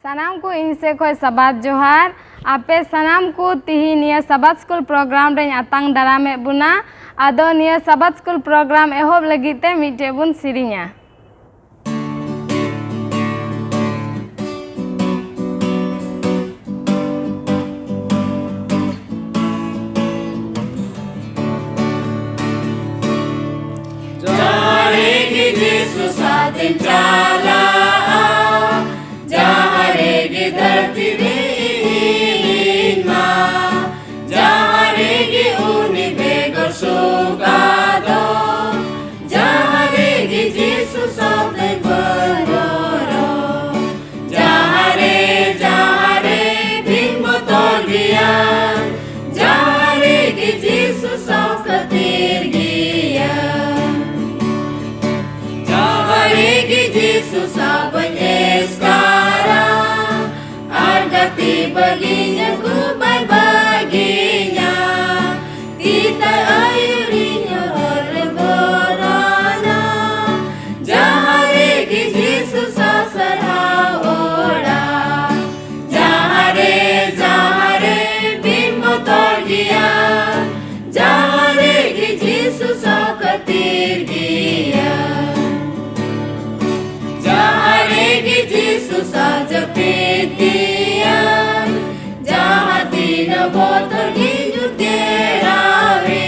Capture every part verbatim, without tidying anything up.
ᱥᱟᱱᱟᱢ ᱠᱚ ᱤᱧ ᱥᱮᱫ ᱠᱷᱚᱱ ᱥᱟᱵᱟᱫ ᱡᱚᱦᱟᱨ᱾ ᱟᱯᱮ ᱥᱟᱱᱟᱢ ᱠᱚ ᱛᱤᱦᱤᱧ ᱱᱤᱭᱟᱹ ᱥᱟᱵᱟᱫ ᱥᱠᱩᱞ ᱯᱨᱳᱜᱨᱟᱢ ᱨᱮᱧ ᱟᱛᱟᱝ ᱫᱟᱨᱟᱢᱮᱫ ᱵᱚᱱᱟ᱾ ᱟᱫᱚ ᱱᱤᱭᱟᱹ ᱥᱟᱵᱟᱫ ᱥᱠᱩᱞ ᱯᱨᱳᱜᱨᱟᱢ ᱮᱦᱚᱵ ᱞᱟᱹᱜᱤᱫ ᱛᱮ ᱢᱤᱫᱴᱮᱡ ᱵᱚᱱ ᱥᱮᱨᱮᱧᱟ᱾ ᱡᱟᱦᱟᱸ ᱨᱮᱜᱮ ᱡᱤᱥᱩ ᱥᱟᱛᱮᱧ ᱪᱟᱞᱟᱜᱼᱟ, ᱡᱟᱦᱟᱸ ᱨᱮᱜᱮ ᱫᱷᱟᱹᱨᱛᱤ ᱨᱮ ᱤᱧ ᱢᱟ, ᱡᱟᱦᱟᱸ ᱨᱮᱜᱮ ᱩᱱᱤ ᱵᱮᱜᱚᱨ ᱥᱩᱠ ᱟᱫᱚ, ᱡᱟᱦᱟᱸ ᱨᱮᱜᱮ ᱡᱤᱥᱩ ᱥᱟᱛᱮ ᱵᱚᱱ ᱨᱚᱲ, ᱡᱟᱦᱟᱸ ᱨᱮ, ᱡᱟᱦᱟᱸ ᱨᱮ ᱵᱤᱱ ᱵᱚᱛᱚᱨ ᱜᱮᱭᱟ, ᱡᱟᱦᱟᱸ ᱨᱮᱜᱮ ᱡᱤᱥᱩ ᱥᱟᱶ ᱠᱷᱟᱹᱛᱤᱨ ᱜᱮᱭᱟ, ᱡᱟᱦᱟᱸ ᱨᱮᱜᱮ ᱡᱤᱥᱩ ᱥᱟᱶ ᱵᱟᱹᱧ ᱮᱥᱠᱟᱨᱟ, ᱟᱨ ᱜᱟᱛᱮ ᱵᱟᱹᱜᱤᱧᱟ ᱠᱚ ᱵᱟᱭ ᱵᱟᱹᱜᱤᱧᱟ, ᱛᱤ ᱛᱟᱭ ᱟᱹᱭᱩᱨᱤᱧ ᱦᱚᱨ ᱵᱚᱨᱟᱱᱟ, ᱡᱟᱦᱟᱸ ᱨᱮᱜᱮ ᱡᱤᱥᱩ ᱥᱟᱶ ᱥᱟᱨᱦᱟᱣ ᱚᱲᱟᱜ, ᱡᱟᱦᱟᱸ ᱨᱮ, ᱡᱟᱦᱟᱸ ᱨᱮ ᱵᱤᱱ ᱵᱚᱛᱚᱨ ᱜᱮᱭᱟ, ᱡᱟᱦᱟᱸ ᱨᱮᱜᱮ ᱡᱤᱥᱩ ᱥᱟᱶ ᱠᱷᱟᱹᱛᱤᱨ ᱜᱮᱭᱟ, ᱡᱟᱦᱟᱸ ᱨᱮᱜᱮ ᱡᱤᱥᱩ ᱥᱟᱶ ᱡᱟᱹᱯᱤᱫ ᱜᱮᱭᱟ, ᱡᱟᱦᱟᱸ ᱛᱤᱱᱟᱹᱜ ᱵᱚᱛᱚᱨ ᱜᱮ ᱧᱩᱨ ᱜᱷᱮᱨᱟᱣᱮ,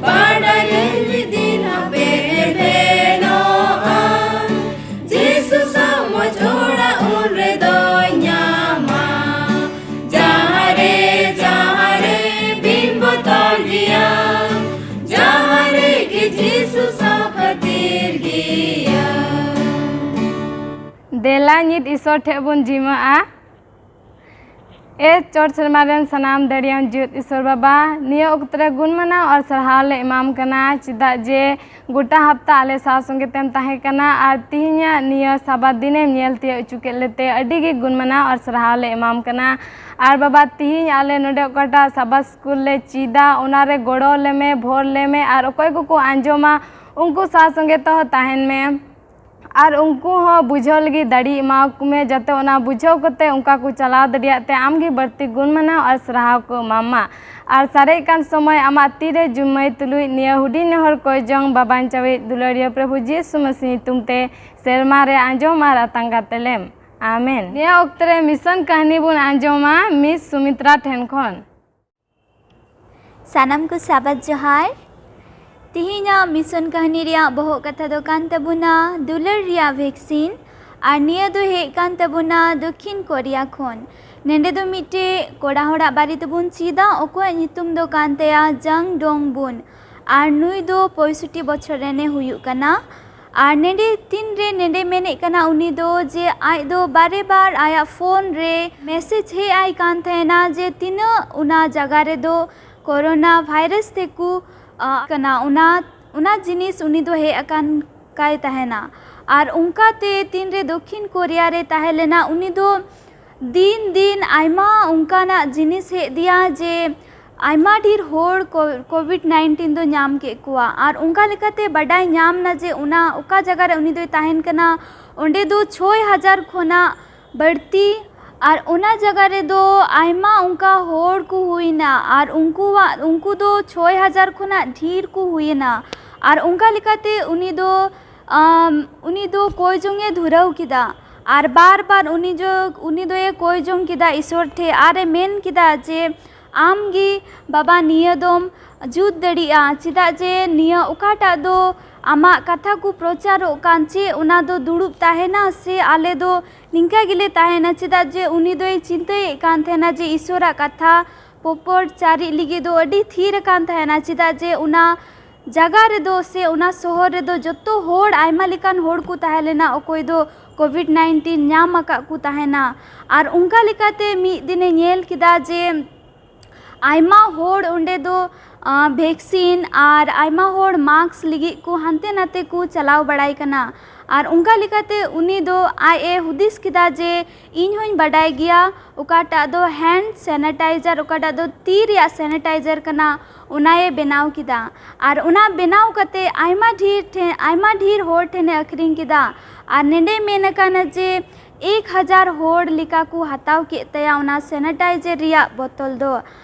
ᱵᱟᱰᱟᱭᱟᱹᱧ ᱢᱤᱫ ᱫᱤᱱ ᱦᱟᱯᱮ ᱮᱵᱷᱮᱱᱚᱜᱼᱟ, ᱡᱤᱥᱩ ᱥᱟᱶ ᱢᱚᱡᱽ ᱚᱲᱟᱜ ᱩᱱ ᱨᱮᱫᱚᱧ ᱧᱟᱢᱟ᱾ ᱡᱟᱦᱟᱸ ᱨᱮ, ᱡᱟᱦᱟᱸ ᱨᱮ ᱵᱤᱱ ᱵᱚᱛᱚᱨ ᱜᱮᱭᱟ, ᱡᱟᱦᱟᱸ ᱨᱮᱜᱮ ᱡᱤᱥᱩ ᱥᱟᱶ ᱠᱷᱟᱹᱛᱤᱨ ᱜᱮᱭᱟ᱾ ᱫᱮᱞᱟ ᱧᱤᱛ ᱤᱥᱚᱨ ᱴᱷᱮᱡ ᱵᱚᱱ ᱡᱤᱢᱟᱹᱜᱼᱟ᱾ ᱮ ᱪᱚᱴ ᱥᱮᱨᱢᱟ ᱨᱮᱱ ᱥᱟᱱᱟᱢ ᱫᱟᱲᱮᱭᱟᱱ ᱡᱤᱣᱮᱫ ᱤᱥᱚᱨ ᱵᱟᱵᱟ, ᱱᱤᱭᱟᱹ ᱚᱠᱛᱚ ᱨᱮ ᱜᱩᱱ ᱢᱟᱱᱟᱣ ᱟᱨ ᱥᱟᱨᱦᱟᱣ ᱞᱮ ᱮᱢᱟᱢ ᱠᱟᱱᱟ, ᱪᱮᱫᱟᱜ ᱡᱮ ᱜᱚᱴᱟ ᱦᱟᱯᱛᱟ ᱟᱞᱮ ᱥᱟᱶ ᱥᱚᱸᱜᱮ ᱛᱮᱢ ᱛᱟᱦᱮᱸ ᱠᱟᱱᱟ ᱟᱨ ᱛᱤᱦᱤᱧᱟᱜ ᱱᱤᱭᱟᱹ ᱥᱟᱵᱟᱫ ᱫᱤᱱᱮᱢ ᱧᱮᱞ ᱛᱤᱭᱳᱜ ᱦᱚᱪᱚ ᱠᱮᱫ ᱞᱮᱛᱮ ᱟᱹᱰᱤ ᱜᱮ ᱜᱩᱱ ᱢᱟᱱᱟᱣ ᱟᱨ ᱥᱟᱨᱦᱟᱣ ᱞᱮ ᱮᱢᱟᱢ ᱠᱟᱱᱟ᱾ ᱟᱨ ᱵᱟᱵᱟ, ᱛᱤᱦᱤᱧ ᱟᱞᱮ ᱱᱚᱰᱮ ᱚᱠᱟᱴᱟᱜ ᱥᱟᱵᱟᱫ ᱥᱠᱩᱞ ᱞᱮ ᱪᱮᱫᱟ, ᱚᱱᱟ ᱨᱮ ᱜᱚᱲᱚ ᱞᱮᱢᱮ, ᱵᱷᱳᱨ ᱞᱮᱢᱮ ᱟᱨ ᱚᱠᱚᱭ ᱠᱚᱠᱚ ᱟᱸᱡᱚᱢᱟ, ᱩᱱᱠᱩ ᱥᱟᱶ ᱥᱚᱸᱜᱮ ᱛᱮᱦᱚᱸ ᱛᱟᱦᱮᱱ ᱢᱮ᱾ ᱟᱨ ᱩᱱᱠᱩ ᱦᱚᱸ ᱵᱩᱡᱷᱟᱹᱣ ᱞᱟᱹᱜᱤᱫ ᱫᱟᱲᱮ ᱮᱢᱟᱣᱟᱠᱚ ᱢᱮ, ᱡᱟᱛᱮ ᱚᱱᱟ ᱵᱩᱡᱷᱟᱹᱣ ᱠᱟᱛᱮ ᱚᱱᱠᱟ ᱠᱚ ᱪᱟᱞᱟᱣ ᱫᱟᱲᱮᱭᱟᱜ ᱛᱮ ᱟᱢ ᱜᱮ ᱵᱟᱹᱲᱛᱤ ᱜᱩᱱ ᱢᱟᱱᱟᱣ ᱟᱨ ᱥᱟᱨᱦᱟᱣ ᱠᱚ ᱮᱢᱟᱢ ᱢᱟ᱾ ᱟᱨ ᱥᱟᱨᱮᱡ ᱠᱟᱱ ᱥᱚᱢᱚᱭ ᱟᱢᱟᱜ ᱛᱤ ᱨᱮ ᱡᱩᱢᱟᱹᱭ ᱛᱩᱞᱩᱡ ᱱᱤᱭᱟᱹ ᱦᱩᱰᱤᱧ ᱱᱮᱦᱚᱨ ᱠᱚᱭ ᱡᱚᱝ ᱵᱟᱵᱟᱧ ᱪᱟᱣᱤᱡ ᱫᱩᱞᱟᱹᱲᱤᱭᱟᱹ ᱯᱨᱚᱵᱷᱩ ᱡᱤᱥᱩ ᱢᱟᱹᱥᱤ ᱧᱩᱛᱩᱢ ᱛᱮ ᱥᱮᱨᱢᱟ ᱨᱮ ᱟᱸᱡᱚᱢ ᱟᱨ ᱟᱛᱟᱝ ᱠᱟᱛᱮ ᱞᱮᱢ᱾ ᱟᱢᱮᱱ᱾ ᱱᱤᱭᱟᱹ ᱚᱠᱛᱮ ᱨᱮ ᱢᱤᱥᱚᱱ ᱠᱟᱹᱦᱱᱤ ᱵᱚᱱ ᱟᱸᱡᱚᱢᱟ ᱢᱤᱥ ᱥᱩᱢᱤᱛᱨᱟ ᱴᱷᱮᱱ ᱠᱷᱚᱱ᱾ ᱥᱟᱱᱟᱢ ᱠᱚ ᱥᱟᱵᱟᱫ ᱡᱚᱦᱟᱨ᱾ ᱛᱤᱦᱤᱧᱟᱜ ᱢᱤᱥᱚᱱ ᱠᱟᱹᱦᱱᱤ ᱨᱮᱭᱟᱜ ᱵᱚᱦᱚᱜ ᱠᱟᱛᱷᱟ ᱫᱚ ᱠᱟᱱ ᱛᱟᱵᱚᱱᱟ ᱫᱩᱞᱟᱹᱲ ᱨᱮᱭᱟᱜ ᱵᱷᱮᱠᱥᱤᱱ᱾ ᱟᱨ ᱱᱤᱭᱟᱹ ᱫᱚ ᱦᱮᱡ ᱠᱟᱱ ᱛᱟᱵᱚᱱᱟ ᱫᱚᱠᱠᱷᱤᱱ ᱠᱳᱨᱤᱭᱟ ᱠᱷᱚᱱ᱾ ᱱᱚᱸᱰᱮ ᱫᱚ ᱢᱤᱫᱴᱮᱡ ᱠᱚᱲᱟ ᱦᱚᱲᱟᱜ ᱵᱟᱨᱮ ᱛᱮᱵᱚᱱ ᱪᱮᱫᱟ, ᱚᱠᱚᱭᱟᱜ ᱧᱩᱛᱩᱢ ᱫᱚ ᱠᱟᱱ ᱛᱟᱭᱟ ᱡᱟᱝ ᱰᱚᱝ ᱵᱩᱱ᱾ ᱟᱨ ᱱᱩᱭ ᱫᱚ ᱯᱚᱸᱭᱥᱚᱴᱴᱤ ᱵᱚᱪᱷᱚᱨ ᱨᱮᱱᱮ ᱦᱩᱭᱩᱜ ᱠᱟᱱᱟ᱾ ᱟᱨ ᱱᱚᱸᱰᱮ ᱛᱤᱱ ᱨᱮ ᱱᱚᱸᱰᱮ ᱢᱮᱱᱮᱫ ᱠᱟᱱᱟ ᱩᱱᱤ ᱫᱚ ᱡᱮ ᱟᱡ ᱫᱚ ᱵᱟᱨᱮ ᱵᱟᱨ ᱟᱭᱟᱜ ᱯᱷᱳᱱ ᱨᱮ ᱢᱮᱥᱮᱡᱽ ᱦᱮᱡ ᱟᱭ ᱠᱟᱱ ᱛᱟᱦᱮᱱᱟ ᱡᱮ ᱛᱤᱱᱟᱹᱜ ᱚᱱᱟ ᱡᱟᱭᱜᱟ ᱨᱮᱫᱚ ᱠᱳᱨᱳᱱᱟ ᱵᱷᱟᱭᱨᱟᱥ ᱛᱮᱠᱚ, ᱟ, ᱠᱟᱱᱟ, ᱚᱱᱟ, ᱚᱱᱟ ᱡᱤᱱᱤᱥ ᱩᱱᱤ ᱫᱚ ᱦᱮᱡ ᱟᱠᱟᱱ ᱠᱟᱭ ᱛᱟᱦᱮᱱᱟ᱾ ᱟᱨ ᱚᱱᱠᱟᱛᱮ ᱛᱤᱱ ᱨᱮ ᱫᱚᱠᱠᱷᱤᱱ ᱠᱳᱨᱤᱭᱟ ᱨᱮ ᱛᱟᱦᱮᱸ ᱞᱮᱱᱟ, ᱩᱱᱤ ᱫᱚ ᱫᱤᱱ ᱫᱤᱱ ᱟᱭᱢᱟ ᱚᱱᱠᱟᱱᱟᱜ ᱡᱤᱱᱤᱥ ᱦᱮᱡ ᱫᱮᱭᱟ ᱡᱮ ᱟᱭᱢᱟ ᱰᱷᱮᱨ ᱦᱚᱲ ᱠᱳ-, ᱠᱳᱵᱷᱤᱰ ᱱᱟᱭᱤᱱᱴᱤᱱ ᱫᱚ ᱧᱟᱢ ᱠᱮᱫ ᱠᱚᱣᱟ᱾ ᱟᱨ ᱚᱱᱠᱟ ᱞᱮᱠᱟᱛᱮ ᱵᱟᱰᱟᱭ ᱧᱟᱢ ᱱᱟ ᱡᱮ ᱚᱱᱟ ᱚᱠᱟ ᱡᱟᱭᱜᱟ ᱨᱮ ᱩᱱᱤ ᱫᱚᱭ ᱛᱟᱦᱮᱱ ᱠᱟᱱᱟ, ᱚᱸᱰᱮ ᱫᱚ ᱪᱷᱚᱭ ᱦᱟᱡᱟᱨ ᱠᱷᱚᱱᱟᱜ ᱵᱟᱹᱲᱛᱤ᱾ ᱟᱨ ᱚᱱᱟ ᱡᱟᱭᱜᱟ ᱨᱮᱫᱚ ᱟᱭᱢᱟ ᱚᱱᱠᱟ ᱦᱚᱲ ᱠᱚ ᱦᱩᱭᱱᱟ, ᱟᱨ ᱩᱱᱠᱩᱣᱟᱜ, ᱩᱱᱠᱩ ᱫᱚ ᱪᱷᱚᱭ ᱦᱟᱡᱟᱨ ᱠᱷᱚᱱᱟᱜ ᱰᱷᱮᱨ ᱠᱚ ᱦᱩᱭᱮᱱᱟ᱾ ᱟᱨ ᱚᱱᱠᱟ ᱞᱮᱠᱟᱛᱮ ᱩᱱᱤ ᱫᱚ, ᱟᱢ, ᱩᱱᱤ ᱫᱚ ᱠᱚᱭ ᱡᱚᱝ ᱮ ᱫᱷᱩᱨᱟᱹᱣ ᱠᱮᱫᱟ᱾ ᱟᱨ ᱵᱟᱨ ᱵᱟᱨ ᱩᱱᱤ ᱡᱚ-, ᱩᱱᱤ ᱫᱚᱭ ᱠᱚᱭ ᱡᱚᱝ ᱠᱮᱫᱟ ᱤᱥᱚᱨ ᱴᱷᱮᱱ, ᱟᱨ ᱮ ᱢᱮᱱ ᱠᱮᱫᱟ ᱡᱮ, "ᱟᱢ ᱜᱮ ᱵᱟᱵᱟ ᱱᱤᱭᱟᱹ ᱫᱚᱢ ᱡᱩᱛ ᱫᱟᱲᱮᱭᱟᱜᱼᱟ, ᱪᱮᱫᱟᱜ ᱡᱮ ᱱᱤᱭᱟᱹ ᱚᱠᱟᱴᱟᱜ ᱫᱚ ᱟᱢᱟᱜ ᱠᱟᱛᱷᱟ ᱠᱚ ᱯᱨᱚᱪᱟᱨᱚᱜ ᱠᱟᱱ, ᱪᱮᱫ ᱚᱱᱟ ᱫᱚ ᱫᱩᱲᱩᱵ ᱛᱟᱦᱮᱱᱟ ᱥᱮ ᱟᱞᱮ ᱫᱚ ᱱᱤᱝᱠᱟ ᱜᱮᱞᱮ ᱛᱟᱦᱮᱱᱟ?" ᱪᱮᱫᱟᱜ ᱡᱮ ᱩᱱᱤ ᱫᱚᱭ ᱪᱤᱱᱛᱟᱹᱭᱮᱫ ᱠᱟᱱ ᱛᱟᱦᱮᱱᱟ ᱡᱮ ᱤᱥᱚᱨᱟᱜ ᱠᱟᱛᱷᱟ ᱯᱚᱯᱚᱨ ᱪᱟᱨᱤᱡ ᱞᱟᱹᱜᱤᱫ ᱫᱚ ᱟᱹᱰᱤ ᱛᱷᱤᱨ ᱟᱠᱟᱱ ᱛᱟᱦᱮᱱᱟ, ᱪᱮᱫᱟᱜ ᱡᱮ ᱚᱱᱟ ᱡᱟᱭᱜᱟ ᱨᱮᱫᱚ ᱥᱮ ᱚᱱᱟ ᱥᱚᱦᱚᱨ ᱨᱮᱫᱚ ᱡᱚᱛᱚ ᱦᱚᱲ, ᱟᱭᱢᱟ ᱞᱮᱠᱟᱱ ᱦᱚᱲ ᱠᱚ ᱛᱟᱦᱮᱸ ᱞᱮᱱᱟ, ᱚᱠᱚᱭ ᱫᱚ ᱠᱳᱵᱷᱤᱰ ᱱᱟᱭᱤᱱᱴᱤᱱ ᱧᱟᱢ ᱟᱠᱟᱫ ᱠᱚ ᱛᱟᱦᱮᱱᱟ᱾ ᱟᱨ ᱚᱱᱠᱟ ᱞᱮᱠᱟᱛᱮ ᱢᱤᱫ ᱫᱤᱱᱮ ᱧᱮᱞ ᱠᱮᱫᱟ ᱡᱮ ᱟᱭᱢᱟ ᱦᱚᱲ ᱚᱸᱰᱮ ᱫᱚ, ᱵᱷᱮᱠᱥᱤᱱ ᱟᱨ ᱟᱭᱢᱟ ᱦᱚᱲ ᱢᱟᱥᱠ ᱞᱟᱹᱜᱤᱫ ᱠᱚ ᱦᱟᱱᱛᱮ ᱱᱟᱛᱮ ᱠᱚ ᱪᱟᱞᱟᱣ ᱵᱟᱲᱟᱭ ᱠᱟᱱᱟ᱾ ᱟᱨ ᱚᱱᱠᱟ ᱞᱮᱠᱟᱛᱮ ᱩᱱᱤ ᱫᱚ ᱟᱡ ᱮ ᱦᱩᱫᱤᱥ ᱠᱮᱫᱟ ᱡᱮ ᱤᱧ ᱦᱚᱧ ᱵᱟᱰᱟᱭ ᱜᱮᱭᱟ ᱚᱠᱟᱴᱟᱜ ᱫᱚ ᱦᱮᱱᱰ ᱥᱮᱱᱤᱴᱟᱭᱡᱟᱨ, ᱚᱠᱟᱴᱟᱜ ᱫᱚ ᱛᱤ ᱨᱮᱭᱟᱜ ᱥᱮᱱᱤᱴᱟᱭᱡᱟᱨ ᱠᱟᱱᱟ, ᱚᱱᱟᱭᱮ ᱵᱮᱱᱟᱣ ᱠᱮᱫᱟ᱾ ᱟᱨ ᱚᱱᱟ ᱵᱮᱱᱟᱣ ᱠᱟᱛᱮ ᱟᱭᱢᱟ ᱰᱷᱮᱨ ᱴᱷᱮᱱ, ᱟᱭᱢᱟ ᱰᱷᱮᱨ ᱦᱚᱲ ᱴᱷᱮᱱᱮ ᱟᱹᱠᱷᱨᱤᱧ ᱠᱮᱫᱟ᱾ ᱟᱨ ᱱᱮᱰᱮ ᱢᱮᱱ ᱟᱠᱟᱱᱟ ᱡᱮ ᱮᱠ ᱦᱟᱡᱟᱨ ᱦᱚᱲ ᱞᱮᱠᱟ ᱠᱚ ᱦᱟᱛᱟᱣ ᱠᱮᱫ ᱛᱟᱭᱟ ᱚᱱᱟ ᱥᱮᱱᱤᱴᱟᱭᱡᱟᱨ ᱨᱮᱭᱟᱜ ᱵᱳᱛᱚᱞ ᱫᱚ᱾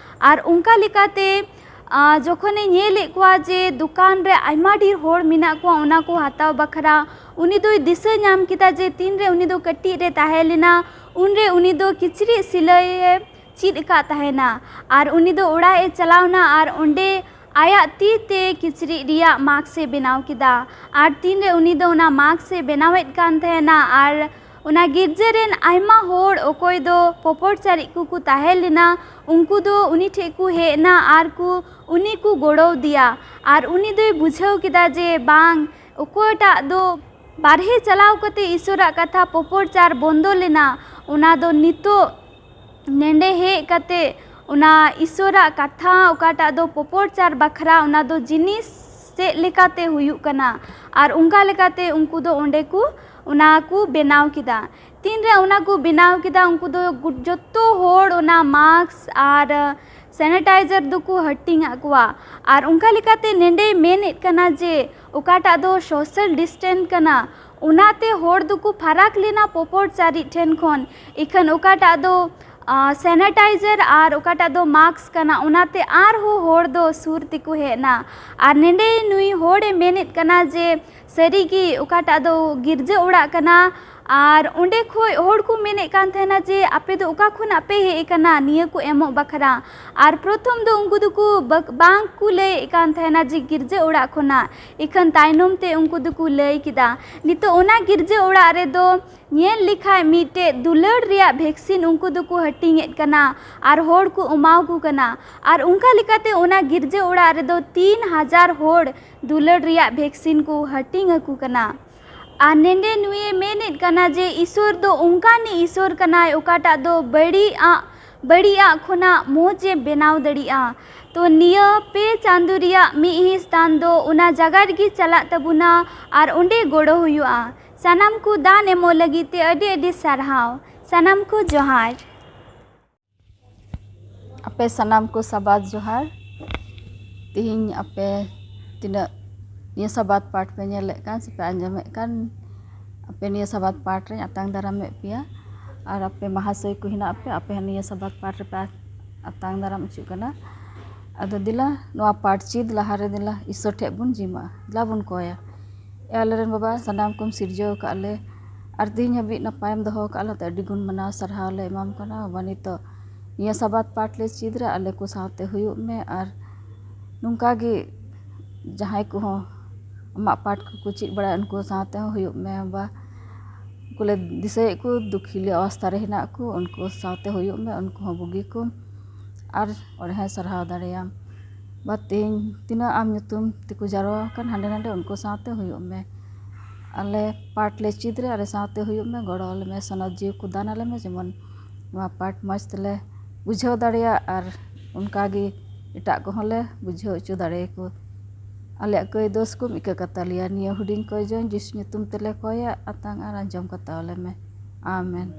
ᱟᱨ ᱚᱱᱠᱟ ᱞᱮᱠᱟᱛᱮ, ᱟ, ᱡᱚᱠᱷᱚᱱᱮ ᱧᱮᱞᱮᱫ ᱠᱚᱣᱟ ᱡᱮ ᱫᱚᱠᱟᱱ ᱨᱮ ᱟᱭᱢᱟ ᱰᱷᱮᱨ ᱦᱚᱲ ᱢᱮᱱᱟᱜ ᱠᱚᱣᱟ ᱚᱱᱟ ᱠᱚ ᱦᱟᱛᱟᱣ ᱵᱟᱠᱷᱨᱟ, ᱩᱱᱤ ᱫᱚᱭ ᱫᱤᱥᱟᱹ ᱧᱟᱢ ᱠᱮᱫᱟ ᱡᱮ ᱛᱤᱱᱨᱮ ᱩᱱᱤ ᱫᱚ ᱠᱟᱹᱴᱤᱡ ᱨᱮ ᱛᱟᱦᱮᱸ ᱞᱮᱱᱟ, ᱩᱱᱨᱮ ᱩᱱᱤ ᱫᱚ ᱠᱤᱪᱨᱤᱡ ᱥᱤᱞᱟᱹᱭᱮ ᱪᱮᱫ ᱟᱠᱟᱫ ᱛᱟᱦᱮᱱᱟ᱾ ᱟᱨ ᱩᱱᱤ ᱫᱚ ᱚᱲᱟᱜ ᱮ ᱪᱟᱞᱟᱣᱱᱟ ᱟᱨ ᱚᱸᱰᱮ ᱟᱭᱟᱜ ᱛᱤ ᱛᱮ ᱠᱤᱪᱨᱤᱡ ᱨᱮᱭᱟᱜ ᱢᱟᱥᱠ ᱮ ᱵᱮᱱᱟᱣ ᱠᱮᱫᱟ᱾ ᱟᱨ ᱛᱤᱱᱨᱮ ᱩᱱᱤ ᱫᱚ ᱚᱱᱟ ᱢᱟᱥᱠ ᱮ ᱵᱮᱱᱟᱣᱮᱫ ᱠᱟᱱ ᱛᱟᱦᱮᱱᱟ ᱟᱨ ᱚᱱᱟ ᱜᱤᱨᱡᱟᱹ ᱨᱮᱱ ᱟᱭᱢᱟ ᱦᱚᱲ ᱚᱠᱚᱭ ᱫᱚ ᱯᱚᱯᱚᱲ ᱪᱟᱨᱤᱡ ᱠᱚᱠᱚ ᱛᱟᱦᱮᱸ ᱞᱮᱱᱟ, ᱩᱱᱠᱩ ᱫᱚ ᱩᱱᱤ ᱴᱷᱮᱱ ᱠᱚ ᱦᱮᱡ ᱮᱱᱟ ᱟᱨ ᱠᱚ ᱩᱱᱤ ᱠᱚ ᱜᱚᱲᱚᱣᱟᱫᱮᱭᱟ᱾ ᱟᱨ ᱩᱱᱤ ᱫᱚᱭ ᱵᱩᱡᱷᱟᱹᱣ ᱠᱮᱫᱟ ᱡᱮ ᱵᱟᱝ, ᱚᱠᱚᱭᱴᱟᱜ ᱫᱚ ᱵᱟᱨᱦᱮ ᱪᱟᱞᱟᱣ ᱠᱟᱛᱮ ᱤᱥᱚᱨᱟᱜ ᱠᱟᱛᱷᱟ ᱯᱚᱯᱚᱲᱪᱟᱨ ᱵᱚᱱᱫᱚ ᱞᱮᱱᱟ, ᱚᱱᱟ ᱫᱚ ᱱᱤᱛᱚᱜ ᱱᱮᱰᱮ ᱦᱮᱡ ᱠᱟᱛᱮ ᱚᱱᱟ ᱤᱥᱚᱨᱟᱜ ᱠᱟᱛᱷᱟ ᱚᱠᱟᱴᱟᱜ ᱫᱚ ᱯᱚᱯᱚᱲᱪᱟᱨ ᱵᱟᱠᱷᱨᱟ, ᱚᱱᱟ ᱫᱚ ᱡᱤᱱᱤᱥ ᱪᱮᱫ ᱞᱮᱠᱟᱛᱮ ᱦᱩᱭᱩᱜ ᱠᱟᱱᱟ᱾ ᱟᱨ ᱚᱱᱠᱟ ᱞᱮᱠᱟᱛᱮ ᱩᱱᱠᱩ ᱫᱚ ᱚᱸᱰᱮ ᱠᱚ ᱚᱱᱟ ᱠᱚ ᱵᱮᱱᱟᱣ ᱠᱮᱫᱟ᱾ ᱛᱤᱱᱨᱮ ᱚᱱᱟ ᱠᱚ ᱵᱮᱱᱟᱣ ᱠᱮᱫᱟ, ᱩᱱᱠᱩ ᱫᱚ ᱜᱩ-, ᱡᱚᱛᱚ ᱦᱚᱲ ᱚᱱᱟ ᱢᱟᱥᱠ ᱟᱨ ᱥᱮᱱᱤᱴᱟᱭᱡᱟᱨ ᱫᱚᱠᱚ ᱦᱟᱹᱴᱤᱧ ᱟᱫ ᱠᱚᱣᱟ᱾ ᱟᱨ ᱚᱱᱠᱟ ᱞᱮᱠᱟᱛᱮ ᱱᱮᱰᱮᱭ ᱢᱮᱱᱮᱫ ᱠᱟᱱᱟ ᱡᱮ ᱚᱠᱟᱴᱟᱜ ᱫᱚ ᱥᱳᱥᱟᱞ ᱰᱤᱥᱴᱮᱱᱥ ᱠᱟᱱᱟ, ᱚᱱᱟᱛᱮ ᱦᱚᱲ ᱫᱚᱠᱚ ᱯᱷᱟᱨᱟᱠ ᱞᱮᱱᱟ ᱯᱚᱯᱚᱲ ᱪᱟᱨᱤᱡ ᱴᱷᱮᱱ ᱠᱷᱚᱱ᱾ ᱤᱠᱷᱟᱹᱱ ᱚᱠᱟᱴᱟᱜ ᱫᱚ, ᱟ, ᱥᱮᱱᱤᱴᱟᱭᱡᱟᱨ ᱟᱨ ᱚᱠᱟᱴᱟᱜ ᱫᱚ ᱢᱟᱥᱠ ᱠᱟᱱᱟ, ᱚᱱᱟᱛᱮ ᱟᱨᱦᱚᱸ ᱦᱚᱲ ᱫᱚ ᱥᱩᱨ ᱛᱮᱠᱚ ᱦᱮᱡ ᱮᱱᱟ᱾ ᱟᱨ ᱱᱮᱰᱮ ᱱᱩᱭ ᱦᱚᱲᱮ ᱢᱮᱱᱮᱫ ᱠᱟᱱᱟ ᱡᱮ ᱥᱟᱹᱨᱤᱜᱮ ᱚᱠᱟᱴᱟᱜ ᱫᱚ ᱜᱤᱨᱡᱟᱹ ᱚᱲᱟᱜ ᱠᱟᱱᱟ᱾ ᱟᱨ ᱚᱸᱰᱮ ᱠᱷᱚᱡ ᱦᱚᱲ ᱠᱚ ᱢᱮᱱᱮᱫ ᱠᱟᱱ ᱛᱟᱦᱮᱱᱟ ᱡᱮ ᱟᱯᱮ ᱫᱚ ᱚᱠᱟ ᱠᱷᱚᱱᱟᱜ ᱯᱮ ᱦᱮᱡ ᱟᱠᱟᱱᱟ ᱱᱤᱭᱟᱹ ᱠᱚ ᱮᱢᱚᱜ ᱵᱟᱠᱷᱨᱟ? ᱟᱨ ᱯᱨᱚᱛᱷᱚᱢ ᱫᱚ ᱩᱱᱠᱩ ᱫᱚᱠᱚ ᱵᱟᱠ-, ᱵᱟᱝ ᱠᱚ ᱞᱟᱹᱭᱮᱫ ᱠᱟᱱ ᱛᱟᱦᱮᱱᱟ ᱡᱮ ᱜᱤᱨᱡᱟᱹ ᱚᱲᱟᱜ ᱠᱷᱚᱱᱟᱜ, ᱤᱠᱷᱟᱹᱱ ᱛᱟᱭᱱᱚᱢ ᱛᱮ ᱩᱱᱠᱩ ᱫᱚᱠᱚ ᱞᱟᱹᱭ ᱠᱮᱫᱟ᱾ ᱱᱤᱛᱚᱜ ᱚᱱᱟ ᱜᱤᱨᱡᱟᱹ ᱚᱲᱟᱜ ᱨᱮᱫᱚ ᱧᱮᱞ ᱞᱮᱠᱷᱟᱡ ᱢᱤᱫᱴᱮᱡ ᱫᱩᱞᱟᱹᱲ ᱨᱮᱭᱟᱜ ᱵᱷᱮᱠᱥᱤᱱ ᱩᱱᱠᱩ ᱫᱚᱠᱚ ᱦᱟᱹᱴᱤᱧᱮᱫ ᱠᱟᱱᱟ ᱟᱨ ᱦᱚᱲ ᱠᱚ ᱮᱢᱟᱣ ᱠᱚ ᱠᱟᱱᱟ᱾ ᱟᱨ ᱚᱱᱠᱟ ᱞᱮᱠᱟᱛᱮ ᱚᱱᱟ ᱜᱤᱨᱡᱟᱹ ᱚᱲᱟᱜ ᱨᱮᱫᱚ ᱛᱤᱱ ᱦᱟᱡᱟᱨ ᱦᱚᱲ ᱫᱩᱞᱟᱹᱲ ᱨᱮᱭᱟᱜ ᱵᱷᱮᱠᱥᱤᱱ ᱠᱚ ᱦᱟᱹᱴᱤᱧ ᱟᱠᱚ ᱠᱟᱱᱟ᱾ ᱟᱨ ᱱᱮᱰᱮ ᱱᱩᱭᱮ ᱢᱮᱱᱮᱫ ᱠᱟᱱᱟ ᱡᱮ ᱤᱥᱚᱨ ᱫᱚ ᱚᱱᱠᱟᱱᱤᱡ ᱤᱥᱚᱨ ᱠᱟᱱᱟᱭ ᱚᱠᱟᱴᱟᱜ ᱫᱚ ᱵᱟᱹᱲᱤᱡ ᱟᱜ, ᱵᱟᱹᱲᱤᱡ ᱟᱜ ᱠᱷᱚᱱᱟᱜ ᱢᱚᱡᱽ ᱮ ᱵᱮᱱᱟᱣ ᱫᱟᱲᱮᱭᱟᱜᱼᱟ᱾ ᱛᱚ ᱱᱤᱭᱟᱹ ᱯᱮ ᱪᱟᱸᱫᱳ ᱨᱮᱭᱟᱜ ᱢᱤᱫ ᱦᱤᱸᱥ ᱫᱟᱱ ᱫᱚ ᱚᱱᱟ ᱡᱟᱭᱜᱟ ᱨᱮᱜᱮ ᱪᱟᱞᱟᱜ ᱛᱟᱵᱚᱱᱟ ᱟᱨ ᱚᱸᱰᱮ ᱜᱚᱲᱚ ᱦᱩᱭᱩᱜᱼᱟ᱾ ᱥᱟᱱᱟᱢ ᱠᱚ ᱫᱟᱱ ᱮᱢᱚᱜ ᱞᱟᱹᱜᱤᱫ ᱛᱮ ᱟᱹᱰᱤ ᱟᱹᱰᱤ ᱥᱟᱨᱦᱟᱣ᱾ ᱥᱟᱱᱟᱢ ᱠᱚ ᱡᱚᱦᱟᱨ᱾ ᱟᱯᱮ ᱥᱟᱱᱟᱢ ᱠᱚ ᱥᱟᱵᱟᱫ ᱡᱚᱦᱟᱨ᱾ ᱛᱤᱦᱤᱧ ᱟᱯᱮ ᱛᱤᱱᱟᱹᱜ ᱱᱤᱭᱟᱹ ᱥᱟᱵᱟᱫ ᱯᱟᱴ ᱯᱮ ᱧᱮᱞᱮᱫ ᱠᱟᱱ ᱥᱮᱯᱮ ᱟᱸᱡᱚᱢᱮᱫ ᱠᱟᱱ, ᱟᱯᱮ ᱱᱤᱭᱟᱹ ᱥᱟᱵᱟᱫ ᱯᱟᱴ ᱨᱮᱧ ᱟᱛᱟᱝ ᱫᱟᱨᱟᱢᱮᱫ ᱯᱮᱭᱟ᱾ ᱟᱨ ᱟᱯᱮ ᱢᱟᱦᱟᱥᱚᱭ ᱠᱚ ᱦᱮᱱᱟᱜ ᱯᱮ, ᱟᱯᱮ ᱦᱚᱸ ᱱᱤᱭᱟᱹ ᱥᱟᱵᱟᱫ ᱯᱟᱴ ᱨᱮᱯᱮ ᱟᱛᱟᱝ ᱫᱟᱨᱟᱢ ᱦᱚᱪᱚᱜ ᱠᱟᱱᱟ᱾ ᱟᱫᱚ ᱫᱮᱞᱟ ᱱᱚᱣᱟ ᱯᱟᱴ ᱪᱮᱫ ᱞᱟᱦᱟᱨᱮ ᱫᱮᱞᱟ ᱤᱥᱥᱚᱨ ᱴᱷᱮᱡ ᱵᱚᱱ ᱡᱤᱢᱟᱜᱼᱟ, ᱫᱮᱞᱟ ᱵᱚᱱ ᱠᱚᱭᱟ᱾ ᱮ ᱟᱞᱮᱨᱮᱱ ᱵᱟᱵᱟ, ᱥᱟᱱᱟᱢ ᱠᱚᱢ ᱥᱤᱨᱡᱟᱹᱣ ᱟᱠᱟᱫ ᱞᱮ ᱟᱨ ᱛᱤᱦᱤᱧ ᱦᱟᱹᱵᱤᱡ ᱱᱟᱯᱟᱭᱮᱢ ᱫᱚᱦᱚ ᱟᱠᱟᱫ ᱞᱮᱛᱮ ᱟᱹᱰᱤ ᱜᱩᱱ ᱢᱟᱱᱟᱣ ᱥᱟᱨᱦᱟᱣ ᱞᱮ ᱮᱢᱟᱢ ᱠᱟᱱᱟ᱾ ᱵᱟᱵᱟ, ᱱᱤᱛᱚᱜ ᱱᱤᱭᱟᱹ ᱥᱟᱵᱟᱫ ᱯᱟᱴ ᱞᱮ ᱪᱮᱫ ᱨᱮ ᱟᱞᱮ ᱠᱚ ᱥᱟᱶᱛᱮ ᱦᱩᱭᱩᱜ ᱢᱮ ᱟᱨ ᱱᱚᱝᱠᱟ ᱜᱮ ᱡᱟᱦᱟᱸᱭ ᱠᱚᱦᱚᱸ ᱟᱢᱟᱜ ᱯᱟᱴ ᱠᱚᱠᱚ ᱪᱮᱫ ᱵᱟᱲᱟᱭᱟ ᱩᱱᱠᱩ ᱥᱟᱶᱛᱮ ᱦᱚᱸ ᱦᱩᱭᱩᱜ ᱢᱮ᱾ ᱵᱟ ᱩᱱᱠᱩ ᱞᱮ ᱫᱤᱥᱟᱹᱭᱮᱫ ᱠᱚ ᱫᱩᱠᱷᱤᱞᱤ ᱚᱵᱚᱥᱛᱷᱟ ᱨᱮ ᱦᱮᱱᱟᱜ ᱠᱚ, ᱩᱱᱠᱩ ᱥᱟᱶᱛᱮ ᱦᱩᱭᱩᱜ ᱢᱮ, ᱩᱱᱠᱩ ᱦᱚᱸ ᱵᱩᱜᱤ ᱠᱚ ᱟᱨ ᱚᱸᱰᱮ ᱦᱚᱸᱭ ᱥᱟᱨᱦᱟᱣ ᱫᱟᱲᱮᱭᱟᱢ᱾ ᱵᱟ ᱛᱮᱦᱮᱧ ᱛᱤᱱᱟᱹᱜ ᱟᱢ ᱧᱩᱛᱩᱢ ᱛᱮᱠᱚ ᱡᱟᱨᱣᱟ ᱟᱠᱟᱱ ᱦᱟᱸᱰᱮ ᱱᱟᱰᱮ ᱩᱱᱠᱩ ᱥᱟᱶᱛᱮ ᱦᱩᱭᱩᱜ ᱢᱮ᱾ ᱟᱞᱮ ᱯᱟᱴ ᱞᱮ ᱪᱮᱫ ᱨᱮ ᱟᱞᱮ ᱥᱟᱶᱛᱮ ᱦᱩᱭᱩᱜ ᱢᱮ, ᱜᱚᱲᱚ ᱟᱞᱮ ᱢᱮ, ᱥᱚᱱᱚᱛ ᱡᱤᱣᱤ ᱠᱚ ᱫᱟᱱ ᱟᱞᱮ ᱢᱮ, ᱡᱮᱢᱚᱱ ᱱᱚᱣᱟ ᱯᱟᱴ ᱢᱚᱡᱽ ᱛᱮᱞᱮ ᱵᱩᱡᱷᱟᱹᱣ ᱫᱟᱲᱮᱭᱟᱜ ᱟᱨ ᱚᱱᱠᱟ ᱜᱮ ᱮᱴᱟᱜ ᱠᱚᱦᱚᱸ ᱞᱮ ᱵᱩᱡᱷᱟᱹᱣ ᱦᱚᱪᱚ ᱫᱟᱲᱮᱭᱟᱠᱚ᱾ ᱟᱞᱮᱭᱟᱜ ᱠᱟᱹᱭ ᱫᱳᱥ ᱠᱚᱢ ᱤᱠᱟᱹ ᱠᱟᱛᱟ ᱞᱮᱭᱟ᱾ ᱱᱤᱭᱟᱹ ᱦᱩᱰᱤᱧ ᱠᱚᱭ ᱡᱚᱱ ᱡᱤᱥᱩ ᱧᱩᱛᱩᱢ ᱛᱮᱞᱮ ᱠᱚᱭᱟ, ᱟᱛᱟᱝ ᱟᱨ ᱟᱸᱡᱚᱢ ᱠᱟᱛᱟ ᱟᱞᱮ ᱢᱮ᱾ ᱟᱢᱮᱱ᱾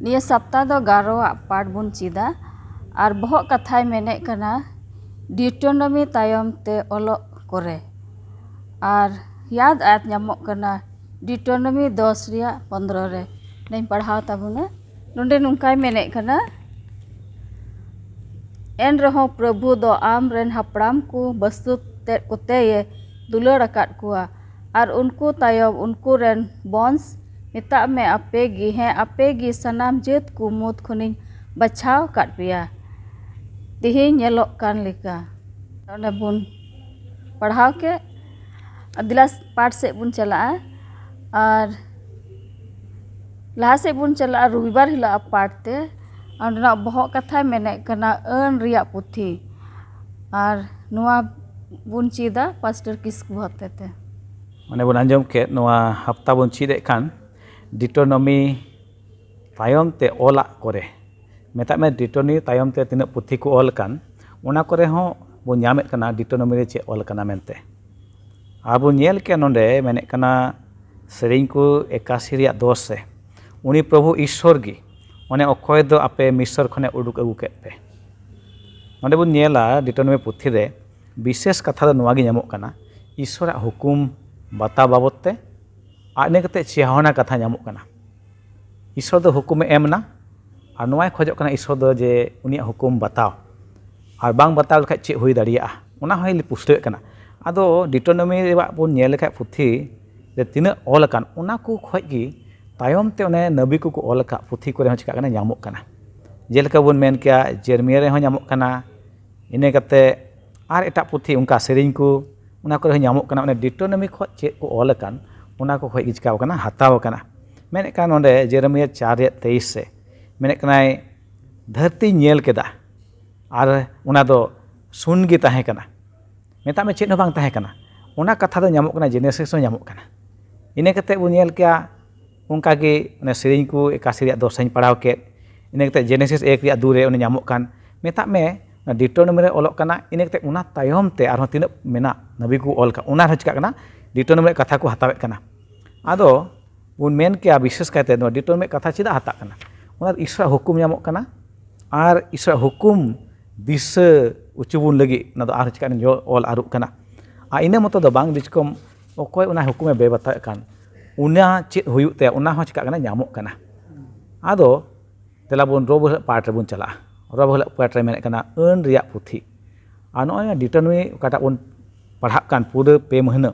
ᱱᱤᱭᱟᱹ ᱥᱟᱯᱛᱟ ᱫᱚ ᱜᱟᱨᱚᱣᱟᱜ ᱯᱟᱴ ᱵᱚᱱ ᱪᱮᱫᱟ ᱟᱨ ᱵᱚᱦᱚᱜ ᱠᱟᱛᱷᱟᱭ ᱢᱮᱱᱮᱫ ᱠᱟᱱᱟ ᱰᱤᱭᱩᱴᱨᱳᱱᱚᱢᱤ ᱛᱟᱭᱚᱢ ᱛᱮ ᱚᱞᱚᱜ ᱠᱚᱨᱮ᱾ ᱟᱨ ᱭᱟᱫ ᱟᱭᱟᱛ ᱧᱟᱢᱚᱜ ᱠᱟᱱᱟ ᱰᱤᱭᱩᱴᱨᱳᱱᱚᱢᱤ ᱫᱚᱥ ᱨᱮᱭᱟᱜ ᱯᱚᱱᱫᱽᱨᱚ ᱨᱮ᱾ ᱱᱚᱰᱮᱧ ᱯᱟᱲᱦᱟᱣ ᱛᱟᱵᱚᱱᱟ᱾ ᱱᱚᱰᱮ ᱱᱚᱝᱠᱟᱭ ᱢᱮᱱᱮᱫ ᱠᱟᱱᱟ, ᱮᱱ ᱨᱮᱦᱚᱸ ᱯᱨᱚᱵᱷᱩ ᱫᱚ ᱟᱢ ᱨᱮᱱ ᱦᱟᱯᱲᱟᱢ ᱠᱚ ᱵᱟᱹᱥᱩᱫ ᱛᱮᱫ ᱠᱚᱛᱮᱭᱮ ᱫᱩᱞᱟᱹᱲ ᱟᱠᱟᱫ ᱠᱚᱣᱟ, ᱟᱨ ᱩᱱᱠᱩ ᱛᱟᱭᱚᱢ ᱩᱱᱠᱩ ᱨᱮᱱ ᱵᱚᱝᱥ, ᱢᱮᱛᱟᱜ ᱢᱮ ᱟᱯᱮ ᱜᱮ, ᱦᱮᱸ, ᱟᱯᱮ ᱜᱮ ᱥᱟᱱᱟᱢ ᱡᱟᱹᱛ ᱠᱚ ᱢᱩᱫᱽ ᱠᱷᱚᱱᱤᱧ ᱵᱟᱪᱷᱟᱣ ᱟᱠᱟᱫ ᱯᱮᱭᱟ᱾ ᱛᱮᱦᱮᱧ ᱧᱮᱞᱚᱜ ᱠᱟᱱ ᱞᱮᱠᱟ᱾ ᱚᱸᱰᱮ ᱵᱚᱱ ᱯᱟᱲᱦᱟᱣ ᱠᱮᱫ, ᱟᱨ ᱫᱮᱞᱟ ᱯᱟᱴ ᱥᱮᱫ ᱵᱚᱱ ᱪᱟᱞᱟᱜᱼᱟ᱾ ᱟᱨ ᱞᱟᱦᱟ ᱥᱮᱫ ᱵᱚᱱ ᱪᱟᱞᱟᱜᱼᱟ ᱨᱚᱵᱤᱵᱟᱨ ᱦᱤᱞᱳᱜ ᱟᱜ ᱯᱟᱴ ᱛᱮ᱾ ᱚᱸᱰᱮᱱᱟᱜ ᱵᱚᱦᱚᱜ ᱠᱟᱛᱷᱟᱭ ᱢᱮᱱᱮᱫ ᱠᱟᱱᱟ ᱟᱹᱱ ᱨᱮᱭᱟᱜ ᱯᱩᱛᱷᱤ᱾ ᱟᱨ ᱱᱚᱣᱟ ᱵᱚᱱ ᱪᱮᱫᱟ ᱯᱟᱥᱴᱚᱨ ᱠᱤᱥᱠᱩ ᱦᱚᱛᱮᱛᱮ᱾ ᱚᱱᱮ ᱵᱚᱱ ᱟᱸᱡᱚᱢ ᱠᱮᱫ, ᱱᱚᱣᱟ ᱦᱟᱯᱛᱟ ᱵᱚᱱ ᱪᱮᱫ ᱮᱫ ᱠᱟᱱ ᱰᱤᱭᱩᱴᱨᱳᱱᱚᱢᱤ ᱛᱟᱭᱚᱢ ᱛᱮ ᱚᱞᱟᱜ ᱠᱚᱨᱮ᱾ ᱢᱮᱛᱟᱜ ᱢᱮ ᱰᱤᱴᱳᱱᱤ ᱛᱟᱭᱚᱢ ᱛᱮ ᱛᱤᱱᱟᱹᱜ ᱯᱩᱛᱷᱤ ᱠᱚ ᱚᱞ ᱟᱠᱟᱱ, ᱚᱱᱟ ᱠᱚᱨᱮ ᱦᱚᱸ ᱵᱚᱱ ᱧᱟᱢᱮᱫ ᱠᱟᱱᱟ ᱰᱤᱴᱳᱱᱚᱢᱤ ᱨᱮ ᱪᱮᱫ ᱚᱞ ᱟᱠᱟᱱᱟ ᱢᱮᱱᱛᱮ᱾ ᱟᱨ ᱵᱚᱱ ᱧᱮᱞ ᱠᱮᱜᱼᱟ ᱱᱚᱰᱮ ᱢᱮᱱᱮᱫ ᱠᱟᱱᱟ ᱥᱮᱨᱮᱧ ᱠᱚ ᱮᱠᱟᱥᱤ ᱨᱮᱭᱟᱜ ᱫᱚᱥ ᱨᱮ, ᱩᱱᱤ ᱯᱨᱚᱵᱷᱩ ᱤᱥᱥᱚᱨ ᱜᱮ ᱚᱱᱮ ᱚᱠᱚᱭ ᱫᱚ ᱟᱯᱮ ᱢᱤᱥᱚᱨ ᱠᱷᱚᱱᱮ ᱩᱰᱩᱠ ᱟᱹᱜᱩ ᱠᱮᱫ ᱯᱮ᱾ ᱱᱚᱰᱮ ᱵᱚᱱ ᱧᱮᱞᱟ ᱰᱤᱴᱳᱱᱚᱢᱤ ᱯᱩᱛᱷᱤ ᱨᱮ ᱵᱤᱥᱮᱥ ᱠᱟᱛᱷᱟ ᱫᱚ ᱱᱚᱣᱟ ᱜᱮ ᱧᱟᱢᱚᱜ ᱠᱟᱱᱟ, ᱤᱥᱥᱚᱨᱟᱜ ᱦᱩᱠᱩᱢ ᱵᱟᱛᱟᱣ ᱵᱟᱵᱚᱫ ᱛᱮ᱾ ᱟᱨ ᱤᱱᱟᱹ ᱠᱟᱛᱮ ᱪᱮᱦᱚᱱᱟ ᱠᱟᱛᱷᱟ ᱧᱟᱢᱚᱜ ᱠᱟᱱᱟ᱾ ᱤᱥᱥᱚᱨ ᱫᱚ ᱦᱩᱠᱩᱢᱮ ᱮᱢ ᱮᱱᱟ, ᱟᱨ ᱱᱚᱣᱟᱭ ᱠᱷᱚᱡᱚᱜ ᱠᱟᱱᱟ ᱤᱥᱥᱚᱨ ᱫᱚ ᱡᱮ ᱩᱱᱤᱭᱟᱜ ᱦᱩᱠᱩᱢ ᱵᱟᱛᱟᱣ, ᱟᱨ ᱵᱟᱝ ᱵᱟᱛᱟᱣ ᱞᱮᱠᱷᱟᱡ ᱪᱮᱫ ᱦᱩᱭ ᱫᱟᱲᱮᱭᱟᱜᱼᱟ, ᱚᱱᱟ ᱦᱚᱸᱭ ᱯᱩᱥᱴᱟᱹᱣᱮᱫ ᱠᱟᱱᱟ᱾ ᱟᱫᱚ ᱰᱤᱴᱳᱱᱚᱢᱤ ᱨᱮᱭᱟᱜ ᱵᱚᱱ ᱧᱮᱞ ᱞᱮᱠᱷᱟᱡ ᱯᱩᱛᱷᱤ ᱨᱮ ᱛᱤᱱᱟᱹᱜ ᱚᱞ ᱟᱠᱟᱱ, ᱚᱱᱟ ᱠᱚ ᱠᱷᱚᱡ ᱜᱮ ᱛᱟᱭᱚᱢ ᱛᱮ ᱚᱱᱮ ᱱᱟᱹᱵᱤ ᱠᱚᱠᱚ ᱚᱞ ᱟᱠᱟᱫ ᱯᱩᱛᱷᱤ ᱠᱚᱨᱮ ᱦᱚᱸ ᱪᱤᱠᱟᱹᱜ ᱠᱟᱱᱟ, ᱧᱟᱢᱚᱜ ᱠᱟᱱᱟ᱾ ᱡᱮᱞᱮᱠᱟ ᱵᱚᱱ ᱢᱮᱱ ᱠᱮᱭᱟ ᱡᱮᱨᱢᱤᱭᱟ ᱨᱮᱦᱚᱸ ᱧᱟᱢᱚᱜ ᱠᱟᱱᱟ, ᱤᱱᱟᱹ ᱠᱟᱛᱮ ᱟᱨ ᱮᱴᱟᱜ ᱯᱩᱛᱷᱤ ᱚᱱᱠᱟ ᱥᱮᱨᱮᱧ ᱠᱚ, ᱚᱱᱟ ᱠᱚᱨᱮ ᱦᱚᱸ ᱧᱟᱢᱚᱜ ᱠᱟᱱᱟ᱾ ᱚᱱᱮ ᱰᱤᱴᱳᱱᱚᱢᱤ ᱠᱷᱚᱡ ᱪᱮᱫ ᱠᱚ ᱚᱞ ᱟᱠᱟᱱ, ᱚᱱᱟ ᱠᱚ ᱠᱷᱚᱡ ᱜᱮ ᱪᱤᱠᱟᱹᱣ ᱠᱟᱱᱟ, ᱦᱟᱛᱟᱣ ᱟᱠᱟᱱᱟ᱾ ᱢᱮᱱᱮᱫ ᱠᱟᱱ ᱱᱚᱰᱮ ᱡᱮᱨᱮᱢᱤᱭᱟ ᱪᱟᱨ ᱨᱮᱭᱟᱜ ᱛᱮᱭᱤᱥ ᱨᱮ ᱢᱮᱱᱮᱫ ᱠᱟᱱᱟᱭ, "ᱫᱷᱟᱹᱨᱛᱤᱧ ᱧᱮᱞ ᱠᱮᱫᱟ ᱟᱨ ᱚᱱᱟ ᱫᱚ ᱥᱩᱱ ᱜᱮ ᱛᱟᱦᱮᱸ ᱠᱟᱱᱟ, ᱢᱮᱛᱟᱜ ᱢᱮ ᱪᱮᱫ ᱦᱚᱸ ᱵᱟᱝ ᱛᱟᱦᱮᱸ ᱠᱟᱱᱟ᱾" ᱚᱱᱟ ᱠᱟᱛᱷᱟ ᱫᱚ ᱧᱟᱢᱚᱜ ᱠᱟᱱᱟ, ᱡᱮᱱᱮᱥᱤᱥ ᱨᱮ ᱧᱟᱢᱚᱜ ᱠᱟᱱᱟ᱾ ᱤᱱᱟᱹ ᱠᱟᱛᱮ ᱵᱚᱱ ᱧᱮᱞ ᱠᱮᱭᱟ ᱚᱱᱠᱟ ᱜᱮ ᱚᱱᱮ ᱥᱮᱨᱮᱧ ᱠᱚ ᱮᱠᱟᱥᱤ ᱨᱮᱭᱟᱜ ᱫᱚᱥ ᱤᱧ ᱯᱟᱲᱦᱟᱣ ᱠᱮᱫ᱾ ᱤᱱᱟᱹ ᱠᱟᱛᱮ ᱡᱮᱱᱮᱥᱤᱥ ᱮᱠ ᱨᱮᱭᱟᱜ ᱫᱩ ᱨᱮ ᱚᱱᱮ ᱧᱟᱢᱚᱜ ᱠᱟᱱ, ᱢᱮᱛᱟᱜ ᱢᱮ ᱚᱱᱟ ᱰᱤᱴᱳᱱᱚᱢᱤ ᱨᱮ ᱚᱞᱚᱜ ᱠᱟᱱᱟ᱾ ᱤᱱᱟᱹ ᱠᱟᱛᱮ ᱚᱱᱟ ᱛᱟᱭᱚᱢ ᱛᱮ ᱟᱨᱦᱚᱸ ᱛᱤᱱᱟᱹᱜ ᱢᱮᱱᱟᱜ ᱱᱟᱵᱤ ᱠᱚ ᱚᱞ ᱠᱟᱜ, ᱚᱱᱟ ᱨᱮᱦᱚᱸ ᱪᱤᱠᱟᱹᱜ ᱠᱟᱱᱟ, ᱰᱤᱴᱳᱱᱚᱢᱤ ᱨᱮᱭᱟᱜ ᱠᱟᱛᱷᱟ ᱠᱚ ᱦᱟᱛᱟᱣᱮᱫ ᱠᱟᱱᱟ᱾ ᱟᱫᱚ ᱵᱚᱱ ᱢᱮᱱ ᱠᱮᱭᱟ ᱵᱤᱥᱮᱥ ᱠᱟᱭᱛᱮ ᱱᱚᱣᱟ ᱰᱤᱴᱳᱱᱚᱢᱤ ᱨᱮᱭᱟᱜ ᱠᱟᱛᱷᱟ ᱪᱮᱫᱟᱜ ᱦᱟᱛᱟᱜ ᱠᱟᱱᱟ? ᱚᱱᱟ ᱤᱥᱚᱨᱟᱜ ᱦᱩᱠᱩᱢ ᱧᱟᱢᱚᱜ ᱠᱟᱱᱟ, ᱟᱨ ᱤᱥᱚᱨᱟᱜ ᱦᱩᱠᱩᱢ ᱫᱤᱥᱟᱹ ᱚᱪᱚ ᱵᱚᱱ ᱞᱟᱹᱜᱤᱫ ᱚᱱᱟ ᱫᱚ ᱟᱨᱦᱚᱸ ᱪᱤᱠᱟᱹᱜ ᱠᱟᱱᱟ, ᱚᱞ ᱟᱹᱨᱩᱜ ᱠᱟᱱᱟ᱾ ᱟᱨ ᱤᱱᱟᱹ ᱢᱚᱛᱚ ᱫᱚ ᱵᱟᱝ, ᱵᱤᱪᱠᱚᱢ ᱚᱠᱚᱭ ᱚᱱᱟ ᱦᱩᱠᱩᱢᱮ ᱵᱮᱵᱟᱛᱟᱣᱮᱫ ᱠᱟᱱ, ᱚᱱᱟ ᱪᱮᱫ ᱦᱩᱭᱩᱜ ᱛᱟᱭᱟ, ᱚᱱᱟ ᱦᱚᱸ ᱪᱤᱠᱟᱹᱜ ᱠᱟᱱᱟ, ᱧᱟᱢᱚᱜ ᱠᱟᱱᱟ᱾ ᱟᱫᱚ ᱫᱮᱞᱟ ᱵᱚᱱ ᱨᱚᱵᱚ ᱦᱤᱞᱳᱜ ᱯᱟᱴ ᱨᱮᱵᱚᱱ ᱪᱟᱞᱟᱜᱼᱟ᱾ ᱨᱚᱵᱚ ᱦᱤᱞᱳᱜ ᱯᱟᱴ ᱨᱮ ᱢᱮᱱᱮᱫ ᱠᱟᱱᱟ ᱟᱹᱱ ᱨᱮᱭᱟᱜ ᱯᱩᱛᱷᱤ᱾ ᱟᱨ ᱱᱚᱜᱼᱚᱭ ᱰᱤᱴᱳᱱᱚᱢᱤ ᱚᱠᱟᱴᱟᱜ ᱵᱚᱱ ᱯᱟᱲᱦᱟᱜ ᱠᱟᱱ ᱯᱩᱨᱟᱹ ᱯᱮ ᱢᱟᱹᱦᱱᱟᱹ,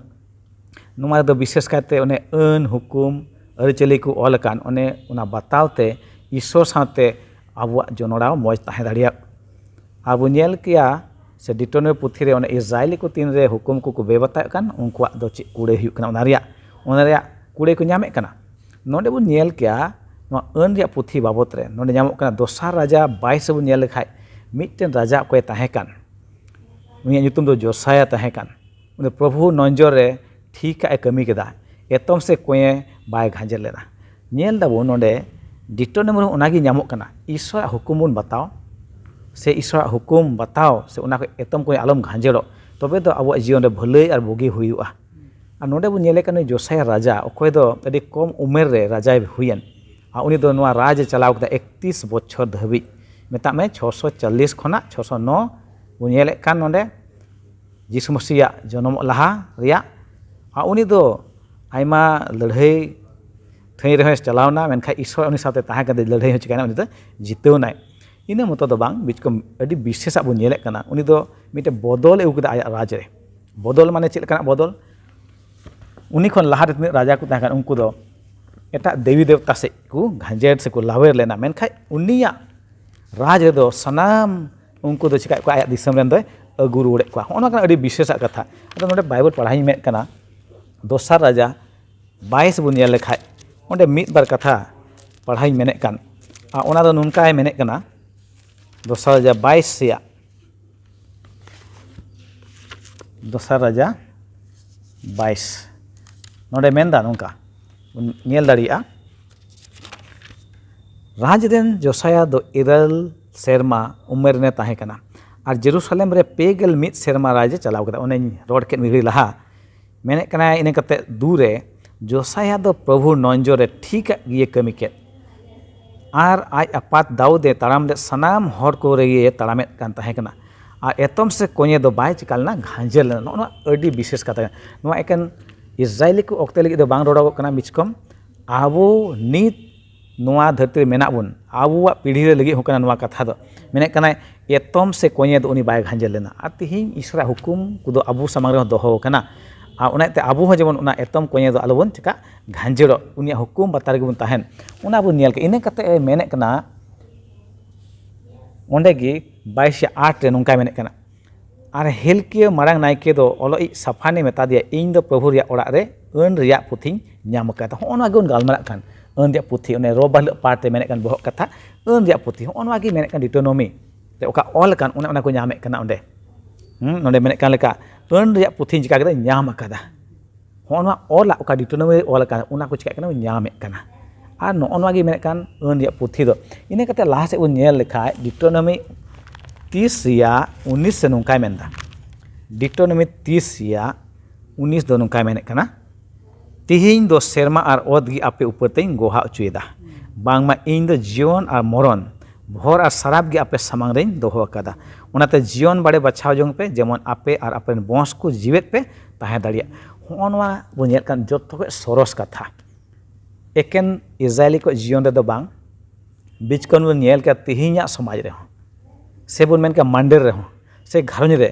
ᱱᱚᱣᱟ ᱨᱮᱫᱚ ᱵᱤᱥᱮᱥ ᱠᱟᱭᱛᱮ ᱚᱱᱮ ᱟᱹᱱ, ᱦᱩᱠᱩᱢ, ᱟᱹᱨᱤᱪᱟᱹᱞᱤ ᱠᱚ ᱚᱞ ᱟᱠᱟᱱ, ᱚᱱᱮ ᱚᱱᱟ ᱵᱟᱛᱟᱣ ᱛᱮ ᱤᱥᱥᱚᱨ ᱥᱟᱶᱛᱮ ᱟᱵᱚᱣᱟᱜ ᱡᱚᱱᱚᱲᱟᱣ ᱢᱚᱡᱽ ᱛᱟᱦᱮᱸ ᱫᱟᱲᱮᱭᱟᱜ᱾ ᱟᱨ ᱵᱚᱱ ᱧᱮᱞ ᱠᱮᱭᱟ ᱥᱮ ᱰᱤᱴᱳᱱᱚᱢᱤ ᱯᱩᱛᱷᱤ ᱨᱮ ᱚᱱᱮ ᱤᱥᱨᱟᱭᱮᱞᱤ ᱠᱚ ᱛᱤᱱᱨᱮ ᱦᱩᱠᱩᱢ ᱠᱚᱠᱚ ᱵᱮᱵᱟᱛᱟᱣᱮᱫ ᱠᱟᱱ, ᱩᱱᱠᱩᱣᱟᱜ ᱫᱚ ᱪᱮᱫ ᱠᱩᱲᱟᱹᱭ ᱦᱩᱭᱩᱜ ᱠᱟᱱᱟ, ᱚᱱᱟ ᱨᱮᱭᱟᱜ, ᱚᱱᱟ ᱨᱮᱭᱟᱜ ᱠᱩᱲᱟᱹᱭ ᱠᱚ ᱧᱟᱢᱮᱫ ᱠᱟᱱᱟ᱾ ᱱᱚᱰᱮ ᱵᱚᱱ ᱧᱮᱞ ᱠᱮᱭᱟ ᱱᱚᱣᱟ ᱟᱹᱱ ᱨᱮᱭᱟᱜ ᱯᱩᱛᱷᱤ ᱵᱟᱵᱚᱛ ᱨᱮ, ᱱᱚᱰᱮ ᱧᱟᱢᱚᱜ ᱠᱟᱱᱟ ᱫᱚᱥᱟᱨ ᱨᱟᱡᱟ ᱵᱟᱭᱤᱥ ᱨᱮᱵᱚᱱ ᱧᱮᱞ ᱞᱮᱠᱷᱟᱡ, ᱢᱤᱫᱴᱮᱱ ᱨᱟᱡᱟ ᱚᱠᱚᱭᱮ ᱛᱟᱦᱮᱸ ᱠᱟᱱ, ᱩᱱᱤᱭᱟᱜ ᱧᱩᱛᱩᱢ ᱫᱚ ᱡᱳᱥᱟᱭᱟ ᱛᱟᱦᱮᱸ ᱠᱟᱱ᱾ ᱩᱱᱤ ᱯᱨᱚᱵᱷᱩ ᱱᱚᱡᱚᱨ ᱨᱮ ᱴᱷᱤᱠᱟᱜ ᱮ ᱠᱟᱹᱢᱤ ᱠᱮᱫᱟ, ᱮᱛᱚᱢ ᱥᱮ ᱠᱚᱸᱭᱮ ᱵᱟᱭ ᱜᱷᱟᱸᱡᱮᱨ ᱞᱮᱱᱟ᱾ ᱧᱮᱞ ᱫᱟᱵᱚᱱ ᱱᱚᱰᱮ ᱰᱤᱴᱳᱱᱚᱢᱤ ᱨᱮᱦᱚᱸ ᱚᱱᱟᱜᱮ ᱧᱟᱢᱚᱜ ᱠᱟᱱᱟ, ᱤᱥᱚᱨᱟᱜ ᱦᱩᱠᱩᱢ ᱵᱚᱱ ᱵᱟᱛᱟᱣ, ᱥᱮ ᱤᱥᱚᱨᱟᱜ ᱦᱩᱠᱩᱢ ᱵᱟᱛᱟᱣ, ᱥᱮ ᱚᱱᱟ ᱠᱚ ᱮᱛᱚᱢ ᱠᱚ ᱟᱞᱚᱢ ᱜᱷᱟᱸᱡᱮᱲᱚᱜ, ᱛᱚᱵᱮ ᱫᱚ ᱟᱵᱚᱣᱟᱜ ᱡᱤᱭᱚᱱ ᱨᱮ ᱵᱷᱟᱹᱞᱟᱹᱭ ᱟᱨ ᱵᱩᱜᱤ ᱦᱩᱭᱩᱜᱼᱟ᱾ ᱟᱨ ᱱᱚᱰᱮ ᱵᱚᱱ ᱧᱮᱞᱮ ᱠᱟᱱᱟ ᱡᱳᱥᱟᱭᱟ ᱨᱟᱡᱟ, ᱚᱠᱚᱭ ᱫᱚ ᱟᱹᱰᱤ ᱠᱚᱢ ᱩᱢᱮᱨ ᱨᱮ ᱨᱟᱡᱟᱭ ᱦᱩᱭᱮᱱ, ᱟᱨ ᱩᱱᱤ ᱫᱚ ᱱᱚᱣᱟ ᱨᱟᱡᱽ ᱮ ᱪᱟᱞᱟᱣ ᱠᱮᱫᱟ ᱮᱠᱛᱤᱥ ᱵᱚᱪᱷᱚᱨ ᱫᱷᱟᱹᱵᱤᱡ, ᱢᱮᱛᱟᱜ ᱢᱮ ᱪᱷᱚᱥᱚ ᱪᱚᱞᱞᱤᱥ ᱠᱷᱚᱱᱟᱜ ᱪᱷᱚᱥᱚ ᱱᱚ ᱵᱚᱱ ᱧᱮᱞᱮᱫ ᱠᱟᱱ ᱱᱚᱰᱮ ᱡᱤᱥᱩ ᱢᱟᱹᱥᱤᱭᱟᱜ ᱡᱚᱱᱚᱢᱚᱜ ᱞᱟᱦᱟ ᱨᱮᱭᱟᱜ᱾ ᱟᱨ ᱩᱱᱤ ᱫᱚ ᱟᱭᱢᱟ ᱞᱟᱹᱲᱦᱟᱹᱭ ᱴᱷᱟᱹᱭ ᱨᱮᱦᱚᱸᱭ ᱪᱟᱞᱟᱣᱱᱟ, ᱢᱮᱱᱠᱷᱟᱱ ᱤᱥᱚᱨ ᱩᱱᱤ ᱥᱟᱶᱛᱮ ᱛᱟᱦᱮᱸ ᱠᱟᱛᱮ ᱞᱟᱹᱲᱦᱟᱹᱭ ᱦᱚᱸ ᱪᱤᱠᱟᱹᱭᱱᱟ, ᱩᱱᱤ ᱫᱚ ᱡᱤᱛᱟᱹᱣ ᱱᱟᱭ᱾ ᱤᱱᱟᱹ ᱢᱚᱛᱚ ᱫᱚ ᱵᱟᱝ, ᱵᱤᱪᱠᱚᱢ ᱟᱹᱰᱤ ᱵᱤᱥᱮᱥᱟᱜ ᱵᱚᱱ ᱧᱮᱞᱮᱫ ᱠᱟᱱᱟ, ᱩᱱᱤ ᱫᱚ ᱢᱤᱫᱴᱮᱱ ᱵᱚᱫᱚᱞ ᱮ ᱟᱹᱜᱩ ᱠᱮᱫᱟ ᱟᱭᱟᱜ ᱨᱟᱡᱽ ᱨᱮ᱾ ᱵᱚᱫᱚᱞ ᱢᱟᱱᱮ ᱪᱮᱫ ᱞᱮᱠᱟᱱᱟᱜ ᱵᱚᱫᱚᱞ? ᱩᱱᱤ ᱠᱷᱚᱱ ᱞᱟᱦᱟᱨᱮ ᱛᱤᱱᱟᱹᱜ ᱨᱟᱡᱟ ᱠᱚ ᱛᱟᱦᱮᱸ ᱠᱟᱱᱟ, ᱩᱱᱠᱩ ᱫᱚ ᱮᱴᱟᱜ ᱫᱮᱵᱤ ᱫᱮᱵᱛᱟ ᱥᱮᱫ ᱠᱚ ᱜᱷᱟᱸᱡᱮᱲ ᱥᱮᱠᱚ ᱞᱟᱣᱮᱨ ᱞᱮᱱᱟ, ᱢᱮᱱᱠᱷᱟᱱ ᱩᱱᱤᱭᱟᱜ ᱨᱟᱡᱽ ᱨᱮᱫᱚ ᱥᱟᱱᱟᱢ ᱩᱱᱠᱩ ᱫᱚ ᱪᱤᱠᱟᱹᱭᱮᱫ ᱠᱚᱣᱟ, ᱟᱭᱟᱜ ᱫᱤᱥᱚᱢ ᱨᱮᱱ ᱫᱚᱭ ᱟᱹᱜᱩ ᱨᱩᱣᱟᱹᱲᱮᱫ ᱠᱚᱣᱟ᱾ ᱦᱚᱸᱜᱼᱚ ᱱᱚᱣᱟ ᱠᱟᱱᱟ ᱟᱹᱰᱤ ᱵᱤᱥᱮᱥᱟᱜ ᱠᱟᱛᱷᱟ᱾ ᱟᱫᱚ ᱱᱚᱰᱮ ᱵᱟᱭᱵᱮᱞ ᱯᱟᱲᱦᱟᱣ ᱤᱧ ᱢᱮᱱ ᱠᱟᱱᱟ, ᱫᱚᱥᱟᱨ ᱨᱟᱡᱟ ᱵᱟᱭᱤᱥ ᱵᱚᱱ ᱧᱮᱞ ᱞᱮᱠᱷᱟᱡ, ᱚᱸᱰᱮ ᱢᱤᱫ ᱵᱟᱨ ᱠᱟᱛᱷᱟ ᱯᱟᱲᱦᱟᱣ ᱤᱧ ᱢᱮᱱᱮᱫ ᱠᱟᱱ, ᱟᱨ ᱚᱱᱟ ᱫᱚ ᱱᱚᱝᱠᱟᱭ ᱢᱮᱱᱮᱫ ᱠᱟᱱᱟ, ᱫᱚᱥᱟᱨ ᱨᱟᱡᱟ ᱵᱟᱭᱤᱥ ᱨᱮᱭᱟᱜ, ᱫᱚᱥᱟᱨ ᱨᱟᱡᱟ ᱵᱟᱭᱤᱥ, ᱱᱚᱰᱮ ᱢᱮᱱᱫᱟ ᱱᱚᱝᱠᱟ, ᱧᱮᱞ ᱫᱟᱲᱮᱭᱟᱜᱼᱟ, ᱨᱟᱡᱽ ᱨᱮᱱ ᱡᱚᱥᱟᱭᱟ ᱫᱚ ᱤᱨᱟᱹᱞ ᱥᱮᱨᱢᱟ ᱩᱢᱮᱨ ᱨᱮᱱᱮ ᱛᱟᱦᱮᱸ ᱠᱟᱱᱟ, ᱟᱨ ᱡᱮᱨᱩᱥᱟᱞᱮᱢ ᱨᱮ ᱯᱮ ᱜᱮᱞ ᱢᱤᱫ ᱥᱮᱨᱢᱟ ᱨᱟᱡᱽ ᱮ ᱪᱟᱞᱟᱣ ᱠᱮᱫᱟ᱾ ᱚᱱᱮᱧ ᱨᱚᱲ ᱠᱮᱫ ᱢᱤᱫ ᱜᱷᱟᱹᱲᱤ ᱞᱟᱦᱟ, ᱢᱮᱱᱮᱫ ᱠᱟᱱᱟᱭ, ᱤᱱᱟᱹ ᱠᱟᱛᱮ ᱫᱩ ᱨᱮ ᱡᱚᱥᱟᱭᱟ ᱫᱚ ᱯᱨᱚᱵᱷᱩ ᱱᱚᱡᱚᱨ ᱨᱮ ᱴᱷᱤᱠᱟᱜ ᱜᱮᱭ ᱠᱟᱹᱢᱤ ᱠᱮᱫ, ᱟᱨ ᱟᱡ ᱟᱯᱟᱛ ᱫᱟᱣᱩᱫ ᱮ ᱛᱟᱲᱟᱢ ᱞᱮᱫ ᱥᱟᱱᱟᱢ ᱦᱚᱨ ᱠᱚ ᱨᱮᱜᱮ ᱛᱟᱲᱟᱢᱮᱫ ᱠᱟᱱ ᱛᱟᱦᱮᱸ ᱠᱟᱱᱟ, ᱟᱨ ᱮᱛᱚᱢ ᱥᱮ ᱠᱚᱧᱮ ᱫᱚ ᱵᱟᱭ ᱪᱤᱠᱟ ᱞᱮᱱᱟ, ᱜᱷᱟᱸᱡᱮ ᱞᱮᱱᱟ᱾ ᱱᱚᱜᱼᱚ ᱱᱚᱣᱟ ᱟᱹᱰᱤ ᱵᱤᱥᱮᱥ ᱠᱟᱛᱷᱟ ᱠᱟᱱᱟ᱾ ᱱᱚᱣᱟ ᱮᱠᱮᱱ ᱤᱥᱨᱟᱭᱮᱞᱤ ᱠᱚ ᱚᱠᱛᱮ ᱞᱟᱹᱜᱤᱫ ᱫᱚ ᱵᱟᱝ ᱨᱚᱲᱚᱜᱚᱜ ᱠᱟᱱᱟ, ᱵᱤᱪᱠᱚᱢ ᱟᱵᱚ ᱱᱤᱛ ᱱᱚᱣᱟ ᱫᱷᱟᱹᱨᱛᱤ ᱨᱮ ᱢᱮᱱᱟᱜ ᱵᱚᱱ, ᱟᱵᱚᱣᱟᱜ ᱯᱤᱲᱦᱤ ᱨᱮ ᱞᱟᱹᱜᱤᱫ ᱦᱚᱸ ᱠᱟᱱᱟ ᱱᱚᱣᱟ ᱠᱟᱛᱷᱟ ᱫᱚ᱾ ᱢᱮᱱᱮᱫ ᱠᱟᱱᱟᱭ, ᱮᱛᱚᱢ ᱥᱮ ᱠᱚᱧᱮ ᱫᱚ ᱩᱱᱤ ᱵᱟᱭ ᱜᱷᱟᱸᱡᱮ ᱞᱮᱱᱟ᱾ ᱟᱨ ᱛᱤᱦᱤᱧ ᱤᱥᱚᱨᱟᱜ ᱦᱩᱠᱩᱢ ᱠᱚᱫᱚ ᱟᱵᱚ ᱥᱟᱢᱟᱝ ᱨᱮᱦᱚᱸ ᱫᱚᱦᱚ ᱟᱠᱟᱱᱟ᱾ ᱟᱨ ᱚᱱᱟᱛᱮ ᱟᱵᱚ ᱦᱚᱸ ᱡᱮᱢᱚᱱ ᱚᱱᱟ ᱮᱛᱚᱢ ᱠᱚᱧᱮ ᱫᱚ ᱟᱞᱚᱵᱚᱱ ᱪᱤᱠᱟ ᱜᱷᱟᱸᱡᱮᱲᱚᱜ, ᱩᱱᱤᱭᱟᱜ ᱦᱩᱠᱩᱢ ᱵᱟᱛᱟ ᱨᱮᱜᱮ ᱵᱚᱱ ᱛᱟᱦᱮᱱ, ᱚᱱᱟ ᱵᱚᱱ ᱧᱮᱞ ᱠᱮᱫ᱾ ᱤᱱᱟᱹ ᱠᱟᱛᱮ ᱮ ᱢᱮᱱᱮᱫ ᱠᱟᱱᱟ, ᱚᱸᱰᱮ ᱜᱮ ᱵᱟᱭᱤᱥ ᱟᱴ ᱨᱮ ᱱᱚᱝᱠᱟᱭ ᱢᱮᱱᱮᱫ ᱠᱟᱱᱟ, ᱟᱨ ᱦᱤᱞᱠᱤᱭᱟᱹ ᱢᱟᱨᱟᱝ ᱱᱟᱭᱠᱮ ᱫᱚ ᱚᱞᱚᱜ ᱤᱡ ᱥᱟᱯᱷᱟᱱᱮ ᱢᱮᱛᱟ ᱫᱮᱭᱟ, ᱤᱧ ᱫᱚ ᱯᱨᱚᱵᱷᱩ ᱨᱮᱭᱟᱜ ᱚᱲᱟᱜ ᱨᱮ ᱟᱹᱱ ᱨᱮᱭᱟᱜ ᱯᱩᱛᱷᱤᱧ ᱧᱟᱢ ᱟᱠᱟᱫᱟ᱾ ᱦᱚᱸᱜᱼᱚ ᱱᱚᱣᱟ ᱜᱮᱵᱚᱱ ᱜᱟᱞᱢᱟᱨᱟᱜ ᱠᱟᱱ, ᱟᱹᱱ ᱨᱮᱭᱟᱜ ᱯᱩᱛᱷᱤ, ᱚᱱᱮ ᱨᱳᱵᱟᱨ ᱦᱤᱞᱳᱜ ᱯᱟᱨᱴ ᱨᱮ ᱢᱮᱱᱮᱫ ᱠᱟᱱ ᱵᱚᱦᱚᱜ ᱠᱟᱛᱷᱟ, ᱟᱹᱱ ᱨᱮᱭᱟᱜ ᱯᱩᱛᱷᱤ, ᱦᱚᱸᱜᱼᱚ ᱱᱚᱣᱟ ᱜᱮ ᱢᱮᱱᱮᱫ ᱠᱟᱱ ᱰᱤᱴᱳᱱᱚᱢᱤ ᱨᱮ ᱚᱠᱟ ᱚᱞ ᱟᱠᱟᱱ, ᱚᱱᱮ ᱚᱱᱟ ᱠᱚ ᱧᱟᱢᱮᱫ ᱠᱟᱱᱟ ᱚᱸᱰᱮ᱾ ᱦᱩᱸ, ᱱᱚᱸᱰᱮ ᱢᱮᱱᱮᱫ ᱠᱟᱱ ᱞᱮᱠᱟ, ᱟᱹᱱ ᱨᱮᱭᱟᱜ ᱯᱩᱛᱷᱤᱧ ᱪᱤᱠᱟ ᱠᱮᱫᱟ? ᱧᱟᱢ ᱟᱠᱟᱫᱟ᱾ ᱦᱚᱸᱜᱼᱚ ᱱᱚᱣᱟ ᱚᱞᱟᱜ, ᱚᱠᱟ ᱰᱤᱴᱳᱱᱚᱢᱤ ᱨᱮ ᱚᱞ ᱟᱠᱟᱱ, ᱚᱱᱟ ᱠᱚ ᱪᱤᱠᱟᱹᱜ ᱠᱟᱱᱟ? ᱧᱟᱢᱮᱫ ᱠᱟᱱᱟ᱾ ᱟᱨ ᱱᱚᱜᱼᱚ ᱱᱚᱣᱟ ᱜᱮ ᱢᱮᱱᱮᱫ ᱠᱟᱱ ᱟᱹᱱ ᱨᱮᱭᱟᱜ ᱯᱩᱛᱷᱤ ᱫᱚ᱾ ᱤᱱᱟᱹ ᱠᱟᱛᱮ ᱞᱟᱦᱟ ᱥᱮᱫ ᱵᱚᱱ ᱧᱮᱞ ᱞᱮᱠᱷᱟᱡ ᱰᱤᱴᱨᱳᱱᱚᱢᱤ ᱛᱤᱥ ᱨᱮᱭᱟᱜ ᱩᱱᱤᱥ ᱨᱮ ᱱᱚᱝᱠᱟᱭ ᱢᱮᱱᱫᱟ, ᱰᱤᱴᱨᱳᱱᱚᱢᱤ ᱛᱤᱥ ᱨᱮᱭᱟᱜ ᱩᱱᱤᱥ ᱫᱚ ᱱᱚᱝᱠᱟᱭ ᱢᱮᱱᱮᱫ ᱠᱟᱱᱟ, "ᱛᱤᱦᱤᱧ ᱫᱚ ᱥᱮᱨᱢᱟ ᱟᱨ ᱚᱛ ᱜᱮ ᱟᱯᱮ ᱩᱯᱟᱹᱨ ᱛᱮᱧ ᱜᱚᱦᱟ ᱦᱚᱪᱚᱭᱮᱫᱟ, ᱵᱟᱝᱢᱟ ᱤᱧ ᱫᱚ ᱡᱤᱭᱚᱱ ᱟᱨ ᱢᱚᱨᱚᱱ, ᱵᱷᱚᱨ ᱟᱨ ᱥᱟᱨᱟᱯ ᱜᱮ ᱟᱯᱮ ᱥᱟᱢᱟᱝ ᱨᱮᱧ ᱫᱚᱦᱚ ᱟᱠᱟᱫᱟ᱾ ᱚᱱᱟᱛᱮ ᱡᱤᱭᱚᱱ ᱵᱟᱲᱮ ᱵᱟᱪᱷᱟᱣ ᱡᱚᱝ ᱯᱮ, ᱡᱮᱢᱚᱱ ᱟᱯᱮ ᱟᱨ ᱟᱯᱮ ᱨᱮᱱ ᱵᱚᱝᱥ ᱠᱚ ᱡᱤᱣᱮᱫ ᱯᱮ ᱛᱟᱦᱮᱸ ᱫᱟᱲᱮᱭᱟᱜ᱾" ᱦᱚᱸᱜᱼᱚ ᱱᱚᱣᱟ ᱵᱚᱱ ᱧᱮᱞ ᱠᱟᱱ ᱡᱚᱛᱚ ᱠᱷᱚᱱ ᱥᱚᱨᱚᱥ ᱠᱟᱛᱷᱟ᱾ ᱮᱠᱮᱱ ᱤᱥᱨᱟᱭᱮᱞᱤ ᱠᱚ ᱡᱤᱭᱚᱱ ᱨᱮᱫᱚ ᱵᱟᱝ, ᱵᱤᱪᱠᱚᱱ ᱵᱚᱱ ᱧᱮᱞ ᱠᱮᱫᱟ ᱛᱮᱦᱮᱧᱟᱜ ᱥᱚᱢᱟᱡᱽ ᱨᱮᱦᱚᱸ, ᱥᱮ ᱵᱚᱱ ᱢᱮᱱ ᱠᱮᱫᱟ ᱢᱟᱱᱰᱮᱨ ᱨᱮᱦᱚᱸ, ᱥᱮ ᱜᱷᱟᱨᱚᱸᱡᱽ ᱨᱮ,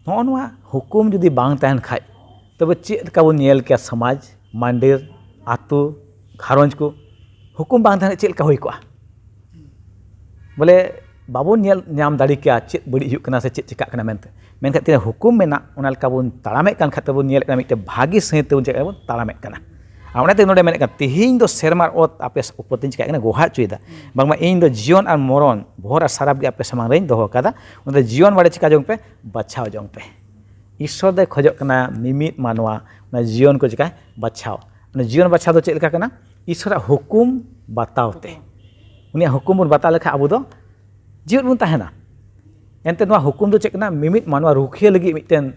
ᱱᱚᱜᱼᱚ ᱱᱚᱣᱟ ᱦᱩᱠᱩᱢ ᱡᱩᱫᱤ ᱵᱟᱝ ᱛᱟᱦᱮᱱ ᱠᱷᱟᱡ, ᱛᱚᱵᱮ ᱪᱮᱫ ᱞᱮᱠᱟ ᱵᱚᱱ ᱧᱮᱞ ᱠᱮᱭᱟ ᱥᱚᱢᱟᱡᱽ, ᱢᱟᱱᱰᱮᱨ, ᱟᱹᱛᱩ, ᱜᱷᱟᱨᱚᱸᱡᱽ ᱠᱚ? ᱦᱩᱠᱩᱢ ᱵᱟᱝ ᱛᱟᱦᱮᱱ ᱠᱷᱟᱡ ᱪᱮᱫ ᱞᱮᱠᱟ ᱦᱩᱭ ᱠᱚᱜᱼᱟ? ᱵᱚᱞᱮ, ᱵᱟᱵᱚᱱ ᱧᱮᱞ ᱧᱟᱢ ᱫᱟᱲᱮ ᱠᱮᱭᱟ ᱪᱮᱫ ᱵᱟᱹᱲᱤᱡ ᱦᱩᱭᱩᱜ ᱠᱟᱱᱟ ᱥᱮ ᱪᱮᱫ ᱪᱤᱠᱟᱹᱜ ᱠᱟᱱᱟ ᱢᱮᱱᱛᱮ᱾ ᱢᱮᱱᱠᱷᱟᱱ ᱛᱤᱱᱟᱹᱜ ᱦᱩᱠᱩᱢ ᱢᱮᱱᱟᱜ, ᱚᱱᱟ ᱞᱮᱠᱟ ᱵᱚᱱ ᱛᱟᱲᱟᱢᱮᱫ ᱠᱟᱱ ᱠᱷᱟᱡ ᱛᱮᱵᱚᱱ ᱧᱮᱞᱮᱫ ᱠᱟᱱᱟ ᱢᱤᱫᱴᱮᱱ ᱵᱷᱟᱹᱜᱤ ᱥᱟᱹᱦᱤᱡ ᱛᱮᱵᱚᱱ ᱪᱮᱫ ᱵᱚᱱ ᱛᱟᱲᱟᱢᱮᱫ ᱠᱟᱱᱟ᱾ ᱟᱨ ᱚᱱᱟᱛᱮ ᱱᱚᱰᱮ ᱢᱮᱱᱮᱫ ᱠᱟᱱᱟ, "ᱛᱤᱦᱤᱧ ᱫᱚ ᱥᱮᱨᱢᱟ ᱟᱨ ᱚᱛ ᱟᱯᱮ ᱩᱯᱟᱹᱨ ᱛᱤᱧ ᱪᱤᱠᱟᱹᱜ ᱠᱟᱱᱟ, ᱜᱚᱦᱟ ᱦᱚᱪᱚᱭᱮᱫᱟ, ᱵᱟᱝᱢᱟ ᱤᱧ ᱫᱚ ᱡᱤᱭᱚᱱ ᱟᱨ ᱢᱚᱨᱚᱱ, ᱵᱷᱚᱨ ᱟᱨ ᱥᱟᱨᱟᱯ ᱜᱮ ᱟᱯᱮ ᱥᱟᱢᱟᱝ ᱨᱮᱧ ᱫᱚᱦᱚ ᱟᱠᱟᱫᱟ, ᱚᱱᱟᱛᱮ ᱡᱤᱭᱚᱱ ᱵᱟᱲᱮ ᱪᱤᱠᱟ ᱡᱚᱝ ᱯᱮ, ᱵᱟᱪᱷᱟᱣ ᱡᱚᱝ ᱯᱮ᱾" ᱤᱥᱥᱚᱨ ᱫᱚᱭ ᱠᱷᱚᱡᱚᱜ ᱠᱟᱱᱟ ᱢᱤᱢᱤᱫ ᱢᱟᱱᱣᱟ ᱚᱱᱟ ᱡᱤᱭᱚᱱ ᱠᱚ ᱪᱤᱠᱟᱹ ᱵᱟᱪᱷᱟᱣ᱾ ᱚᱱᱟ ᱡᱤᱭᱚᱱ ᱵᱟᱪᱷᱟᱣ ᱫᱚ ᱪᱮᱫ ᱞᱮᱠᱟ ᱠᱟᱱᱟ? ᱤᱥᱥᱚᱨᱟᱜ ᱦᱩᱠᱩᱢ ᱵᱟᱛᱟᱣ ᱛᱮ᱾ ᱩᱱᱤᱭᱟᱜ ᱦᱩᱠᱩᱢ ᱵᱚᱱ ᱵᱟᱛᱟᱣ ᱞᱮᱠᱷᱟᱱ ᱟᱵᱚ ᱫᱚ ᱡᱤᱣᱮᱫ ᱵᱚᱱ ᱛᱟᱦᱮᱱᱟ᱾ ᱮᱱᱛᱮ ᱱᱚᱣᱟ ᱦᱩᱠᱩᱢ ᱫᱚ ᱪᱮᱫ ᱠᱟᱱᱟ? ᱢᱤᱢᱤᱫ ᱢᱟᱱᱣᱟ ᱨᱩᱠᱷᱤᱭᱟᱹ ᱞᱟᱹᱜᱤᱫ ᱢᱤᱫᱴᱮᱱ,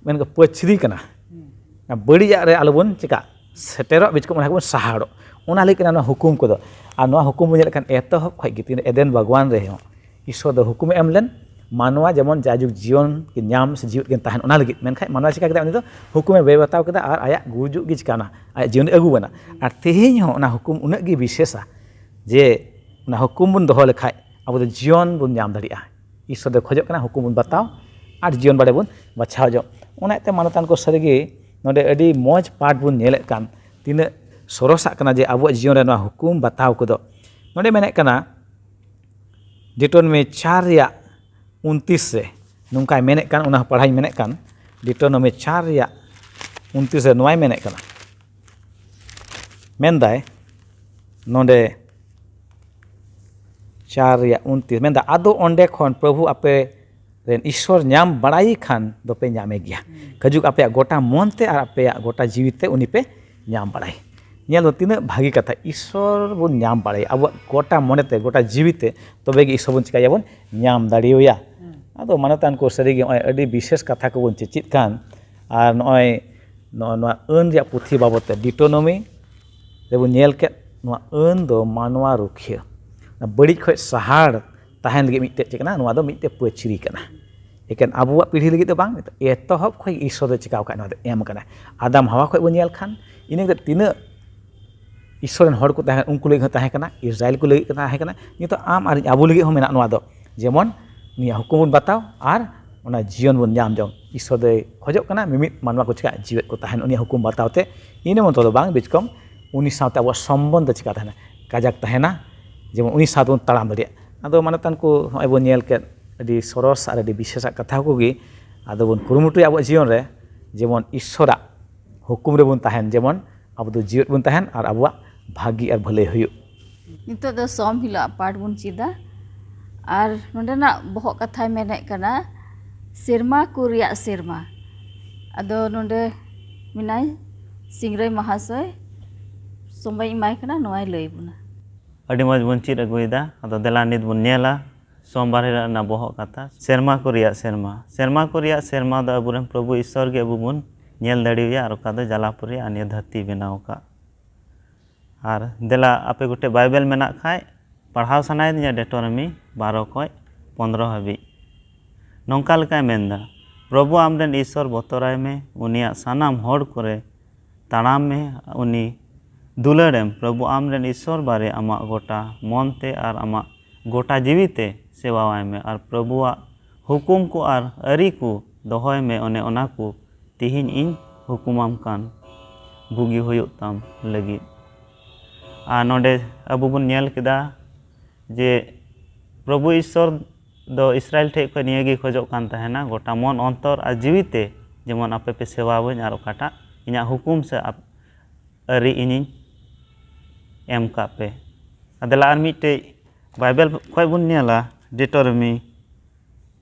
ᱢᱮᱱ ᱜᱮ, ᱯᱟᱹᱪᱷᱨᱤ ᱠᱟᱱᱟ᱾ ᱵᱟᱹᱲᱤᱡᱟᱜ ᱨᱮ ᱟᱞᱚᱵᱚᱱ ᱪᱤᱠᱟ ᱥᱮᱴᱮᱨᱚᱜ, ᱵᱤᱪᱠᱚᱢ ᱚᱱᱟ ᱠᱚᱵᱚᱱ ᱥᱟᱦᱟᱲᱚᱜ, ᱚᱱᱟ ᱞᱟᱹᱜᱤᱫ ᱠᱟᱱᱟ ᱱᱚᱣᱟ ᱦᱩᱠᱩᱢ ᱠᱚᱫᱚ᱾ ᱟᱨ ᱱᱚᱣᱟ ᱦᱩᱠᱩᱢ ᱵᱚᱱ ᱧᱮᱞᱮᱫ ᱠᱟᱱ ᱮᱛᱚᱦᱚᱵ ᱠᱷᱚᱱ ᱜᱮ ᱛᱤᱱᱟᱹᱜ ᱮᱫᱮᱱ ᱵᱟᱜᱽᱣᱟᱱ ᱨᱮᱦᱚᱸ ᱤᱥᱥᱚᱨ ᱫᱚ ᱦᱩᱠᱩᱢᱮ ᱮᱢ ᱞᱮᱱ, ᱢᱟᱱᱣᱟ ᱡᱮᱢᱚᱱ ᱡᱟᱭᱡᱩᱜᱽ ᱡᱤᱭᱚᱱ ᱠᱤᱱ ᱧᱟᱢ ᱥᱮ ᱡᱤᱣᱮᱫ ᱠᱤᱱ ᱛᱟᱦᱮᱱ, ᱚᱱᱟ ᱞᱟᱹᱜᱤᱫ᱾ ᱢᱮᱱᱠᱷᱟᱱ ᱢᱟᱱᱣᱟ ᱪᱤᱠᱟ ᱠᱮᱫᱟ? ᱩᱱᱤ ᱫᱚ ᱦᱩᱠᱩᱢᱮ ᱵᱮᱵᱟᱛᱟᱣ ᱠᱮᱫᱟ ᱟᱨ ᱟᱭᱟᱜ ᱜᱩᱡᱩᱜ ᱜᱮ ᱪᱤᱠᱟᱹᱱᱟ, ᱟᱭᱟᱜ ᱡᱤᱭᱚᱱᱮ ᱟᱹᱜᱩ ᱟᱱᱟ᱾ ᱟᱨ ᱛᱮᱦᱮᱧ ᱦᱚᱸ ᱚᱱᱟ ᱦᱩᱠᱩᱢ ᱩᱱᱟᱹᱜ ᱜᱮ ᱵᱤᱥᱮᱥᱟ ᱡᱮ ᱚᱱᱟ ᱦᱩᱠᱩᱢ ᱵᱚᱱ ᱫᱚᱦᱚ ᱞᱮᱠᱷᱟᱡ ᱟᱵᱚ ᱫᱚ ᱡᱤᱭᱚᱱ ᱵᱚᱱ ᱧᱟᱢ ᱫᱟᱲᱮᱭᱟᱜᱼᱟ᱾ ᱤᱥᱥᱚᱨ ᱫᱚᱭ ᱠᱷᱚᱡᱚᱜ ᱠᱟᱱᱟ ᱦᱩᱠᱩᱢ ᱵᱚᱱ ᱵᱟᱛᱟᱣ ᱟᱨ ᱡᱤᱭᱚᱱ ᱵᱟᱲᱮ ᱵᱚᱱ ᱵᱟᱪᱷᱟᱣ ᱡᱚᱝ᱾ ᱚᱱᱟ ᱤᱭᱟᱹᱛᱮ ᱢᱟᱱᱚᱛᱟᱱ ᱠᱚ ᱥᱟᱹᱨᱤᱜᱮ ᱱᱚᱰᱮ ᱟᱹᱰᱤ ᱢᱚᱡᱽ ᱯᱟᱴ ᱵᱚᱱ ᱧᱮᱞᱮᱫ ᱠᱟᱱ, ᱛᱤᱱᱟᱹᱜ ᱥᱚᱨᱚᱥᱟᱜ ᱠᱟᱱᱟ ᱡᱮ ᱟᱵᱚᱣᱟᱜ ᱡᱤᱭᱚᱱ ᱨᱮ ᱱᱚᱣᱟ ᱦᱩᱠᱩᱢ ᱵᱟᱛᱟᱣ ᱠᱚᱫᱚ᱾ ᱱᱚᱰᱮ ᱢᱮᱱᱮᱫ ᱠᱟᱱᱟ, ᱰᱤᱴᱨᱳᱱᱚᱢᱤ ᱪᱟᱨ ᱨᱮᱭᱟᱜ ᱩᱱᱛᱤᱥ ᱨᱮ ᱱᱚᱝᱠᱟᱭ ᱢᱮᱱᱮᱫ ᱠᱟᱱ, ᱚᱱᱟ ᱦᱚᱸ ᱯᱟᱲᱦᱟᱣᱤᱧ ᱢᱮᱱᱮᱫ ᱠᱟᱱ, ᱰᱤᱴᱨᱳᱱᱚᱢᱤ ᱪᱟᱨ ᱨᱮᱭᱟᱜ ᱩᱱᱛᱤᱥ ᱨᱮ ᱱᱚᱣᱟᱭ ᱢᱮᱱᱮᱫ ᱠᱟᱱᱟ, ᱢᱮᱱᱫᱟᱭ ᱱᱚᱰᱮ ᱪᱟᱨ ᱨᱮᱭᱟᱜ ᱩᱱᱛᱤᱥ, ᱢᱮᱱᱫᱟ, "ᱟᱫᱚ ᱚᱸᱰᱮ ᱠᱷᱚᱱ ᱯᱨᱚᱵᱷᱩ ᱟᱯᱮ ᱨᱮᱱ ᱤᱥᱥᱚᱨ ᱧᱟᱢ ᱵᱟᱲᱟᱭᱮ ᱠᱷᱟᱱ ᱫᱚᱯᱮ ᱧᱟᱢᱮ ᱜᱮᱭᱟ, ᱠᱟᱡᱩᱠ ᱟᱯᱮᱭᱟᱜ ᱜᱚᱴᱟ ᱢᱚᱱ ᱛᱮ ᱟᱨ ᱟᱯᱮᱭᱟᱜ ᱜᱚᱴᱟ ᱡᱤᱣᱤ ᱛᱮ ᱩᱱᱤ ᱯᱮ ᱧᱟᱢ ᱵᱟᱲᱟᱭᱮ᱾" ᱧᱮᱞ ᱫᱚ ᱛᱤᱱᱟᱹᱜ ᱵᱷᱟᱹᱜᱤ ᱠᱟᱛᱷᱟ, ᱤᱥᱥᱚᱨ ᱵᱚᱱ ᱧᱟᱢ ᱵᱟᱲᱟᱭᱟ ᱟᱵᱚᱣᱟᱜ ᱜᱚᱴᱟ ᱢᱚᱱᱮᱛᱮ, ᱜᱚᱴᱟ ᱡᱤᱣᱤᱛᱮ, ᱛᱚᱵᱮ ᱜᱮ ᱤᱥᱥᱚᱨ ᱵᱚᱱ ᱪᱤᱠᱟᱹᱭᱟᱵᱚᱱ, ᱧᱟᱢ ᱫᱟᱲᱮᱣᱟᱭᱟ᱾ ᱟᱫᱚ ᱢᱟᱱᱚᱛᱟᱱ ᱠᱚ ᱥᱟᱹᱨᱤᱜᱮ ᱱᱚᱜᱼᱚᱭ ᱟᱹᱰᱤ ᱵᱤᱥᱮᱥ ᱠᱟᱛᱷᱟ ᱠᱚᱵᱚᱱ ᱪᱮᱪᱮᱫ ᱠᱟᱱ, ᱟᱨ ᱱᱚᱜᱼᱚᱭ ᱱᱚᱜᱼᱚ ᱱᱚᱣᱟ ᱟᱹᱱ ᱨᱮᱭᱟᱜ ᱯᱩᱛᱷᱤ ᱵᱟᱵᱚᱫ ᱛᱮ ᱰᱤᱴᱳᱱᱚᱢᱤ ᱨᱮᱵᱚᱱ ᱧᱮᱞ ᱠᱮᱫ, ᱱᱚᱣᱟ ᱟᱹᱱ ᱫᱚ ᱢᱟᱱᱣᱟ ᱨᱩᱠᱷᱤᱭᱟᱹ, ᱚᱱᱟ ᱵᱟᱹᱲᱤᱡ ᱠᱷᱚᱱ ᱥᱟᱦᱟᱲ ᱛᱟᱦᱮᱱ ᱞᱟᱹᱜᱤᱫ ᱢᱤᱫᱴᱮᱡ ᱪᱮᱫ ᱠᱟᱱᱟ, ᱱᱚᱣᱟ ᱫᱚ ᱢᱤᱫᱴᱮᱡ ᱯᱟᱹᱪᱨᱤ ᱠᱟᱱᱟ᱾ ᱮᱠᱮᱱ ᱟᱵᱚᱣᱟᱜ ᱯᱤᱲᱦᱤ ᱞᱟᱹᱜᱤᱫ ᱫᱚ ᱵᱟᱝ, ᱮᱛᱚᱦᱚᱵ ᱠᱷᱚᱱ ᱤᱥᱥᱚᱨ ᱫᱚ ᱪᱤᱠᱟᱹ ᱟᱠᱟᱫ, ᱱᱚᱣᱟ ᱫᱚ ᱮᱢ ᱠᱟᱱᱟ᱾ ᱟᱫᱟᱢ ᱦᱟᱣᱟ ᱠᱷᱚᱱ ᱵᱚᱱ ᱧᱮᱞ ᱠᱷᱟᱱ, ᱤᱱᱟᱹ ᱠᱟᱛᱮ ᱛᱤᱱᱟᱹᱜ ᱤᱥᱥᱚᱨ ᱨᱮᱱ ᱦᱚᱲ ᱠᱚ ᱛᱟᱦᱮᱸ ᱠᱟᱱᱟ, ᱩᱱᱠᱩ ᱞᱟᱹᱜᱤᱫ ᱦᱚᱸ ᱛᱟᱦᱮᱸ ᱠᱟᱱᱟ, ᱤᱥᱨᱟᱭᱮᱞ ᱠᱚ ᱞᱟᱹᱜᱤᱫ ᱛᱟᱦᱮᱸ ᱠᱟᱱᱟ, ᱱᱤᱛᱚᱜ ᱟᱢ ᱟᱨ ᱤᱧ ᱟᱵᱚ ᱞᱟᱹᱜᱤᱫ ᱦᱚᱸ ᱢᱮᱱᱟᱜ ᱱᱚᱣᱟ ᱫᱚ, ᱡᱮᱢᱚᱱ ᱩᱱᱤᱭᱟᱜ ᱦᱩᱠᱩᱢ ᱵᱚᱱ ᱵᱟᱛᱟᱣ ᱟᱨ ᱚᱱᱟ ᱡᱤᱭᱚᱱ ᱵᱚᱱ ᱧᱟᱢ ᱡᱚᱝ᱾ ᱤᱥᱥᱚᱨ ᱫᱚᱭ ᱠᱷᱚᱡᱚᱜ ᱠᱟᱱᱟ ᱢᱤᱢᱤᱫ ᱢᱟᱱᱣᱟ ᱠᱚ ᱪᱤᱠᱟ ᱡᱤᱣᱮᱫ ᱠᱚ ᱛᱟᱦᱮᱱ ᱩᱱᱤᱭᱟᱜ ᱦᱩᱠᱩᱢ ᱵᱟᱛᱟᱣ ᱛᱮ᱾ ᱤᱱᱟᱹ ᱢᱚᱛᱚ ᱫᱚ ᱵᱟᱝ, ᱵᱤᱪᱠᱚᱢ ᱩᱱᱤ ᱥᱟᱶᱛᱮ ᱟᱵᱚᱣᱟᱜ ᱥᱚᱢᱵᱚᱱᱫᱷ ᱪᱤᱠᱟ ᱛᱟᱦᱮᱱᱟ, ᱠᱟᱡᱟᱠ ᱛᱟᱦᱮᱱᱟ, ᱡᱮᱢᱚᱱ ᱩᱱᱤ ᱥᱟᱶᱛᱮ ᱵᱚᱱ ᱛᱟᱲᱟᱢ ᱫᱟᱲᱮᱭᱟᱜ᱾ ᱟᱫᱚ ᱢᱟᱱᱚᱛᱟᱱ ᱠᱚ ᱱᱚᱜᱼᱚᱭ ᱵᱚᱱ ᱧᱮᱞ ᱠᱮᱫ, ᱟᱹᱰᱤ ᱥᱚᱨᱚᱥ ᱟᱨ ᱟᱹᱰᱤ ᱵᱤᱥᱮᱥᱟᱜ ᱠᱟᱛᱷᱟ ᱠᱚᱜᱮ᱾ ᱟᱫᱚ ᱵᱚᱱ ᱠᱩᱨᱩᱢᱩᱴᱩᱭᱟ ᱟᱵᱚᱣᱟᱜ ᱡᱤᱭᱚᱱ ᱨᱮ ᱡᱮᱢᱚᱱ ᱤᱥᱥᱚᱨᱟᱜ ᱦᱩᱠᱩᱢ ᱨᱮᱵᱚᱱ ᱛᱟᱦᱮᱱ, ᱡᱮᱢᱚᱱ ᱟᱵᱚ ᱫᱚ ᱡᱤᱣᱮᱫ ᱵᱚᱱ ᱛᱟᱦᱮᱱ ᱟᱨ ᱟᱵᱚᱣᱟᱜ ᱵᱷᱟᱹᱜᱤ ᱟᱨ ᱵᱷᱟᱹᱞᱟᱹᱭ ᱦᱩᱭᱩᱜ᱾ ᱱᱤᱛᱚᱜ ᱫᱚ ᱥᱚᱢ ᱦᱤᱞᱳᱜ ᱟᱜ ᱯᱟᱴ ᱵᱚᱱ ᱪᱮᱫᱟ᱾ ᱟᱨ ᱱᱚᱸᱰᱮᱱᱟᱜ ᱵᱚᱦᱚᱜ ᱠᱟᱛᱷᱟᱭ ᱢᱮᱱᱮᱫ ᱠᱟᱱᱟ, ᱥᱮᱨᱢᱟ ᱠᱚ ᱨᱮᱭᱟᱜ ᱥᱮᱨᱢᱟ᱾ ᱟᱫᱚ ᱱᱚᱸᱰᱮ ᱢᱮᱱᱟᱭ ᱥᱤᱝᱨᱟᱹᱭ ᱢᱟᱦᱟᱥᱚᱭ, ᱥᱚᱢᱚᱭ ᱮᱢᱟᱭ ᱠᱟᱱᱟ, ᱱᱚᱣᱟᱭ ᱞᱟᱹᱭ ᱵᱚᱱᱟ᱾ ᱟᱹᱰᱤ ᱢᱚᱡᱽ ᱵᱚᱱ ᱪᱮᱫ ᱟᱹᱜᱩᱭᱮᱫᱟ᱾ ᱟᱫᱚ ᱫᱮᱞᱟ ᱱᱤᱛ ᱵᱚᱱ ᱧᱮᱞᱟ ᱥᱳᱢᱵᱟᱨ ᱦᱤᱞᱳᱜ ᱨᱮᱱᱟᱜ ᱵᱚᱦᱚᱜ ᱠᱟᱛᱷᱟ, ᱥᱮᱨᱢᱟ ᱠᱚ ᱨᱮᱭᱟᱜ ᱥᱮᱨᱢᱟ᱾ ᱥᱮᱨᱢᱟ ᱠᱚ ᱨᱮᱭᱟᱜ ᱥᱮᱨᱢᱟ ᱫᱚ ᱟᱵᱚᱨᱮᱱ ᱯᱨᱚᱵᱷᱩ ᱤᱥᱥᱚᱨ ᱜᱮ ᱟᱵᱚ ᱵᱚᱱ ᱧᱮᱞ ᱫᱟᱲᱮᱣᱟᱭᱟ, ᱟᱨ ᱚᱠᱟ ᱫᱚ ᱡᱟᱞᱟᱯᱩᱨᱤ ᱟᱨ ᱱᱤᱭᱟᱹ ᱫᱷᱟᱹᱨᱛᱤ ᱵᱮᱱᱟᱣ ᱟᱠᱟᱫ᱾ ᱟᱨ ᱫᱮᱞᱟ, ᱟᱯᱮ ᱠᱚᱴᱷᱮᱱ ᱵᱟᱭᱵᱮᱞ ᱢᱮᱱᱟᱜ ᱠᱷᱟᱡ, ᱯᱟᱲᱦᱟᱣ ᱥᱟᱱᱟᱭᱮᱫᱤᱧᱟ ᱰᱮᱴᱚᱱᱚᱢᱤ ᱵᱟᱨᱚ ᱠᱷᱚᱡ ᱯᱚᱱᱫᱽᱨᱚ ᱦᱟᱹᱵᱤᱡ᱾ ᱱᱚᱝᱠᱟ ᱞᱮᱠᱟᱭ ᱢᱮᱱᱫᱟ, "ᱯᱨᱚᱵᱷᱩ ᱟᱢᱨᱮᱱ ᱤᱥᱥᱚᱨ ᱵᱚᱛᱚᱨᱟᱭ ᱢᱮ, ᱩᱱᱤᱭᱟᱜ ᱥᱟᱱᱟᱢ ᱦᱚᱲ ᱠᱚᱨᱮ ᱛᱟᱲᱟᱢ ᱢᱮ, ᱩᱱᱤ ᱫᱩᱞᱟᱹᱲᱮᱢ, ᱯᱨᱚᱵᱷᱩ ᱟᱢᱨᱮᱱ ᱤᱥᱥᱚᱨ ᱵᱟᱨᱮ ᱟᱢᱟᱜ ᱜᱚᱴᱟ ᱢᱚᱱ ᱛᱮ ᱟᱨ ᱟᱢᱟᱜ ᱜᱚᱴᱟ ᱡᱤᱣᱤ ᱛᱮ ᱥᱮᱵᱟᱣᱟᱭ ᱢᱮ, ᱟᱨ ᱯᱨᱚᱵᱷᱩᱣᱟᱜ ᱦᱩᱠᱩᱢ ᱠᱚ ᱟᱨ ᱟᱹᱨᱤ ᱠᱚ ᱫᱚᱦᱚᱭ ᱢᱮ, ᱚᱱᱮ ᱚᱱᱟ ᱠᱚ ᱛᱤᱦᱤᱧ ᱤᱧ ᱦᱩᱠᱩᱢᱟᱢ ᱠᱟᱱ ᱵᱩᱜᱤ ᱦᱩᱭᱩᱜ ᱛᱟᱢ ᱞᱟᱹᱜᱤᱫ᱾" ᱟᱨ ᱱᱚᱰᱮ ᱟᱵᱚ ᱵᱚᱱ ᱧᱮᱞ ᱠᱮᱫᱟ ᱡᱮ ᱯᱨᱚᱵᱷᱩ ᱤᱥᱥᱚᱨ ᱫᱚ ᱤᱥᱨᱟᱭᱮᱞ ᱴᱷᱮᱡ ᱠᱷᱚᱡ ᱱᱤᱭᱟᱹ ᱜᱮ ᱠᱷᱚᱡᱚᱜ ᱠᱟᱱ ᱛᱟᱦᱮᱱᱟ, "ᱜᱚᱴᱟ ᱢᱚᱱ, ᱚᱱᱛᱚᱨ ᱟᱨ ᱡᱤᱣᱤ ᱛᱮ ᱡᱮᱢᱚᱱ ᱟᱯᱮ ᱯᱮ ᱥᱮᱵᱟᱣᱟᱹᱧ, ᱟᱨ ᱚᱠᱟᱴᱟᱜ ᱤᱧᱟᱹᱜ ᱦᱩᱠᱩᱢ ᱥᱮ ᱟᱯ-, ᱟᱹᱨᱤ ᱤᱧᱤᱧ ᱮᱢ ᱠᱟᱜ ᱯᱮ᱾" ᱟᱨ ᱫᱮᱞᱟ ᱟᱨ ᱢᱤᱫᱴᱮᱡ ᱵᱟᱭᱵᱮᱞ ᱠᱷᱚᱡ ᱵᱚᱱ ᱧᱮᱞᱟ, ᱰᱮᱴᱚᱨᱚᱢᱤ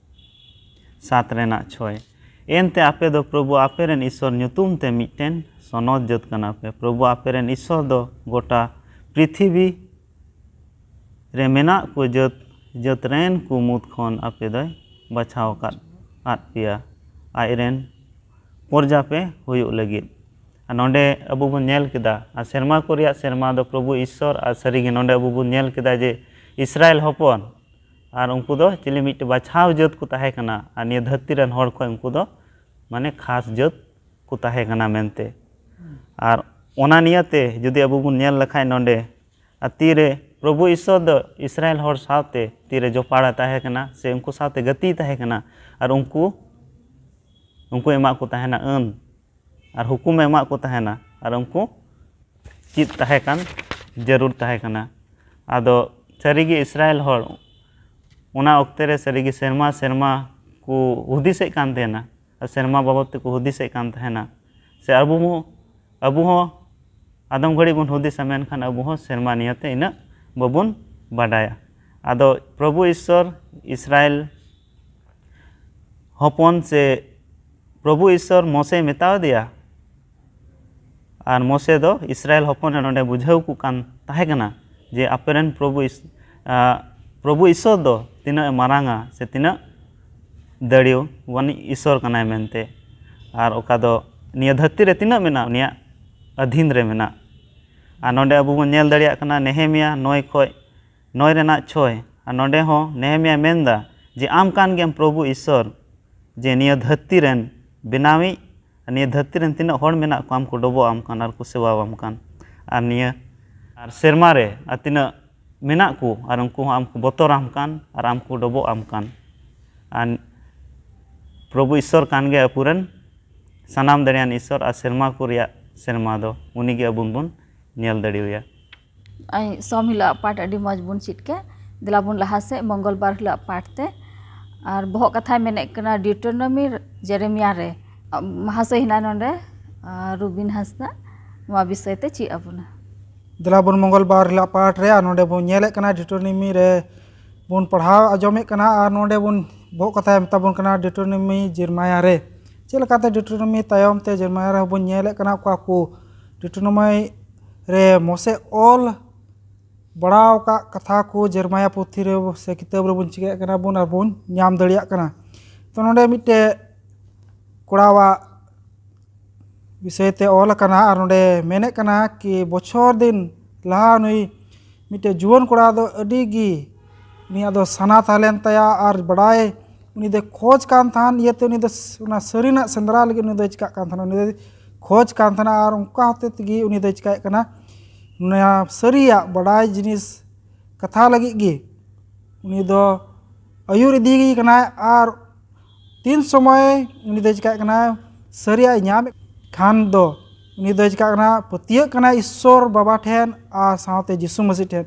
ᱥᱟᱛ ᱨᱮᱱᱟᱜ ᱪᱷᱚᱭ, ᱮᱱᱛᱮ ᱟᱯᱮ ᱫᱚ ᱯᱨᱚᱵᱷᱩ ᱟᱯᱮ ᱨᱮᱱ ᱤᱥᱥᱚᱨ ᱧᱩᱛᱩᱢ ᱛᱮ ᱢᱤᱫᱴᱮᱱ ᱥᱚᱱᱚᱛ ᱡᱟᱹᱛ ᱠᱟᱱᱟ ᱯᱮ᱾ ᱯᱨᱚᱵᱷᱩ ᱟᱯᱮ ᱨᱮᱱ ᱤᱥᱥᱚᱨ ᱫᱚ ᱜᱚᱴᱟ ᱯᱨᱤᱛᱷᱤᱵᱤ ᱨᱮ ᱢᱮᱱᱟᱜ ᱠᱚ ᱡᱟᱹᱛ, ᱡᱟᱹᱛ ᱨᱮᱱ ᱠᱚ ᱢᱩᱫᱽ ᱠᱷᱚᱱ ᱟᱯᱮ ᱫᱚᱭ ᱵᱟᱪᱷᱟᱣ ᱟᱠᱟᱫ, ᱟᱫ ᱯᱮᱭᱟ ᱟᱡ ᱨᱮᱱ ᱯᱨᱚᱡᱟ ᱯᱮ ᱦᱩᱭᱩᱜ ᱞᱟᱹᱜᱤᱫ᱾ ᱟᱨ ᱱᱚᱰᱮ ᱟᱵᱚ ᱵᱚᱱ ᱧᱮᱞ ᱠᱮᱫᱟ, ᱟᱨ ᱥᱮᱨᱢᱟ ᱠᱚ ᱨᱮᱭᱟᱜ ᱥᱮᱨᱢᱟ ᱫᱚ ᱯᱨᱚᱵᱷᱩ ᱤᱥᱥᱚᱨ, ᱟᱨ ᱥᱟᱹᱨᱤᱜᱮ ᱱᱚᱰᱮ ᱟᱵᱚ ᱵᱚᱱ ᱧᱮᱞ ᱠᱮᱫᱟ ᱡᱮ ᱤᱥᱨᱟᱭᱮᱞ ᱦᱚᱯᱚᱱ ᱟᱨ ᱩᱱᱠᱩ ᱫᱚ ᱪᱤᱞᱤ ᱢᱤᱫᱴᱮᱱ ᱵᱟᱪᱷᱟᱣ ᱡᱟᱹᱛ ᱠᱚ ᱛᱟᱦᱮᱸ ᱠᱟᱱᱟ, ᱟᱨ ᱱᱤᱭᱟᱹ ᱫᱷᱟᱹᱨᱛᱤ ᱨᱮᱱ ᱦᱚᱲ ᱠᱷᱚᱱ ᱩᱱᱠᱩ ᱫᱚ ᱢᱟᱱᱮ ᱠᱷᱟᱥ ᱡᱟᱹᱛ ᱠᱚ ᱛᱟᱦᱮᱸ ᱠᱟᱱᱟ ᱢᱮᱱᱛᱮ᱾ ᱟᱨ ᱚᱱᱟ ᱱᱤᱭᱟᱹᱛᱮ ᱡᱩᱫᱤ ᱟᱵᱚ ᱵᱚᱱ ᱧᱮᱞ ᱞᱮᱠᱷᱟᱡ ᱱᱚᱰᱮ, ᱟᱨ ᱛᱤᱨᱮ ᱯᱨᱚᱵᱷᱩ ᱤᱥᱥᱚᱨ ᱫᱚ ᱤᱥᱨᱟᱭᱮᱞ ᱦᱚᱲ ᱥᱟᱶᱛᱮ ᱛᱤᱨᱮ ᱡᱚᱯᱟᱲᱮ ᱛᱟᱦᱮᱸ ᱠᱟᱱᱟ ᱥᱮ ᱩᱱᱠᱩ ᱥᱟᱶᱛᱮ ᱜᱟᱛᱮᱭ ᱛᱟᱦᱮᱸ ᱠᱟᱱᱟ, ᱟᱨ ᱩᱱᱠᱩ, ᱩᱱᱠᱩ ᱮᱢᱟᱜ ᱠᱚ ᱛᱟᱦᱮᱱᱟ ᱟᱹᱱ, ᱟᱨ ᱦᱩᱠᱩᱢᱮ ᱮᱢᱟᱜ ᱠᱚ ᱛᱟᱦᱮᱱᱟ, ᱟᱨ ᱩᱱᱠᱩ ᱪᱮᱫ ᱛᱟᱦᱮᱸ ᱠᱟᱱ ᱡᱟᱹᱨᱩᱲ ᱛᱟᱦᱮᱸ ᱠᱟᱱᱟ᱾ ᱟᱫᱚ ᱥᱟᱹᱨᱤᱜᱮ ᱤᱥᱨᱟᱭᱮᱞ ᱦᱚᱲ ᱚᱱᱟ ᱚᱠᱛᱮ ᱨᱮ ᱥᱟᱹᱨᱤᱜᱮ ᱥᱮᱨᱢᱟ ᱥᱮᱨᱢᱟ ᱠᱚ ᱦᱩᱫᱤᱥᱮᱫ ᱠᱟᱱ ᱛᱟᱦᱮᱱᱟ, ᱥᱮᱨᱢᱟ ᱵᱟᱵᱚᱫ ᱛᱮᱠᱚ ᱦᱩᱫᱤᱥᱮᱫ ᱠᱟᱱ ᱛᱟᱦᱮᱱᱟ᱾ ᱥᱮ ᱟᱵᱚ ᱦᱚᱸ, ᱟᱵᱚ ᱦᱚᱸ ᱟᱫᱚᱢ ᱜᱷᱟᱹᱲᱤᱡ ᱵᱚᱱ ᱦᱩᱫᱤᱥᱟ, ᱢᱮᱱᱠᱷᱟᱱ ᱟᱵᱚ ᱦᱚᱸ ᱥᱮᱨᱢᱟ ᱱᱤᱭᱟᱹᱛᱮ ᱤᱱᱟᱹᱜ ᱵᱟᱵᱚᱱ ᱵᱟᱰᱟᱭᱟ᱾ ᱟᱫᱚ ᱯᱨᱚᱵᱷᱩ ᱤᱥᱥᱚᱨ ᱤᱥᱨᱟᱭᱮᱞ ᱦᱚᱯᱚᱱ ᱥᱮ ᱯᱨᱚᱵᱷᱩ ᱤᱥᱥᱚᱨ ᱢᱳᱥᱮ ᱢᱮᱛᱟᱣ ᱫᱮᱭᱟ, ᱟᱨ ᱢᱳᱥᱮ ᱫᱚ ᱤᱥᱨᱟᱭᱮᱞ ᱦᱚᱯᱚᱱ ᱮ ᱱᱚᱰᱮ ᱵᱩᱡᱷᱟᱹᱣ ᱠᱚ ᱠᱟᱱ ᱛᱟᱦᱮᱸ ᱠᱟᱱᱟ ᱡᱮ ᱟᱯᱮᱨᱮᱱ ᱯᱨᱚᱵᱷᱩ ᱤᱥ-, ᱟ, ᱯᱨᱚᱵᱷᱩ ᱤᱥᱥᱚᱨ ᱫᱚ ᱛᱤᱱᱟᱹᱜ ᱮ ᱢᱟᱨᱟᱝᱟ ᱥᱮ ᱛᱤᱱᱟᱹᱜ ᱫᱟᱲᱮᱭᱟᱱᱤᱡ ᱤᱥᱥᱚᱨ ᱠᱟᱱᱟᱭ ᱢᱮᱱᱛᱮ, ᱟᱨ ᱚᱠᱟ ᱫᱚ ᱱᱤᱭᱟᱹ ᱫᱷᱟᱹᱨᱛᱤ ᱨᱮ ᱛᱤᱱᱟᱹᱜ ᱢᱮᱱᱟᱜ ᱩᱱᱤᱭᱟᱜ ᱟᱹᱫᱷᱤᱱ ᱨᱮ ᱢᱮᱱᱟᱜ᱾ ᱟᱨ ᱱᱚᱰᱮ ᱟᱵᱚ ᱵᱚᱱ ᱧᱮᱞ ᱫᱟᱲᱮᱭᱟᱜ ᱠᱟᱱᱟ ᱱᱮᱦᱮᱢᱤᱭᱟ ᱱᱚᱭ ᱠᱷᱚᱡ, ᱱᱚᱭ ᱨᱮᱱᱟᱜ ᱪᱷᱚᱭ, ᱟᱨ ᱱᱚᱰᱮ ᱦᱚᱸ ᱱᱮᱦᱮᱢᱤᱭᱟ ᱢᱮᱱᱫᱟ ᱡᱮ ᱟᱢ ᱠᱟᱱ ᱜᱮᱭᱟᱢ ᱯᱨᱚᱵᱷᱩ ᱤᱥᱥᱚᱨ, ᱡᱮ ᱱᱤᱭᱟᱹ ᱫᱷᱟᱹᱨᱛᱤ ᱨᱮᱱ ᱵᱮᱱᱟᱣᱤᱡ, ᱟᱨ ᱱᱤᱭᱟᱹ ᱫᱷᱟᱹᱨᱛᱤ ᱨᱮᱱ ᱛᱤᱱᱟᱹᱜ ᱦᱚᱲ ᱢᱮᱱᱟᱜ ᱠᱚᱣᱟ ᱟᱢ ᱠᱚ ᱰᱚᱵᱚᱜ ᱟᱢ ᱠᱟᱱ ᱟᱨ ᱠᱚ ᱥᱮᱵᱟᱣᱟᱢ ᱠᱟᱱ, ᱟᱨ ᱱᱤᱭᱟᱹ ᱟᱨ ᱥᱮᱨᱢᱟ ᱨᱮ ᱟᱨ ᱛᱤᱱᱟᱹᱜ ᱢᱮᱱᱟᱜ ᱠᱚ ᱟᱨ ᱩᱱᱠᱩ ᱦᱚᱸ ᱟᱢ ᱠᱚ ᱵᱚᱛᱚᱨ ᱟᱢ ᱠᱟᱱ ᱟᱨ ᱟᱢ ᱠᱚ ᱰᱚᱵᱚᱜ ᱟᱢ ᱠᱟᱱ᱾ ᱟᱨ ᱯᱨᱚᱵᱷᱩ ᱤᱥᱥᱚᱨ ᱠᱟᱱ ᱜᱮ ᱟᱵᱚᱨᱮᱱ ᱥᱟᱱᱟᱢ ᱫᱟᱲᱮᱭᱟᱱ ᱤᱥᱥᱚᱨ, ᱟᱨ ᱥᱮᱨᱢᱟ ᱠᱚ ᱨᱮᱭᱟᱜ ᱥᱮᱨᱢᱟ ᱫᱚ ᱩᱱᱤ ᱜᱮ ᱟᱵᱚ ᱵᱚᱱ ᱧᱮᱞ ᱫᱟᱲᱮᱣᱟᱭᱟ᱾ ᱟᱭ, ᱥᱚᱢ ᱦᱤᱞᱳᱜ ᱟᱜ ᱯᱟᱴ ᱟᱹᱰᱤ ᱢᱚᱡᱽ ᱵᱚᱱ ᱪᱮᱫ ᱠᱮᱫ᱾ ᱫᱮᱞᱟ ᱵᱚᱱ ᱞᱟᱦᱟ ᱥᱮᱫ ᱢᱚᱝᱜᱚᱞ ᱵᱟᱨ ᱦᱤᱞᱳᱜ ᱟᱜ ᱯᱟᱴ ᱛᱮ᱾ ᱟᱨ ᱵᱚᱦᱚᱜ ᱠᱟᱛᱷᱟᱭ ᱢᱮᱱᱮᱫ ᱠᱟᱱᱟ ᱰᱤᱭᱩᱴᱮᱨᱳᱱᱚᱢᱤ ᱡᱮᱨᱮᱢᱤᱭᱟ ᱨᱮ᱾ ᱟᱢ, ᱢᱟᱦᱟᱥᱚᱭ ᱦᱮᱱᱟᱜ ᱱᱚᱰᱮ, ᱟᱨ ᱨᱩᱵᱤᱱ ᱦᱟᱸᱥᱫᱟ, ᱱᱚᱣᱟ ᱵᱤᱥᱚᱭ ᱛᱮ ᱪᱮᱫ ᱟᱵᱚᱱᱟ? ᱫᱮᱞᱟ ᱵᱚᱱ ᱢᱚᱝᱜᱚᱞ ᱵᱟᱨ ᱦᱤᱞᱳᱜ ᱯᱟᱴ ᱨᱮ, ᱟᱨ ᱱᱚᱰᱮ ᱵᱚᱱ ᱧᱮᱞᱮᱫ ᱠᱟᱱᱟ ᱰᱤᱭᱩᱴᱮᱨᱳᱱᱚᱢᱤ ᱨᱮ ᱵᱚᱱ ᱯᱟᱲᱦᱟᱣ ᱟᱸᱡᱚᱢᱮᱫ ᱠᱟᱱᱟ, ᱟᱨ ᱱᱚᱰᱮ ᱵᱚᱱ ᱵᱚᱦᱚᱜ ᱠᱟᱛᱷᱟᱭ ᱢᱮᱛᱟ ᱵᱚᱱ ᱠᱟᱱᱟ ᱰᱤᱭᱩᱴᱮᱨᱳᱱᱚᱢᱤ ᱡᱮᱨᱮᱢᱤᱭᱟ ᱨᱮ᱾ ᱪᱮᱫ ᱞᱮᱠᱟᱛᱮ ᱰᱤᱴᱨᱳᱱᱚᱢᱤ ᱛᱟᱭᱚᱢ ᱛᱮ ᱡᱮᱨᱢᱟᱭᱟ ᱨᱮᱦᱚᱸ ᱵᱚᱱ ᱧᱮᱞᱮᱫ ᱠᱟᱱᱟ, ᱚᱠᱟ ᱠᱚ ᱰᱤᱴᱨᱳᱱᱚᱢᱤ ᱨᱮ ᱢᱳᱥᱮ ᱚᱞ ᱵᱟᱲᱟᱣ ᱟᱠᱟᱫ ᱠᱟᱛᱷᱟ ᱠᱚ ᱡᱮᱨᱢᱟᱭᱟ ᱯᱩᱛᱷᱤ ᱨᱮ ᱥᱮ ᱠᱤᱛᱟᱹᱵ ᱨᱮᱵᱚᱱ ᱪᱤᱠᱟᱹᱭᱮᱫ ᱠᱟᱱᱟ ᱵᱚᱱ ᱟᱨ ᱵᱚᱱ ᱧᱟᱢ ᱫᱟᱲᱮᱭᱟᱜ ᱠᱟᱱᱟ᱾ ᱛᱚ, ᱱᱚᱰᱮ ᱢᱤᱫᱴᱮᱡ ᱠᱚᱲᱟᱣᱟᱜ ᱵᱤᱥᱚᱭ ᱛᱮ ᱚᱞ ᱟᱠᱟᱱᱟ ᱟᱨ ᱱᱚᱰᱮ ᱢᱮᱱᱮᱫ ᱠᱟᱱᱟ ᱠᱤ ᱵᱚᱪᱷᱚᱨ ᱫᱤᱱ ᱞᱟᱦᱟ ᱱᱩᱭ ᱢᱤᱫᱴᱮᱡ ᱡᱩᱣᱟᱹᱱ ᱠᱚᱲᱟ ᱫᱚ ᱟᱹᱰᱤ ᱜᱮ ᱩᱱᱤᱭᱟᱜ ᱫᱚ ᱥᱟᱱᱟ ᱛᱟᱦᱮᱸ ᱞᱮᱱ ᱛᱟᱭᱟ ᱟᱨ ᱵᱟᱲᱟᱭ ᱩᱱᱤ ᱫᱚᱭ ᱠᱷᱚᱡᱽ ᱠᱟᱱ ᱛᱟᱦᱮᱱ, ᱤᱭᱟᱹᱛᱮ ᱩᱱᱤ ᱫᱚ ᱥ-, ᱚᱱᱟ ᱥᱟᱹᱨᱤᱱᱟᱜ ᱥᱮᱸᱫᱽᱨᱟ ᱞᱟᱹᱜᱤᱫ ᱩᱱᱤ ᱫᱚᱭ ᱪᱤᱠᱟᱜ ᱠᱟᱱ ᱛᱟᱦᱮᱱᱟ, ᱩᱱᱤ ᱫᱚᱭ ᱠᱷᱚᱡᱽ ᱠᱟᱱ ᱛᱟᱦᱮᱱᱟ ᱟᱨ ᱚᱱᱠᱟ ᱦᱚᱛᱮ ᱛᱮᱜᱮ ᱩᱱᱤ ᱫᱚᱭ ᱪᱤᱠᱟᱭᱮᱫ ᱠᱟᱱᱟ, ᱱᱚᱣᱟ ᱥᱟᱹᱨᱤᱭᱟᱜ ᱵᱟᱰᱟᱭ ᱡᱤᱱᱤᱥ ᱠᱟᱛᱷᱟ ᱞᱟᱹᱜᱤᱫ ᱜᱮ ᱩᱱᱤ ᱫᱚ ᱟᱹᱭᱩᱨ ᱤᱫᱤᱭᱮ ᱠᱟᱱᱟᱭ᱾ ᱟᱨ ᱛᱤᱱ ᱥᱚᱢᱚᱭ ᱩᱱᱤ ᱫᱚᱭ ᱪᱤᱠᱟᱹᱜ ᱠᱟᱱᱟ, ᱥᱟᱹᱨᱤᱭᱟᱜ ᱮ ᱧᱟᱢᱮᱫ ᱠᱷᱟᱱ ᱫᱚ ᱩᱱᱤ ᱫᱚᱭ ᱪᱤᱠᱟᱹᱜ ᱠᱟᱱᱟ, ᱯᱟᱹᱛᱭᱟᱹᱜ ᱠᱟᱱᱟᱭ ᱤᱥᱥᱚᱨ ᱵᱟᱵᱟ ᱴᱷᱮᱱ ᱟᱨ ᱥᱟᱶᱛᱮ ᱡᱤᱥᱩ ᱢᱟᱹᱥᱤ ᱴᱷᱮᱱ᱾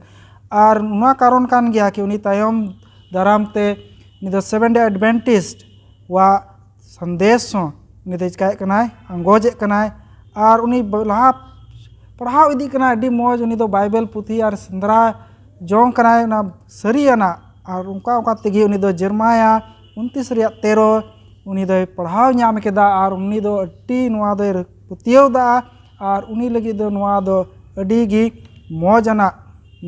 ᱟᱨ ᱱᱚᱣᱟ ᱠᱟᱨᱚᱱ ᱠᱟᱱ ᱜᱮᱭᱟ ᱠᱤ ᱩᱱᱤ ᱛᱟᱭᱚᱢ ᱫᱟᱨᱟᱢ ᱛᱮ ᱩᱱᱤ ᱫᱚ Seventh Day Adventist ᱣᱟᱜ ᱥᱟᱸᱫᱮᱥ ᱦᱚᱸ ᱩᱱᱤ ᱫᱚᱭ ᱪᱤᱠᱟᱹᱭᱮᱫ ᱠᱟᱱᱟᱭ, ᱟᱸᱜᱚᱡᱮᱫ ᱠᱟᱱᱟᱭ᱾ ᱟᱨ ᱩᱱᱤ ᱵ-, ᱞᱟᱦᱟ ᱯᱟᱲᱦᱟᱣ ᱤᱫᱤᱜ ᱠᱟᱱᱟᱭ ᱟᱹᱰᱤ ᱢᱚᱡᱽ, ᱩᱱᱤ ᱫᱚ ᱵᱟᱭᱵᱮᱞ ᱯᱩᱛᱷᱤ ᱟᱨ ᱥᱮᱸᱫᱽᱨᱟ ᱡᱚᱝ ᱠᱟᱱᱟᱭ ᱚᱱᱟ ᱥᱟᱹᱨᱤᱭᱟᱱᱟᱜ᱾ ᱟᱨ ᱚᱱᱠᱟ ᱚᱱᱠᱟ ᱛᱮᱜᱮ ᱩᱱᱤ ᱫᱚ ᱡᱮᱨᱢᱟᱭᱟ ᱩᱱᱛᱤᱥ ᱨᱮᱭᱟᱜ ᱛᱮᱨᱚ ᱩᱱᱤ ᱫᱚᱭ ᱯᱟᱲᱦᱟᱣ ᱧᱟᱢ ᱠᱮᱫᱟ ᱟᱨ ᱩᱱᱤ ᱫᱚ ᱟᱹᱰᱤ ᱱᱚᱣᱟ ᱫᱚᱭ ᱨᱟᱹ-, ᱯᱟᱹᱛᱭᱟᱹᱣ ᱫᱟ᱾ ᱟᱨ ᱩᱱᱤ ᱞᱟᱹᱜᱤᱫ ᱫᱚ ᱱᱚᱣᱟ ᱫᱚ ᱟᱹᱰᱤ ᱜᱮ ᱢᱚᱡᱽ ᱟᱱᱟᱜ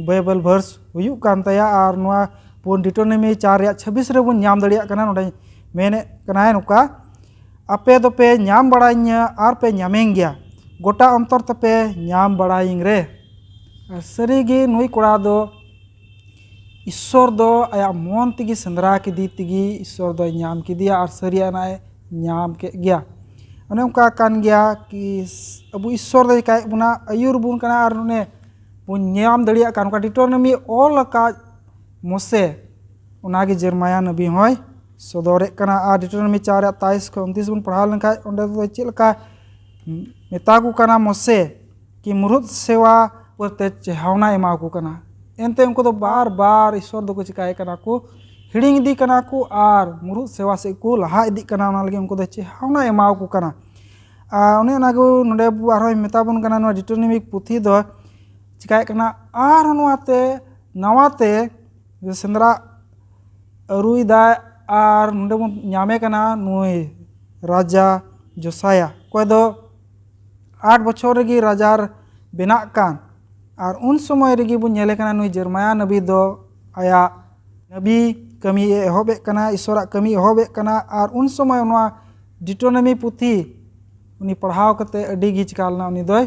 ᱵᱟᱭᱵᱮᱞ ᱵᱷᱟᱨᱥ ᱦᱩᱭᱩᱜ ᱠᱟᱱ ᱛᱟᱭᱟ᱾ ᱟᱨ ᱱᱚᱣᱟ ᱵᱚᱱ ᱰᱤᱴᱳᱱᱚᱢᱤ ᱪᱟᱨ ᱨᱮᱭᱟᱜ ᱪᱷᱟᱵᱵᱤᱥ ᱨᱮᱵᱚᱱ ᱧᱟᱢ ᱫᱟᱲᱮᱭᱟᱜ ᱠᱟᱱᱟ᱾ ᱱᱚᱰᱮ ᱢᱮᱱᱮᱫ ᱠᱟᱱᱟᱭ ᱱᱚᱝᱠᱟ, "ᱟᱯᱮ ᱫᱚᱯᱮ ᱧᱟᱢ ᱵᱟᱲᱟᱧᱟ ᱟᱨ ᱯᱮ ᱧᱟᱢᱮᱧ ᱜᱮᱭᱟ, ᱜᱚᱴᱟ ᱚᱱᱛᱚᱨ ᱛᱮᱯᱮ ᱧᱟᱢ ᱵᱟᱲᱟᱭᱤᱧ ᱨᱮ᱾" ᱟᱨ ᱥᱟᱹᱨᱤᱜᱮ ᱱᱩᱭ ᱠᱚᱲᱟ ᱫᱚ ᱤᱥᱥᱚᱨ ᱫᱚ ᱟᱭᱟᱜ ᱢᱚᱱ ᱛᱮᱜᱮ ᱥᱮᱸᱫᱽᱨᱟ ᱠᱮᱫᱮ ᱛᱮᱜᱮ ᱤᱥᱥᱚᱨ ᱫᱚᱭ ᱧᱟᱢ ᱠᱮᱫᱮᱭᱟ ᱟᱨ ᱥᱟᱹᱨᱤᱭᱟᱱᱟᱜ ᱮ ᱧᱟᱢ ᱠᱮᱫ ᱜᱮᱭᱟ᱾ ᱚᱱᱮ ᱚᱱᱠᱟ ᱠᱟᱱ ᱜᱮᱭᱟ ᱠᱤ ᱟᱵᱚ ᱤᱥᱥᱚᱨ ᱫᱚᱭ ᱪᱤᱠᱟᱭᱮᱫ ᱵᱚᱱᱟ, ᱟᱹᱭᱩᱨ ᱵᱚᱱ ᱠᱟᱱᱟ ᱟᱨ ᱚᱱᱮ ᱵᱚᱱ ᱧᱟᱢ ᱫᱟᱲᱮᱭᱟᱜ ᱠᱟᱱ ᱚᱠᱟ ᱰᱤᱴᱳᱱᱚᱢᱤ ᱚᱞ ᱟᱠᱟᱫ ᱢᱳᱥᱮ, ᱚᱱᱟᱜᱮ ᱡᱮᱨᱢᱟᱭᱟ ᱱᱟᱵᱤ ᱦᱚᱸᱭ ᱥᱚᱫᱚᱨᱮᱫ ᱠᱟᱱᱟ᱾ ᱟᱨ ᱰᱤᱴᱳᱱᱚᱢᱤ ᱪᱟᱨ ᱨᱮᱭᱟᱜ ᱛᱟᱭᱤᱥ ᱠᱷᱚᱱ ᱩᱱᱛᱤᱥ ᱵᱚᱱ ᱯᱟᱲᱦᱟᱣ ᱞᱮᱱᱠᱷᱟᱱ ᱚᱸᱰᱮ ᱫᱚ ᱪᱮᱫ ᱞᱮᱠᱟ ᱢᱮᱛᱟ ᱠᱚ ᱠᱟᱱᱟ ᱢᱳᱥᱮ ᱠᱤ ᱢᱩᱨᱩᱫ ᱥᱮᱣᱟ ᱩᱯᱚᱨ ᱛᱮ ᱪᱮᱦᱟᱣᱱᱟ ᱮᱢᱟ ᱠᱚ ᱠᱟᱱᱟ᱾ ᱮᱱᱛᱮ ᱩᱱᱠᱩ ᱫᱚ ᱵᱟᱨ ᱵᱟᱨ ᱤᱥᱥᱚᱨ ᱫᱚᱠᱚ ᱪᱤᱠᱟᱭ ᱠᱟᱱᱟ ᱠᱚ, ᱦᱤᱲᱤᱧ ᱤᱫᱤ ᱠᱟᱱᱟ ᱠᱚ ᱟᱨ ᱢᱩᱨᱩᱫ ᱥᱮᱣᱟ ᱥᱮᱫ ᱠᱚ ᱞᱟᱦᱟ ᱤᱫᱤᱜ ᱠᱟᱱᱟ᱾ ᱚᱱᱟ ᱞᱟᱹᱜᱤᱫ ᱩᱱᱠᱩ ᱫᱚ ᱪᱮᱦᱟᱣᱱᱟ ᱮᱢᱟ ᱠᱚ ᱠᱟᱱᱟ᱾ ᱟᱨ ᱚᱱᱮ ᱚᱱᱟ ᱠᱚ ᱱᱚᱰᱮ ᱟᱵᱚ ᱟᱨᱦᱚᱸ ᱢᱮᱛᱟ ᱵᱚᱱ ᱠᱟᱱᱟ, ᱱᱚᱣᱟ ᱰᱤᱴᱳᱱᱚᱢᱤᱠ ᱯᱩᱛᱷᱤ ᱫᱚ ᱪᱤᱠᱟᱭᱮᱫ ᱠᱟᱱᱟ, ᱟᱨᱦᱚᱸ ᱱᱚᱣᱟᱛᱮ ᱱᱟᱣᱟᱛᱮ ᱥᱮᱸᱫᱽᱨᱟ ᱟᱹᱨᱩᱭᱮᱫᱟᱭ᱾ ᱟᱨ ᱱᱚᱰᱮ ᱵᱚᱱ ᱧᱟᱢᱮ ᱠᱟᱱᱟ ᱱᱩᱭ ᱨᱟᱡᱟ ᱡᱳᱥᱟᱭᱟ, ᱚᱠᱚᱭ ᱫᱚ ᱟᱴ ᱵᱚᱪᱷᱚᱨ ᱨᱮᱜᱮ ᱨᱟᱡᱟᱨ ᱵᱮᱱᱟᱜ ᱠᱟᱱ᱾ ᱟᱨ ᱩᱱ ᱥᱚᱢᱚᱭ ᱨᱮᱜᱮ ᱵᱚᱱ ᱧᱮᱞᱮ ᱠᱟᱱᱟ, ᱱᱩᱭ ᱡᱮᱨᱢᱟᱭᱟ ᱱᱟᱵᱤ ᱫᱚ ᱟᱭᱟᱜ ᱱᱟᱵᱤ ᱠᱟᱹᱢᱤ ᱮ ᱮᱦᱚᱵᱮᱫ ᱠᱟᱱᱟ, ᱤᱥᱚᱨᱟᱜ ᱠᱟᱹᱢᱤ ᱮᱦᱚᱵᱮᱫ ᱠᱟᱱᱟ᱾ ᱟᱨ ᱩᱱ ᱥᱚᱢᱚᱭ ᱱᱚᱣᱟ ᱰᱤᱴᱳᱱᱚᱢᱤ ᱯᱩᱛᱷᱤ ᱩᱱᱤ ᱯᱟᱲᱦᱟᱣ ᱠᱟᱛᱮ ᱟᱹᱰᱤ ᱜᱮ ᱪᱤᱠᱟ ᱞᱮᱱᱟ, ᱩᱱᱤ ᱫᱚᱭ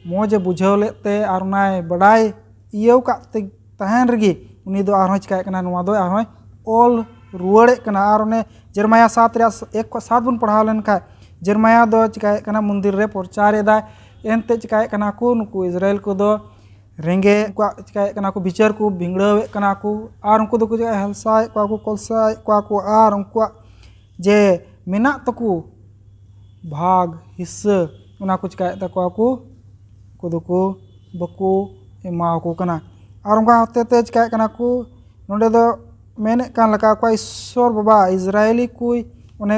ᱢᱚᱡᱽ ᱮ ᱵᱩᱡᱷᱟᱹᱣ ᱞᱮᱫ ᱛᱮ ᱟᱨ ᱚᱱᱟᱭ ᱵᱟᱰᱟᱭ ᱤᱭᱟᱹᱣ ᱠᱟᱜ ᱛᱮ ᱛᱟᱦᱮᱱ ᱨᱮᱜᱮ ᱩᱱᱤ ᱫᱚ ᱟᱨᱦᱚᱸᱭ ᱪᱤᱠᱟᱭᱮᱫ ᱠᱟᱱᱟ, ᱱᱚᱣᱟ ᱫᱚ ᱟᱨᱦᱚᱸᱭ ᱚᱞ ᱨᱩᱣᱟᱹᱲᱮᱫ ᱠᱟᱱᱟ᱾ ᱟᱨ ᱚᱱᱮ ᱡᱮᱨᱢᱟᱭᱟ ᱥᱟᱛ ᱨᱮᱭᱟᱜ ᱮᱠ ᱠᱷᱚᱱ ᱥᱟᱛ ᱵᱚᱱ ᱯᱟᱲᱦᱟᱣ ᱞᱮᱱᱠᱷᱟᱱ, ᱡᱮᱨᱢᱟᱭᱟ ᱫᱚ ᱪᱤᱠᱟᱭᱮᱫ ᱠᱟᱱᱟ, ᱢᱚᱱᱫᱤᱨ ᱨᱮ ᱯᱨᱚᱪᱟᱨ ᱮᱫᱟᱭ᱾ ᱮᱱᱛᱮ ᱪᱤᱠᱟᱭᱮᱫ ᱠᱟᱱᱟ ᱠᱚ, ᱱᱩᱠᱩ ᱤᱥᱨᱟᱭᱮᱞ ᱠᱚᱫᱚ ᱨᱮᱸᱜᱮᱡ ᱠᱚᱣᱟᱜ ᱪᱤᱠᱟᱭᱮᱫ ᱠᱟᱱᱟ ᱠᱚ, ᱵᱤᱪᱟᱹᱨ ᱠᱚ ᱵᱷᱤᱸᱜᱲᱟᱹᱣᱮᱫ ᱠᱟᱱᱟ ᱠᱚ᱾ ᱟᱨ ᱩᱱᱠᱩ ᱫᱚᱠᱚ ᱪᱤᱠᱟᱹ, ᱦᱮᱞᱥᱟᱭᱮᱫ ᱠᱚᱣᱟ ᱠᱚ, ᱠᱚᱞᱥᱟᱭᱮᱫ ᱠᱚᱣᱟ ᱠᱚ᱾ ᱟᱨ ᱩᱱᱠᱩᱣᱟᱜ ᱡᱮ ᱢᱮᱱᱟᱜ ᱛᱟᱠᱚ ᱵᱷᱟᱜᱽ ᱦᱤᱥᱟᱹ, ᱚᱱᱟ ᱠᱚ ᱪᱤᱠᱟᱭᱮᱫ ᱛᱟᱠᱚᱣᱟ ᱠᱚ, ᱩᱱᱠᱩ ᱫᱚᱠᱚ ᱵᱟᱠᱚ ᱮᱢᱟᱣᱟᱠᱚ ᱠᱟᱱᱟ᱾ ᱟᱨ ᱚᱱᱠᱟ ᱦᱚᱛᱮ ᱛᱮ ᱪᱤᱠᱟᱭᱮᱫ ᱠᱟᱱᱟ ᱠᱚ, ᱱᱚᱰᱮ ᱫᱚ ᱢᱮᱱᱮᱫ ᱠᱟᱱ ᱞᱮᱠᱟ, ᱚᱠᱚᱭ ᱤᱥᱥᱚᱨ ᱵᱟᱵᱟ ᱤᱥᱨᱟᱭᱮᱞᱤ ᱠᱚ ᱚᱱᱮ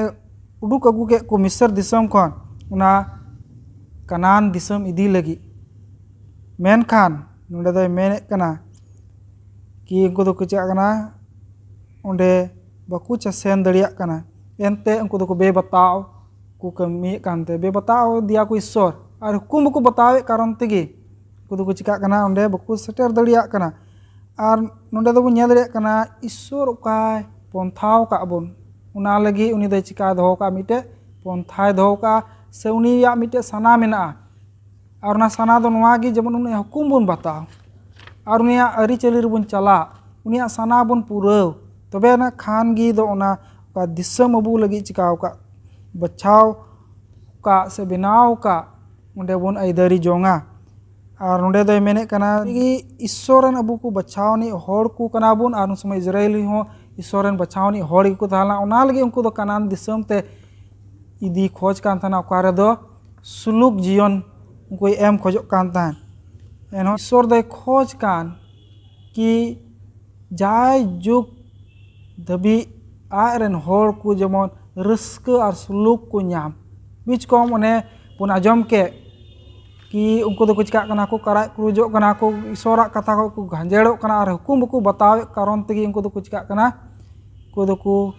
ᱩᱰᱩᱠ ᱟᱹᱜᱩ ᱠᱮᱫ ᱠᱚ ᱢᱤᱥᱨ ᱫᱤᱥᱚᱢ ᱠᱷᱚᱱ, ᱚᱱᱟ ᱠᱟᱱᱟᱱ ᱫᱤᱥᱚᱢ ᱤᱫᱤ ᱞᱟᱹᱜᱤᱫ᱾ ᱢᱮᱱᱠᱷᱟᱱ ᱱᱚᱰᱮ ᱫᱚᱭ ᱢᱮᱱᱮᱫ ᱠᱟᱱᱟ ᱠᱤ ᱩᱱᱠᱩ ᱫᱚᱠᱚ ᱪᱤᱠᱟᱜ ᱠᱟᱱᱟ, ᱚᱸᱰᱮ ᱵᱟᱠᱚ ᱪᱟ-, ᱥᱮᱱ ᱫᱟᱲᱮᱭᱟᱜ ᱠᱟᱱᱟ᱾ ᱮᱱᱛᱮ ᱩᱱᱠᱩ ᱫᱚᱠᱚ ᱵᱮᱵᱟᱛᱟᱣ ᱠᱚ ᱠᱟᱹᱢᱤᱭᱮᱫ ᱠᱟᱱᱛᱮ, ᱵᱮᱵᱟᱛᱟᱣ ᱤᱫᱤᱭᱟ ᱠᱚ ᱤᱥᱥᱚᱨ, ᱟᱨ ᱦᱩᱠᱩᱢ ᱵᱟᱠᱚ ᱵᱟᱛᱟᱣᱮᱫ ᱠᱟᱨᱚᱱ ᱛᱮᱜᱮ ᱩᱱᱠᱩ ᱫᱚᱠᱚ ᱪᱤᱠᱟᱜ ᱠᱟᱱᱟ, ᱚᱸᱰᱮ ᱵᱟᱠᱚ ᱥᱮᱴᱮᱨ ᱫᱟᱲᱮᱭᱟᱜ ᱠᱟᱱᱟ᱾ ᱟᱨ ᱱᱚᱰᱮ ᱫᱚᱵᱚᱱ ᱧᱮᱞ ᱫᱟᱲᱮᱭᱟᱜ ᱠᱟᱱᱟ, ᱤᱥᱥᱚᱨ ᱚᱠᱟᱭ ᱯᱚᱱᱛᱷᱟᱣ ᱠᱟᱜ ᱵᱚᱱ, ᱚᱱᱟ ᱞᱟᱹᱜᱤᱫ ᱩᱱᱤ ᱫᱚᱭ ᱪᱤᱠᱟᱭ ᱫᱚᱦᱚ ᱠᱟᱜᱼᱟ, ᱢᱤᱫᱴᱮᱡ ᱯᱚᱱᱛᱷᱟᱭ ᱫᱚᱦᱚ ᱠᱟᱜᱼᱟ, ᱥᱮ ᱩᱱᱤᱭᱟᱜ ᱢᱤᱫᱴᱮᱡ ᱥᱟᱱᱟ ᱢᱮᱱᱟᱜᱼᱟ᱾ ᱟᱨ ᱚᱱᱟ ᱥᱟᱱᱟ ᱫᱚ ᱱᱚᱣᱟ ᱜᱮ, ᱡᱮᱢᱚᱱ ᱩᱱᱤᱭᱟᱜ ᱦᱩᱠᱩᱢ ᱵᱚᱱ ᱵᱟᱛᱟᱣ ᱟᱨ ᱩᱱᱤᱭᱟᱜ ᱟᱹᱨᱤᱪᱟᱹᱞᱤ ᱨᱮᱵᱚᱱ ᱪᱟᱞᱟᱜ, ᱩᱱᱤᱭᱟᱜ ᱥᱟᱱᱟ ᱵᱚᱱ ᱯᱩᱨᱟᱹᱣ, ᱛᱚᱵᱮ ᱟᱱᱟᱜ ᱠᱷᱟᱱ ᱜᱮ ᱫᱚ ᱚᱱᱟ ᱚᱠᱟ ᱫᱤᱥᱚᱢ ᱟᱵᱚ ᱞᱟᱹᱜᱤᱫ ᱪᱤᱠᱟᱣ ᱠᱟᱜ, ᱵᱟᱪᱷᱟᱣ ᱠᱟᱜ ᱥᱮ ᱵᱮᱱᱟᱣ ᱠᱟᱜ, ᱚᱸᱰᱮ ᱵᱚᱱ ᱟᱹᱭᱫᱟᱹᱨᱤ ᱡᱚᱝᱟ᱾ ᱟᱨ ᱱᱚᱰᱮ ᱫᱚᱭ ᱢᱮᱱᱮᱫ ᱠᱟᱱᱟ ᱠᱤ ᱤᱥᱥᱚᱨ ᱨᱮᱱ ᱟᱵᱚ ᱠᱚ ᱵᱟᱪᱷᱟᱣ ᱟᱹᱱᱤᱡ ᱦᱚᱲ ᱠᱚ ᱠᱟᱱᱟ ᱵᱚᱱ, ᱟᱨ ᱩᱱ ᱥᱚᱢᱚᱭ ᱤᱥᱨᱟᱭᱮᱞᱤ ᱦᱚᱸ ᱤᱥᱥᱚᱨ ᱨᱮᱱ ᱵᱟᱪᱷᱟᱣ ᱟᱹᱱᱤᱡ ᱦᱚᱲ ᱜᱮᱠᱚ ᱛᱟᱦᱮᱸ ᱞᱮᱱᱟ᱾ ᱚᱱᱟ ᱞᱟᱹᱜᱤᱫ ᱩᱱᱠᱩ ᱫᱚ ᱠᱟᱱᱟᱱ ᱫᱤᱥᱚᱢ ᱛᱮ ᱤᱫᱤ ᱠᱷᱚᱡᱽ ᱠᱟᱱ ᱛᱟᱦᱮᱱᱟ, ᱚᱠᱟ ᱨᱮᱫᱚ ᱥᱩᱞᱩᱠ ᱡᱤᱭᱚᱱ ᱩᱱᱠᱩᱭ ᱮᱢ ᱠᱷᱚᱡᱚᱜ ᱠᱟᱱ ᱛᱟᱦᱮᱸᱫ᱾ ᱮᱱᱦᱚᱸ ᱤᱥᱥᱚᱨ ᱫᱚᱭ ᱠᱷᱚᱡᱽ ᱠᱟᱱ ᱠᱤ ᱡᱟᱭ ᱡᱩᱜᱽ ᱫᱷᱟᱹᱵᱤᱡ ᱟᱡ ᱨᱮᱱ ᱦᱚᱲ ᱠᱚ ᱡᱮᱢᱚᱱ ᱨᱟᱹᱥᱠᱟᱹ ᱟᱨ ᱥᱩᱞᱩᱠ ᱠᱚ ᱧᱟᱢ᱾ ᱵᱤᱪ ᱠᱚᱢ ᱚᱱᱮ ᱵᱚᱱ ᱟᱸᱡᱚᱢ ᱠᱮᱫ ᱠᱤ ᱩᱱᱠᱩ ᱫᱚᱠᱚ ᱪᱤᱠᱟᱜ ᱠᱟᱱᱟ ᱠᱚ, ᱠᱟᱨᱟᱡ ᱠᱩᱨᱩᱡᱚᱜ ᱠᱟᱱᱟ ᱠᱚ, ᱤᱥᱚᱨᱟᱜ ᱠᱟᱛᱷᱟ ᱠᱷᱚᱱ ᱠᱚ ᱜᱷᱟᱸᱡᱮᱲᱚᱜ ᱠᱟᱱᱟ ᱟᱨ ᱦᱩᱠᱩᱢ ᱵᱟᱠᱚ ᱵᱟᱛᱟᱣᱮᱫ ᱠᱟᱨᱚᱱ ᱛᱮᱜᱮ ᱩᱱᱠᱩ ᱫᱚᱠᱚ ᱪᱤᱠᱟᱜ ᱠᱟᱱᱟ, ᱩᱱᱠᱩ ᱫᱚᱠᱚ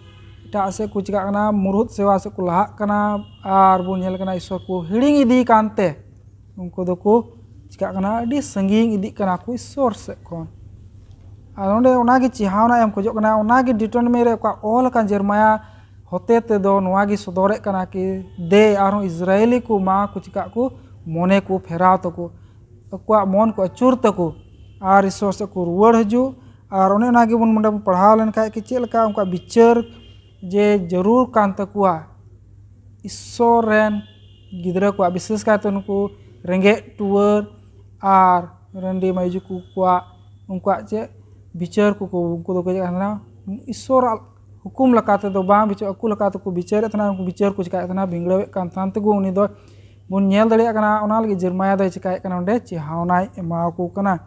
ᱮᱴᱟᱜ ᱥᱮᱫ ᱠᱚ ᱪᱤᱠᱟᱹᱜ ᱠᱟᱱᱟ, ᱢᱩᱨᱦᱩᱫ ᱥᱮᱵᱟ ᱥᱮᱫ ᱠᱚ ᱞᱟᱦᱟᱜ ᱠᱟᱱᱟ᱾ ᱟᱨ ᱵᱚᱱ ᱧᱮᱞ ᱠᱟᱱᱟ ᱤᱥᱥᱚᱨ ᱠᱚ ᱦᱤᱲᱤᱧ ᱤᱫᱤ ᱠᱟᱱᱛᱮ ᱩᱱᱠᱩ ᱫᱚᱠᱚ ᱪᱤᱠᱟᱹᱜ ᱠᱟᱱᱟ, ᱟᱹᱰᱤ ᱥᱟᱺᱜᱤᱧ ᱤᱫᱤᱜ ᱠᱟᱱᱟ ᱠᱚ ᱤᱥᱥᱚᱨ ᱥᱮᱫ ᱠᱷᱚᱱ᱾ ᱟᱨ ᱱᱚᱰᱮ ᱚᱱᱟᱜᱮ ᱪᱮᱦᱟᱣᱱᱟ ᱮᱢ ᱠᱷᱚᱡᱚᱜ ᱠᱟᱱᱟ, ᱚᱱᱟᱜᱮ ᱰᱤᱴᱚᱱᱢᱮᱱᱴ ᱨᱮ ᱚᱠᱟ ᱚᱞ ᱟᱠᱟᱱ ᱡᱮᱨᱢᱟᱭᱟ ᱦᱚᱛᱮ ᱛᱮᱫᱚ ᱱᱚᱣᱟ ᱜᱮ ᱥᱚᱫᱚᱨᱮᱫ ᱠᱟᱱᱟ ᱠᱤ ᱫᱮ ᱟᱨᱦᱚᱸ ᱤᱥᱨᱟᱭᱮᱞᱤ ᱠᱚ ᱢᱟ ᱠᱚ ᱪᱤᱠᱟᱜ ᱠᱚ, ᱢᱚᱱᱮ ᱠᱚ ᱯᱷᱮᱨᱟᱣ ᱛᱟᱠᱚ, ᱟᱠᱚᱣᱟᱜ ᱢᱚᱱ ᱠᱚ ᱟᱹᱪᱩᱨ ᱛᱟᱠᱚ ᱟᱨ ᱤᱥᱥᱚᱨ ᱥᱮᱫ ᱠᱚ ᱨᱩᱣᱟᱹᱲ ᱦᱤᱡᱩᱜ᱾ ᱟᱨ ᱚᱱᱮ ᱚᱱᱟᱜᱮ ᱵᱚᱱ ᱱᱚᱰᱮ ᱵᱚᱱ ᱯᱟᱲᱦᱟᱣ ᱞᱮᱱᱠᱷᱟᱡ ᱠᱤ ᱪᱮᱫ ᱞᱮᱠᱟ ᱩᱱᱠᱩᱣᱟᱜ ᱵᱤᱪᱟᱹᱨ ᱡᱮ ᱡᱟᱹᱨᱩᱲ ᱠᱟᱱ ᱛᱟᱠᱚᱣᱟ ᱤᱥᱥᱚᱨ ᱨᱮᱱ ᱜᱤᱫᱽᱨᱟᱹ ᱠᱚᱣᱟᱜ, ᱵᱤᱥᱮᱥ ᱠᱟᱭᱛᱮ ᱱᱩᱠᱩ ᱨᱮᱸᱜᱮᱡ ᱴᱩᱣᱟᱹᱨ ᱟᱨ ᱨᱟᱺᱰᱤ ᱢᱟᱹᱭᱡᱩ ᱠᱚ ᱠᱚᱣᱟᱜ, ᱩᱱᱠᱩᱣᱟᱜ ᱪᱮᱫ ᱵᱤᱪᱟᱹᱨ ᱠᱚ, ᱩᱱᱠᱩ ᱫᱚᱠᱚ ᱪᱮᱫ ᱠᱟᱱ ᱛᱟᱦᱮᱱᱟ, ᱤᱥᱥᱚᱨᱟᱜ ᱦᱩᱠᱩᱢ ᱞᱮᱠᱟ ᱛᱮᱫᱚ ᱵᱟᱝ ᱵᱤᱪᱟᱹᱨ, ᱟᱠᱚ ᱞᱮᱠᱟ ᱛᱮᱠᱚ ᱵᱤᱪᱟᱹᱨᱮᱫ ᱛᱟᱦᱮᱱᱟ, ᱩᱱᱠᱩ ᱵᱤᱪᱟᱹᱨ ᱠᱚ ᱪᱤᱠᱟᱭᱮᱫ ᱛᱟᱦᱮᱱᱟ, ᱵᱤᱝᱲᱟᱹᱣᱮᱫ ᱠᱟᱱ ᱛᱟᱦᱮᱱ ᱛᱮᱠᱚ ᱩᱱᱤ ᱫᱚ ᱵᱚᱱ ᱧᱮᱞ ᱫᱟᱲᱮᱭᱟᱜ ᱠᱟᱱᱟ᱾ ᱚᱱᱟ ᱞᱟᱹᱜᱤᱫ ᱡᱮᱨᱢᱟᱭᱟ ᱫᱚᱭ ᱪᱤᱠᱟᱭᱮᱫ ᱠᱟᱱᱟ, ᱚᱸᱰᱮ ᱪᱮᱦᱟᱣᱱᱟᱭ ᱮᱢᱟ ᱠᱚ ᱠᱟᱱᱟ᱾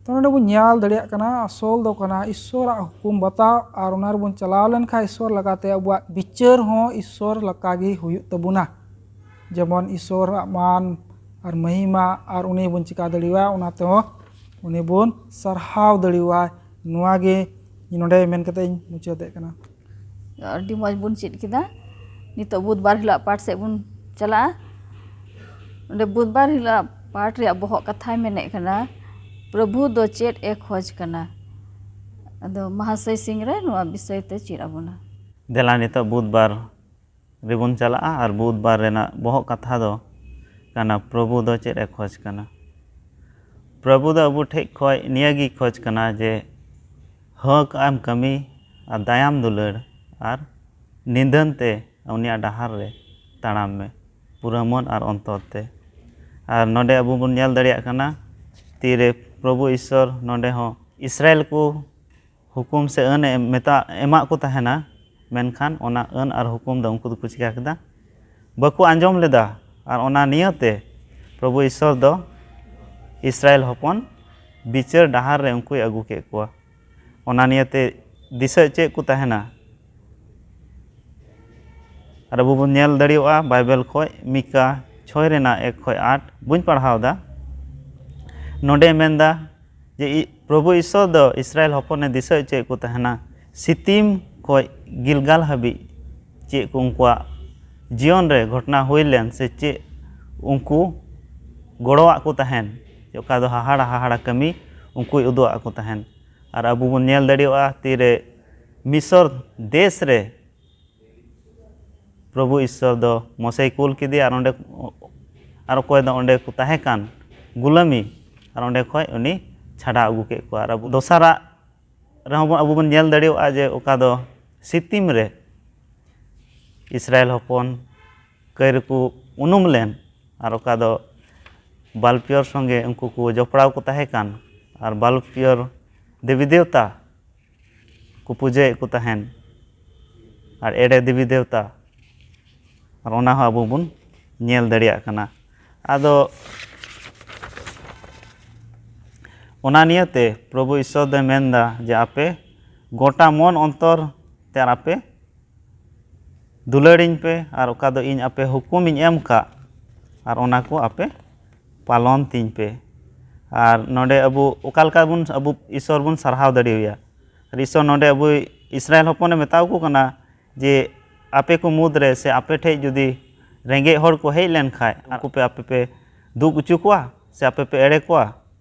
ᱛᱚ ᱱᱚᱰᱮ ᱵᱚᱱ ᱧᱮᱞ ᱫᱟᱲᱮᱭᱟᱜ ᱠᱟᱱᱟ, ᱟᱥᱚᱞ ᱫᱚ ᱠᱟᱱᱟ ᱤᱥᱥᱚᱨᱟᱜ ᱦᱩᱠᱩᱢ ᱵᱟᱛᱟᱣ, ᱟᱨ ᱚᱱᱟ ᱨᱮᱵᱚᱱ ᱪᱟᱞᱟᱣ ᱞᱮᱱᱠᱷᱟᱱ ᱤᱥᱥᱚᱨ ᱞᱮᱠᱟᱛᱮ ᱟᱵᱚᱣᱟᱜ ᱵᱤᱪᱟᱹᱨ ᱦᱚᱸ ᱤᱥᱥᱚᱨ ᱞᱮᱠᱟᱜᱮ ᱦᱩᱭᱩᱜ ᱛᱟᱵᱚᱱᱟ᱾ ᱡᱮᱢᱚᱱ ᱤᱥᱥᱚᱨᱟᱜ ᱢᱟᱱ ᱟᱨ ᱢᱚᱦᱤᱢᱟ ᱟᱨ ᱩᱱᱤ ᱵᱚᱱ ᱪᱤᱠᱟ ᱫᱟᱲᱮᱣᱟᱭᱟ, ᱚᱱᱟ ᱛᱮᱦᱚᱸ ᱩᱱᱤ ᱵᱚᱱ ᱥᱟᱨᱦᱟᱣ ᱫᱟᱲᱮᱣᱟᱭ᱾ ᱱᱚᱣᱟ ᱜᱮ ᱱᱚᱰᱮ ᱢᱮᱱ ᱠᱟᱛᱮ ᱤᱧ ᱢᱩᱪᱟᱹᱫᱮᱫ ᱠᱟᱱᱟ᱾ ᱟᱹᱰᱤ ᱢᱚᱡᱽ ᱵᱚᱱ ᱪᱮᱫ ᱠᱮᱫᱟ᱾ ᱱᱤᱛᱚᱜ ᱵᱩᱫᱷᱵᱟᱨ ᱦᱤᱞᱳᱜ ᱯᱟᱴ ᱥᱮᱫ ᱵᱚᱱ ᱪᱟᱞᱟᱜᱼᱟ᱾ ᱚᱸᱰᱮ ᱵᱩᱫᱷᱵᱟᱨ ᱦᱤᱞᱳᱜ ᱯᱟᱴ ᱨᱮᱭᱟᱜ ᱵᱚᱦᱚᱜ ᱠᱟᱛᱷᱟᱭ ᱢᱮᱱᱮᱫ ᱠᱟᱱᱟ, ᱯᱨᱚᱵᱷᱩ ᱫᱚ ᱪᱮᱫ ᱮ ᱠᱷᱚᱡᱽ ᱠᱟᱱᱟ? ᱟᱫᱚ ᱢᱟᱦᱟᱥᱚᱭ ᱥᱤᱝ ᱨᱮ ᱱᱚᱣᱟ ᱵᱤᱥᱚᱭ ᱛᱮ ᱪᱮᱫ ᱟᱵᱚᱱᱟ᱾ ᱫᱮᱞᱟ ᱱᱤᱛᱚᱜ ᱵᱩᱫᱷᱵᱟᱨ ᱨᱮᱵᱚᱱ ᱪᱟᱞᱟᱜᱼᱟ ᱟᱨ ᱵᱩᱫᱷᱵᱟᱨ ᱨᱮᱱᱟᱜ ᱵᱚᱦᱚᱜ ᱠᱟᱛᱷᱟ ᱫᱚ ᱠᱟᱱᱟ, ᱯᱨᱚᱵᱷᱩ ᱫᱚ ᱪᱮᱫ ᱮ ᱠᱷᱚᱡᱽ ᱠᱟᱱᱟ? ᱯᱨᱚᱵᱷᱩ ᱫᱚ ᱟᱵᱚ ᱴᱷᱮᱡ ᱠᱷᱚᱡ ᱱᱤᱭᱟᱹ ᱜᱮ ᱠᱷᱚᱡᱽ ᱠᱟᱱᱟ ᱡᱮ ᱦᱚᱠ ᱟᱢ ᱠᱟᱹᱢᱤ ᱟᱨ ᱫᱟᱭᱟᱢ ᱫᱩᱞᱟᱹᱲ ᱟᱨ ᱱᱤᱫᱷᱟᱹᱱ ᱛᱮ ᱩᱱᱤᱭᱟᱜ ᱰᱟᱦᱟᱨ ᱨᱮ ᱛᱟᱲᱟᱢ ᱢᱮ, ᱯᱩᱨᱟᱹ ᱢᱚᱱ ᱟᱨ ᱚᱱᱛᱚᱨ ᱛᱮ᱾ ᱟᱨ ᱱᱚᱰᱮ ᱟᱵᱚ ᱵᱚᱱ ᱧᱮᱞ ᱫᱟᱲᱮᱭᱟᱜ ᱠᱟᱱᱟ ᱛᱤᱨᱮ ᱯᱨᱚᱵᱷᱩ ᱤᱥᱥᱚᱨ ᱱᱚᱰᱮ ᱦᱚᱸ ᱤᱥᱨᱟᱭᱮᱞ ᱠᱚ ᱦᱩᱠᱩᱢ ᱥᱮ ᱟᱹᱱ ᱮ ᱢᱮᱛᱟ ᱮᱢᱟᱜ ᱠᱚ ᱛᱟᱦᱮᱱᱟ, ᱢᱮᱱᱠᱷᱟᱱ ᱚᱱᱟ ᱟᱹᱱ ᱟᱨ ᱦᱩᱠᱩᱢ ᱫᱚ ᱩᱱᱠᱩ ᱫᱚᱠᱚ ᱪᱤᱠᱟ ᱠᱮᱫᱟ? ᱵᱟᱠᱚ ᱟᱸᱡᱚᱢ ᱞᱮᱫᱟ᱾ ᱟᱨ ᱚᱱᱟ ᱱᱤᱭᱟᱹᱛᱮ ᱯᱨᱚᱵᱷᱩ ᱤᱥᱥᱚᱨ ᱫᱚ ᱤᱥᱨᱟᱭᱮᱞ ᱦᱚᱯᱚᱱ ᱵᱤᱪᱟᱹᱨ ᱰᱟᱦᱟᱨ ᱨᱮ ᱩᱱᱠᱩᱭ ᱟᱹᱜᱩ ᱠᱮᱫ ᱠᱚᱣᱟ᱾ ᱚᱱᱟ ᱱᱤᱭᱟᱹᱛᱮ ᱫᱤᱥᱟᱹ ᱪᱮᱫ ᱠᱚ ᱛᱟᱦᱮᱱᱟ? ᱟᱨ ᱟᱵᱚ ᱵᱚᱱ ᱧᱮᱞ ᱫᱟᱲᱮᱭᱟᱜᱼᱟ ᱵᱟᱭᱵᱮᱞ ᱠᱷᱚᱡ ᱢᱤᱠᱟ ᱪᱷᱚᱭ ᱨᱮᱱᱟᱜ ᱮᱠ ᱠᱷᱚᱡ ᱟᱴ ᱵᱚᱱ ᱯᱟᱲᱦᱟᱣ ᱮᱫᱟ᱾ ᱱᱚᱰᱮ ᱢᱮᱱᱫᱟ ᱡᱮ ᱤ- ᱯᱨᱚᱵᱷᱩ ᱤᱥᱥᱚᱨ ᱫᱚ ᱤᱥᱨᱟᱭᱮᱞ ᱦᱚᱯᱚᱱᱮ ᱫᱤᱥᱟᱹ ᱦᱚᱪᱚᱭᱮᱫ ᱠᱚ ᱛᱟᱦᱮᱱᱟ ᱥᱤᱛᱤᱢ ᱠᱷᱚᱱ ᱜᱤᱞᱜᱟᱞ ᱦᱟᱹᱵᱤᱡ ᱪᱮᱫ ᱠᱚ ᱩᱱᱠᱩᱣᱟᱜ ᱡᱤᱭᱚᱱ ᱨᱮ ᱜᱷᱚᱴᱚᱱᱟ ᱦᱩᱭ ᱞᱮᱱ ᱥᱮ ᱪᱮᱫ ᱩᱱᱠᱩ ᱜᱚᱲᱚᱣᱟᱜ ᱠᱚ ᱛᱟᱦᱮᱱ, ᱚᱠᱟ ᱫᱚ ᱦᱟᱦᱟᱲᱟ ᱦᱟᱦᱟᱲᱟ ᱠᱟᱹᱢᱤ ᱩᱱᱠᱩᱭ ᱩᱫᱩᱜ ᱟᱫ ᱠᱚ ᱛᱟᱦᱮᱱ᱾ ᱟᱨ ᱟᱵᱚ ᱵᱚᱱ ᱧᱮᱞ ᱫᱟᱲᱮᱭᱟᱜᱼᱟ, ᱛᱤᱨᱮ ᱢᱤᱥᱚᱨ ᱫᱮᱥ ᱨᱮ ᱯᱨᱚᱵᱷᱩ ᱤᱥᱥᱚᱨ ᱫᱚ ᱢᱚᱥᱮᱭ ᱠᱩᱞ ᱠᱮᱫᱮᱭᱟ, ᱟᱨ ᱚᱸᱰᱮ, ᱟᱨ ᱚᱠᱚᱭ ᱫᱚ ᱚᱸᱰᱮ ᱠᱚ ᱛᱟᱦᱮᱸ ᱠᱟᱱ ᱜᱩᱞᱟᱹᱢᱤ, ᱟᱨ ᱚᱸᱰᱮ ᱠᱷᱚᱱ ᱩᱱᱤ ᱪᱷᱟᱰᱟᱣ ᱟᱹᱜᱩ ᱠᱮᱫ ᱠᱚᱣᱟ᱾ ᱟᱨ ᱟᱵᱚ ᱫᱚᱥᱟᱨᱟᱜ ᱨᱮᱦᱚᱸ ᱵᱚᱱ, ᱟᱵᱚ ᱵᱚᱱ ᱧᱮᱞ ᱫᱟᱲᱮᱭᱟᱜᱼᱟ ᱡᱮ ᱚᱠᱟ ᱫᱚ ᱥᱤᱛᱤᱢ ᱨᱮ ᱤᱥᱨᱟᱭᱮᱞ ᱦᱚᱯᱚᱱ ᱠᱟᱹᱭ ᱨᱮᱠᱚ ᱩᱱᱩᱢ ᱞᱮᱱ, ᱟᱨ ᱚᱠᱟ ᱫᱚ ᱵᱟᱞ ᱯᱤᱭᱚᱨ ᱥᱚᱸᱜᱮ ᱩᱱᱠᱩ ᱠᱚ ᱡᱚᱯᱲᱟᱣ ᱠᱚ ᱛᱟᱦᱮᱸ ᱠᱟᱱ, ᱟᱨ ᱵᱟᱞ ᱯᱤᱭᱚᱨ ᱫᱮᱵᱤ ᱫᱮᱣᱛᱟ ᱠᱚ ᱯᱩᱡᱟᱹᱭᱮᱫ ᱠᱚ ᱛᱟᱦᱮᱱ, ᱟᱨ ᱮᱲᱮ ᱫᱮᱵᱤ ᱫᱮᱣᱛᱟ, ᱟᱨ ᱚᱱᱟ ᱦᱚᱸ ᱟᱵᱚ ᱵᱚᱱ ᱧᱮᱞ ᱫᱟᱲᱮᱭᱟᱜ ᱠᱟᱱᱟ᱾ ᱟᱫᱚ ᱚᱱᱟ ᱱᱤᱭᱟᱹᱛᱮ ᱯᱨᱚᱵᱷᱩ ᱤᱥᱥᱚᱨ ᱫᱚᱭ ᱢᱮᱱᱫᱟ ᱡᱮ ᱟᱯᱮ ᱜᱚᱴᱟ ᱢᱚᱱ ᱚᱱᱛᱚᱨ ᱛᱮ ᱟᱨ ᱟᱯᱮ ᱫᱩᱞᱟᱹᱲᱤᱧ ᱯᱮ, ᱟᱨ ᱚᱠᱟ ᱫᱚ ᱤᱧ ᱟᱯᱮ ᱦᱩᱠᱩᱢᱤᱧ ᱮᱢ ᱠᱟᱜ, ᱟᱨ ᱚᱱᱟ ᱠᱚ ᱟᱯᱮ ᱯᱟᱞᱚᱱ ᱛᱤᱧ ᱯᱮ᱾ ᱟᱨ ᱱᱚᱰᱮ ᱟᱵᱚ ᱚᱠᱟ ᱞᱮᱠᱟ ᱵᱚᱱ, ᱟᱵᱚ ᱤᱥᱥᱚᱨ ᱵᱚᱱ ᱥᱟᱨᱦᱟᱣ ᱫᱟᱲᱮᱣᱟᱭᱟ? ᱟᱨ ᱤᱥᱥᱚᱨ ᱱᱚᱰᱮ ᱟᱵᱚ ᱤᱥᱨᱟᱭᱮᱞ ᱦᱚᱯᱚᱱᱮ ᱢᱮᱛᱟᱣ ᱠᱚ ᱠᱟᱱᱟ ᱡᱮ ᱟᱯᱮ ᱠᱚ ᱢᱩᱫᱽ ᱨᱮ ᱥᱮ ᱟᱯᱮ ᱴᱷᱮᱡ ᱡᱩᱫᱤ ᱨᱮᱸᱜᱮᱡ ᱦᱚᱲ ᱠᱚ ᱦᱮᱡ ᱞᱮᱱ ᱠᱷᱟᱡ, ᱩᱱᱠᱩ ᱯᱮ, ᱟᱯᱮ ᱯᱮ ᱫᱩᱜ ᱚᱪᱚ ᱠᱚᱣᱟ ᱥᱮ ᱟᱯᱮ ᱯᱮ ᱮᱲᱮ ᱠᱚᱣᱟ?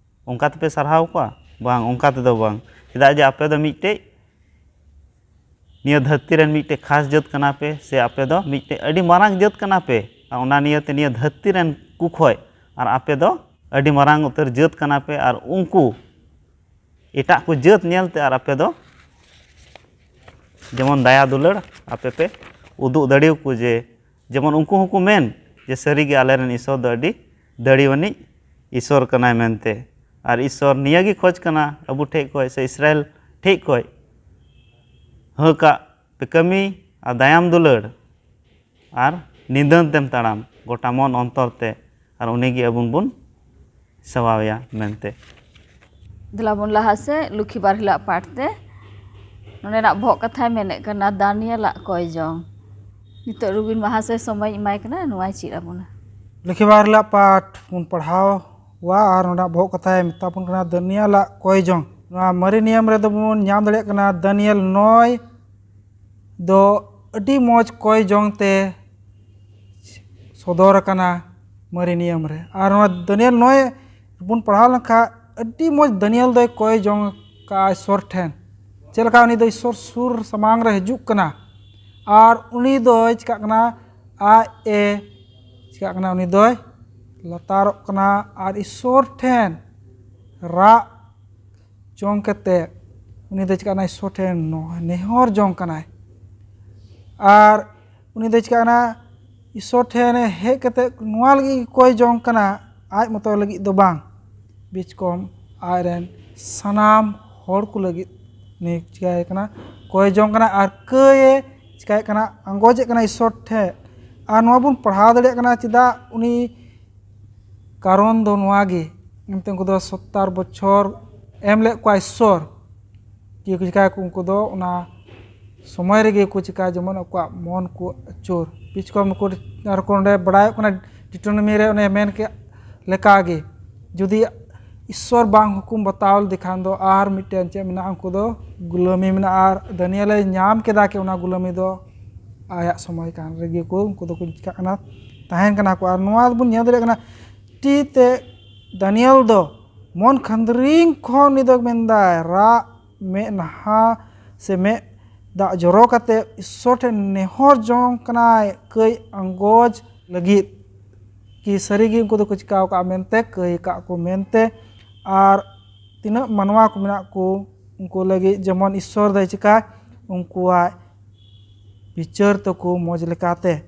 ᱚᱱᱠᱟ ᱛᱮᱯᱮ ᱥᱟᱨᱦᱟᱣ ᱠᱚᱣᱟ? ᱵᱟᱝ, ᱚᱱᱠᱟ ᱛᱮᱫᱚ ᱵᱟᱝ᱾ ᱪᱮᱫᱟᱜ ᱡᱮ ᱟᱯᱮ ᱫᱚ ᱢᱤᱫᱴᱮᱡ ᱱᱤᱭᱟᱹ ᱫᱷᱟᱹᱨᱛᱤ ᱨᱮᱱ ᱢᱤᱫᱴᱮᱡ ᱠᱷᱟᱥ ᱡᱟᱹᱛ ᱠᱟᱱᱟ ᱯᱮ, ᱥᱮ ᱟᱯᱮ ᱫᱚ ᱢᱤᱫᱴᱮᱡ ᱟᱹᱰᱤ ᱢᱟᱨᱟᱝ ᱡᱟᱹᱛ ᱠᱟᱱᱟ ᱯᱮ, ᱟᱨ ᱚᱱᱟ ᱱᱤᱭᱟᱹᱛᱮ ᱱᱤᱭᱟᱹ ᱫᱷᱟᱹᱨᱛᱤ ᱨᱮᱱ ᱠᱚ ᱠᱷᱚᱡ ᱟᱨ ᱟᱯᱮ ᱫᱚ ᱟᱹᱰᱤ ᱢᱟᱨᱟᱝ ᱩᱛᱟᱹᱨ ᱡᱟᱹᱛ ᱠᱟᱱᱟ ᱯᱮ, ᱟᱨ ᱩᱱᱠᱩ ᱮᱴᱟᱜ ᱠᱚ ᱡᱟᱹᱛ ᱧᱮᱞᱛᱮ ᱟᱨ ᱟᱯᱮ ᱫᱚ ᱡᱮᱢᱚᱱ ᱫᱟᱭᱟ ᱫᱩᱞᱟᱹᱲ ᱟᱯᱮ ᱯᱮ ᱩᱫᱩᱜ ᱫᱟᱲᱮᱭᱟᱠᱚ, ᱡᱮ ᱡᱮᱢᱚᱱ ᱩᱱᱠᱩ ᱦᱚᱸᱠᱚ ᱢᱮᱱ ᱡᱮ ᱥᱟᱹᱨᱤᱜᱮ ᱟᱞᱮᱨᱮᱱ ᱤᱥᱥᱚᱨ ᱫᱚ ᱟᱹᱰᱤ ᱫᱟᱲᱮᱭᱟᱱᱤᱡ ᱤᱥᱥᱚᱨ ᱠᱟᱱᱟᱭ ᱢᱮᱱᱛᱮ᱾ ᱟᱨ ᱤᱥᱥᱚᱨ ᱱᱤᱭᱟᱹ ᱜᱮ ᱠᱷᱚᱡᱽ ᱠᱟᱱᱟ ᱟᱵᱚ ᱴᱷᱮᱡ ᱠᱷᱚᱡ ᱥᱮ ᱤᱥᱨᱟᱭᱮᱞ ᱴᱷᱮᱡ ᱠᱷᱚᱡ, ᱦᱟᱹᱠᱟᱜ ᱯᱮ ᱠᱟᱹᱢᱤ ᱟᱨ ᱫᱟᱭᱟᱢ ᱫᱩᱞᱟᱹᱲ ᱟᱨ ᱱᱤᱫᱟᱹᱱ ᱛᱮᱢ ᱛᱟᱲᱟᱢ ᱜᱚᱴᱟ ᱢᱚᱱ ᱚᱱᱛᱚᱨ ᱛᱮ, ᱟᱨ ᱩᱱᱤ ᱜᱮ ᱟᱵᱚᱱ ᱵᱚᱱ ᱥᱮᱵᱟᱣᱟᱭᱟ ᱢᱮᱱᱛᱮ᱾ ᱫᱮᱞᱟ ᱵᱚᱱ ᱞᱟᱦᱟ ᱥᱮᱫ ᱞᱩᱠᱷᱤ ᱵᱟᱨ ᱦᱤᱞᱳᱜ ᱯᱟᱴ ᱛᱮ᱾ ᱱᱚᱰᱮᱱᱟᱜ ᱵᱚᱦᱚᱜ ᱠᱟᱛᱷᱟᱭ ᱢᱮᱱᱮᱫ ᱠᱟᱱᱟ ᱫᱟᱱᱤᱭᱮᱞᱟᱜ ᱠᱚᱭ ᱡᱚᱝ᱾ ᱱᱤᱛᱚᱜ ᱨᱩᱵᱤᱱ ᱢᱟᱦᱟᱥᱚᱭ ᱥᱚᱢᱚᱭ ᱮᱢᱟᱭ ᱠᱟᱱᱟ, ᱱᱚᱣᱟᱭ ᱪᱮᱫ ᱟᱵᱚᱱᱟ᱾ ᱞᱩᱠᱷᱤ ᱵᱟᱨ ᱦᱤᱞᱳᱜ ᱯᱟᱴ ᱵᱚᱱ ᱯᱟᱲᱦᱟᱣᱟ ᱟᱨ ᱱᱚᱰᱮᱱᱟᱜ ᱵᱚᱦᱚᱜ ᱠᱟᱛᱷᱟᱭ ᱢᱮᱛᱟ ᱵᱚᱱ ᱠᱟᱱᱟ ᱫᱟᱱᱤᱭᱮᱞᱟᱜ ᱠᱚᱭ ᱡᱚᱝ᱾ ᱱᱚᱣᱟ ᱢᱟᱨᱮ ᱱᱤᱭᱚᱢ ᱨᱮᱫᱚ ᱵᱚᱱ ᱧᱟᱢ ᱫᱟᱲᱮᱭᱟᱜ ᱠᱟᱱᱟ ᱫᱟᱱᱤᱭᱮᱞ ᱱᱚᱭ ᱫᱚ ᱟᱹᱰᱤ ᱢᱚᱡᱽ ᱠᱚᱭ ᱡᱚᱝ ᱛᱮ ᱥᱚᱫᱚᱨ ᱟᱠᱟᱱᱟ ᱢᱟᱨᱮ ᱱᱤᱭᱚᱢ ᱨᱮ᱾ ᱟᱨ ᱱᱚᱣᱟ ᱫᱟᱱᱤᱭᱮᱞ ᱱᱚᱭ ᱵᱚᱱ ᱯᱟᱲᱦᱟᱣ ᱞᱮᱱᱠᱷᱟᱱ ᱟᱹᱰᱤ ᱢᱚᱡᱽ ᱫᱟᱱᱤᱭᱮᱞ ᱫᱚᱭ ᱠᱚᱭ ᱡᱚᱝ ᱠᱟᱜᱼᱟ ᱤᱥᱥᱚᱨ ᱴᱷᱮᱱ᱾ ᱪᱮᱫ ᱞᱮᱠᱟ ᱩᱱᱤ ᱫᱚ ᱤᱥᱥᱚᱨ ᱥᱩᱨ ᱥᱟᱢᱟᱝ ᱨᱮ ᱦᱤᱡᱩᱜ ᱠᱟᱱᱟ ᱟᱨ ᱩᱱᱤ ᱫᱚᱭ ᱪᱤᱠᱟᱹᱜ ᱠᱟᱱᱟ, ᱟᱡ ᱮ ᱪᱤᱠᱟᱹᱜ ᱠᱟᱱᱟ, ᱩᱱᱤ ᱫᱚᱭ ᱞᱟᱛᱟᱨᱚᱜ ᱠᱟᱱᱟ ᱟᱨ ᱤᱥᱥᱚᱨ ᱴᱷᱮᱱ ᱨᱟᱜ ᱡᱚᱝ ᱠᱟᱛᱮ ᱩᱱᱤ ᱫᱚ ᱪᱤᱠᱟᱹᱜ ᱠᱟᱱᱟ, ᱤᱥᱥᱚᱨ ᱴᱷᱮᱱ ᱱᱚ-, ᱱᱮᱦᱚᱨ ᱡᱚᱝ ᱠᱟᱱᱟᱭ᱾ ᱟᱨ ᱩᱱᱤ ᱫᱚ ᱪᱤᱠᱟᱹᱜ ᱠᱟᱱᱟ, ᱤᱥᱥᱚᱨ ᱴᱷᱮᱱ ᱦᱮᱡ ᱠᱟᱛᱮ ᱱᱚᱣᱟ ᱞᱟᱹᱜᱤᱫ ᱜᱮ ᱠᱚᱭ ᱡᱚᱝ ᱠᱟᱱᱟ, ᱟᱡ ᱢᱚᱛᱚ ᱞᱟᱹᱜᱤᱫ ᱫᱚ ᱵᱟᱝ, ᱵᱤᱪᱠᱚᱢ ᱟᱡ ᱨᱮᱱ ᱥᱟᱱᱟᱢ ᱦᱚᱲ ᱠᱚ ᱞᱟᱹᱜᱤᱫ ᱩᱱᱤ ᱪᱤᱠᱟᱹᱭ ᱠᱟᱱᱟ, ᱠᱚᱭ ᱡᱚᱝ ᱠᱟᱱᱟ ᱟᱨ ᱠᱟᱹᱭᱮ ᱪᱤᱠᱟᱹᱭᱮᱫ ᱠᱟᱱᱟ, ᱟᱸᱜᱚᱪᱮᱫ ᱠᱟᱱᱟ ᱤᱥᱥᱚᱨ ᱴᱷᱮᱱ᱾ ᱟᱨ ᱱᱚᱣᱟ ᱵᱚᱱ ᱯᱟᱲᱦᱟᱣ ᱫᱟᱲᱮᱭᱟᱜ ᱠᱟᱱᱟ ᱪᱮᱫᱟᱜ ᱩᱱᱤ ᱠᱟᱨᱚᱱ ᱫᱚ ᱱᱚᱣᱟ ᱜᱮ, ᱮᱱᱛᱮ ᱩᱱᱠᱩ ᱫᱚ ᱥᱚᱛᱛᱟᱨ ᱵᱚᱪᱷᱚᱨ ᱮᱢ ᱞᱮᱫ ᱠᱚᱣᱟ ᱤᱥᱥᱚᱨ᱾ ᱪᱮᱫ ᱠᱚ ᱪᱤᱠᱟᱹᱭᱟᱠᱚ ᱩᱱᱠᱩ ᱫᱚ? ᱚᱱᱟ ᱥᱚᱢᱚᱭ ᱨᱮᱜᱮ ᱠᱚ ᱪᱤᱠᱟᱹᱭᱟ, ᱡᱮᱢᱚᱱ ᱟᱠᱚᱣᱟᱜ ᱢᱚᱱ ᱠᱚ ᱟᱹᱪᱩᱨ᱾ ᱵᱤᱪᱠᱚᱢ ᱱᱩᱠᱩ ᱟᱨ ᱠᱚ ᱱᱚᱰᱮ ᱵᱟᱲᱟᱭᱚᱜ ᱠᱟᱱᱟ, ᱰᱤᱴᱳᱱᱚᱢᱤ ᱨᱮ ᱚᱱᱮ ᱢᱮᱱ ᱠᱮᱫ ᱞᱮᱠᱟᱜᱮ, ᱡᱩᱫᱤ ᱤᱥᱥᱚᱨ ᱵᱟᱝ ᱦᱩᱠᱩᱢ ᱵᱟᱛᱟᱣ ᱞᱮᱫᱮ ᱠᱷᱟᱱ ᱫᱚ ᱟᱨ ᱢᱤᱫᱴᱮᱱ ᱪᱮᱫ ᱢᱮᱱᱟᱜᱼᱟ, ᱩᱱᱠᱩ ᱫᱚ ᱜᱩᱞᱟᱹᱢᱤ ᱢᱮᱱᱟᱜᱼᱟ᱾ ᱟᱨ ᱫᱟᱱᱤᱭᱮᱞᱮ ᱧᱟᱢ ᱠᱮᱫᱟ ᱠᱤ ᱚᱱᱟ ᱜᱩᱞᱟᱹᱢᱤ ᱫᱚ ᱟᱭᱟᱜ ᱥᱚᱢᱚᱭ ᱠᱟᱱ ᱨᱮᱜᱮ ᱠᱚ ᱩᱱᱠᱩ ᱫᱚᱠᱚ ᱪᱤᱠᱟᱹᱜ ᱠᱟᱱᱟ, ᱛᱟᱦᱮᱱ ᱠᱟᱱᱟ ᱠᱚ᱾ ᱟᱨ ᱱᱚᱣᱟ ᱵᱚᱱ ᱧᱮᱞ ᱫᱟᱲᱮᱭᱟᱜ ᱠᱟᱱᱟ, ᱛᱤ ᱛᱮ ᱫᱟᱱᱤᱭᱮᱞ ᱫᱚ ᱢᱚᱱ ᱠᱷᱟᱸᱫᱽᱨᱤᱝ ᱠᱷᱚᱱ ᱩᱱᱤ ᱫᱚ ᱢᱮᱱᱫᱟᱭ, ᱨᱟᱜ ᱢᱮᱫ ᱱᱟᱦᱟ ᱥᱮ ᱢᱮᱫ ᱫᱟᱜ ᱡᱚᱨᱚ ᱠᱟᱛᱮ ᱤᱥᱥᱚᱨ ᱴᱷᱮᱱ ᱱᱮᱦᱚᱨ ᱡᱚᱝ ᱠᱟᱱᱟᱭ ᱠᱟᱹᱭ ᱟᱸᱜᱚᱪ ᱞᱟᱹᱜᱤᱫ᱾ ᱠᱤ ᱥᱟᱹᱨᱤᱜᱮ ᱩᱱᱠᱩ ᱫᱚᱠᱚ ᱪᱤᱠᱟᱹᱣ ᱠᱟᱜᱼᱟ ᱢᱮᱱᱛᱮ, ᱠᱟᱹᱭ ᱠᱟᱜ ᱠᱚ ᱢᱮᱱᱛᱮ᱾ ᱟᱨ ᱛᱤᱱᱟᱹᱜ ᱢᱟᱱᱣᱟ ᱠᱚ ᱢᱮᱱᱟᱜ ᱠᱚ ᱩᱱᱠᱩ ᱞᱟᱹᱜᱤᱫ ᱡᱮᱢᱚᱱ ᱤᱥᱥᱚᱨ ᱫᱚᱭ ᱪᱤᱠᱟᱹ ᱩᱱᱠᱩᱣᱟᱜ ᱵᱤᱪᱟᱹᱨ ᱛᱟᱠᱚ ᱢᱚᱡᱽ ᱞᱮᱠᱟᱛᱮ᱾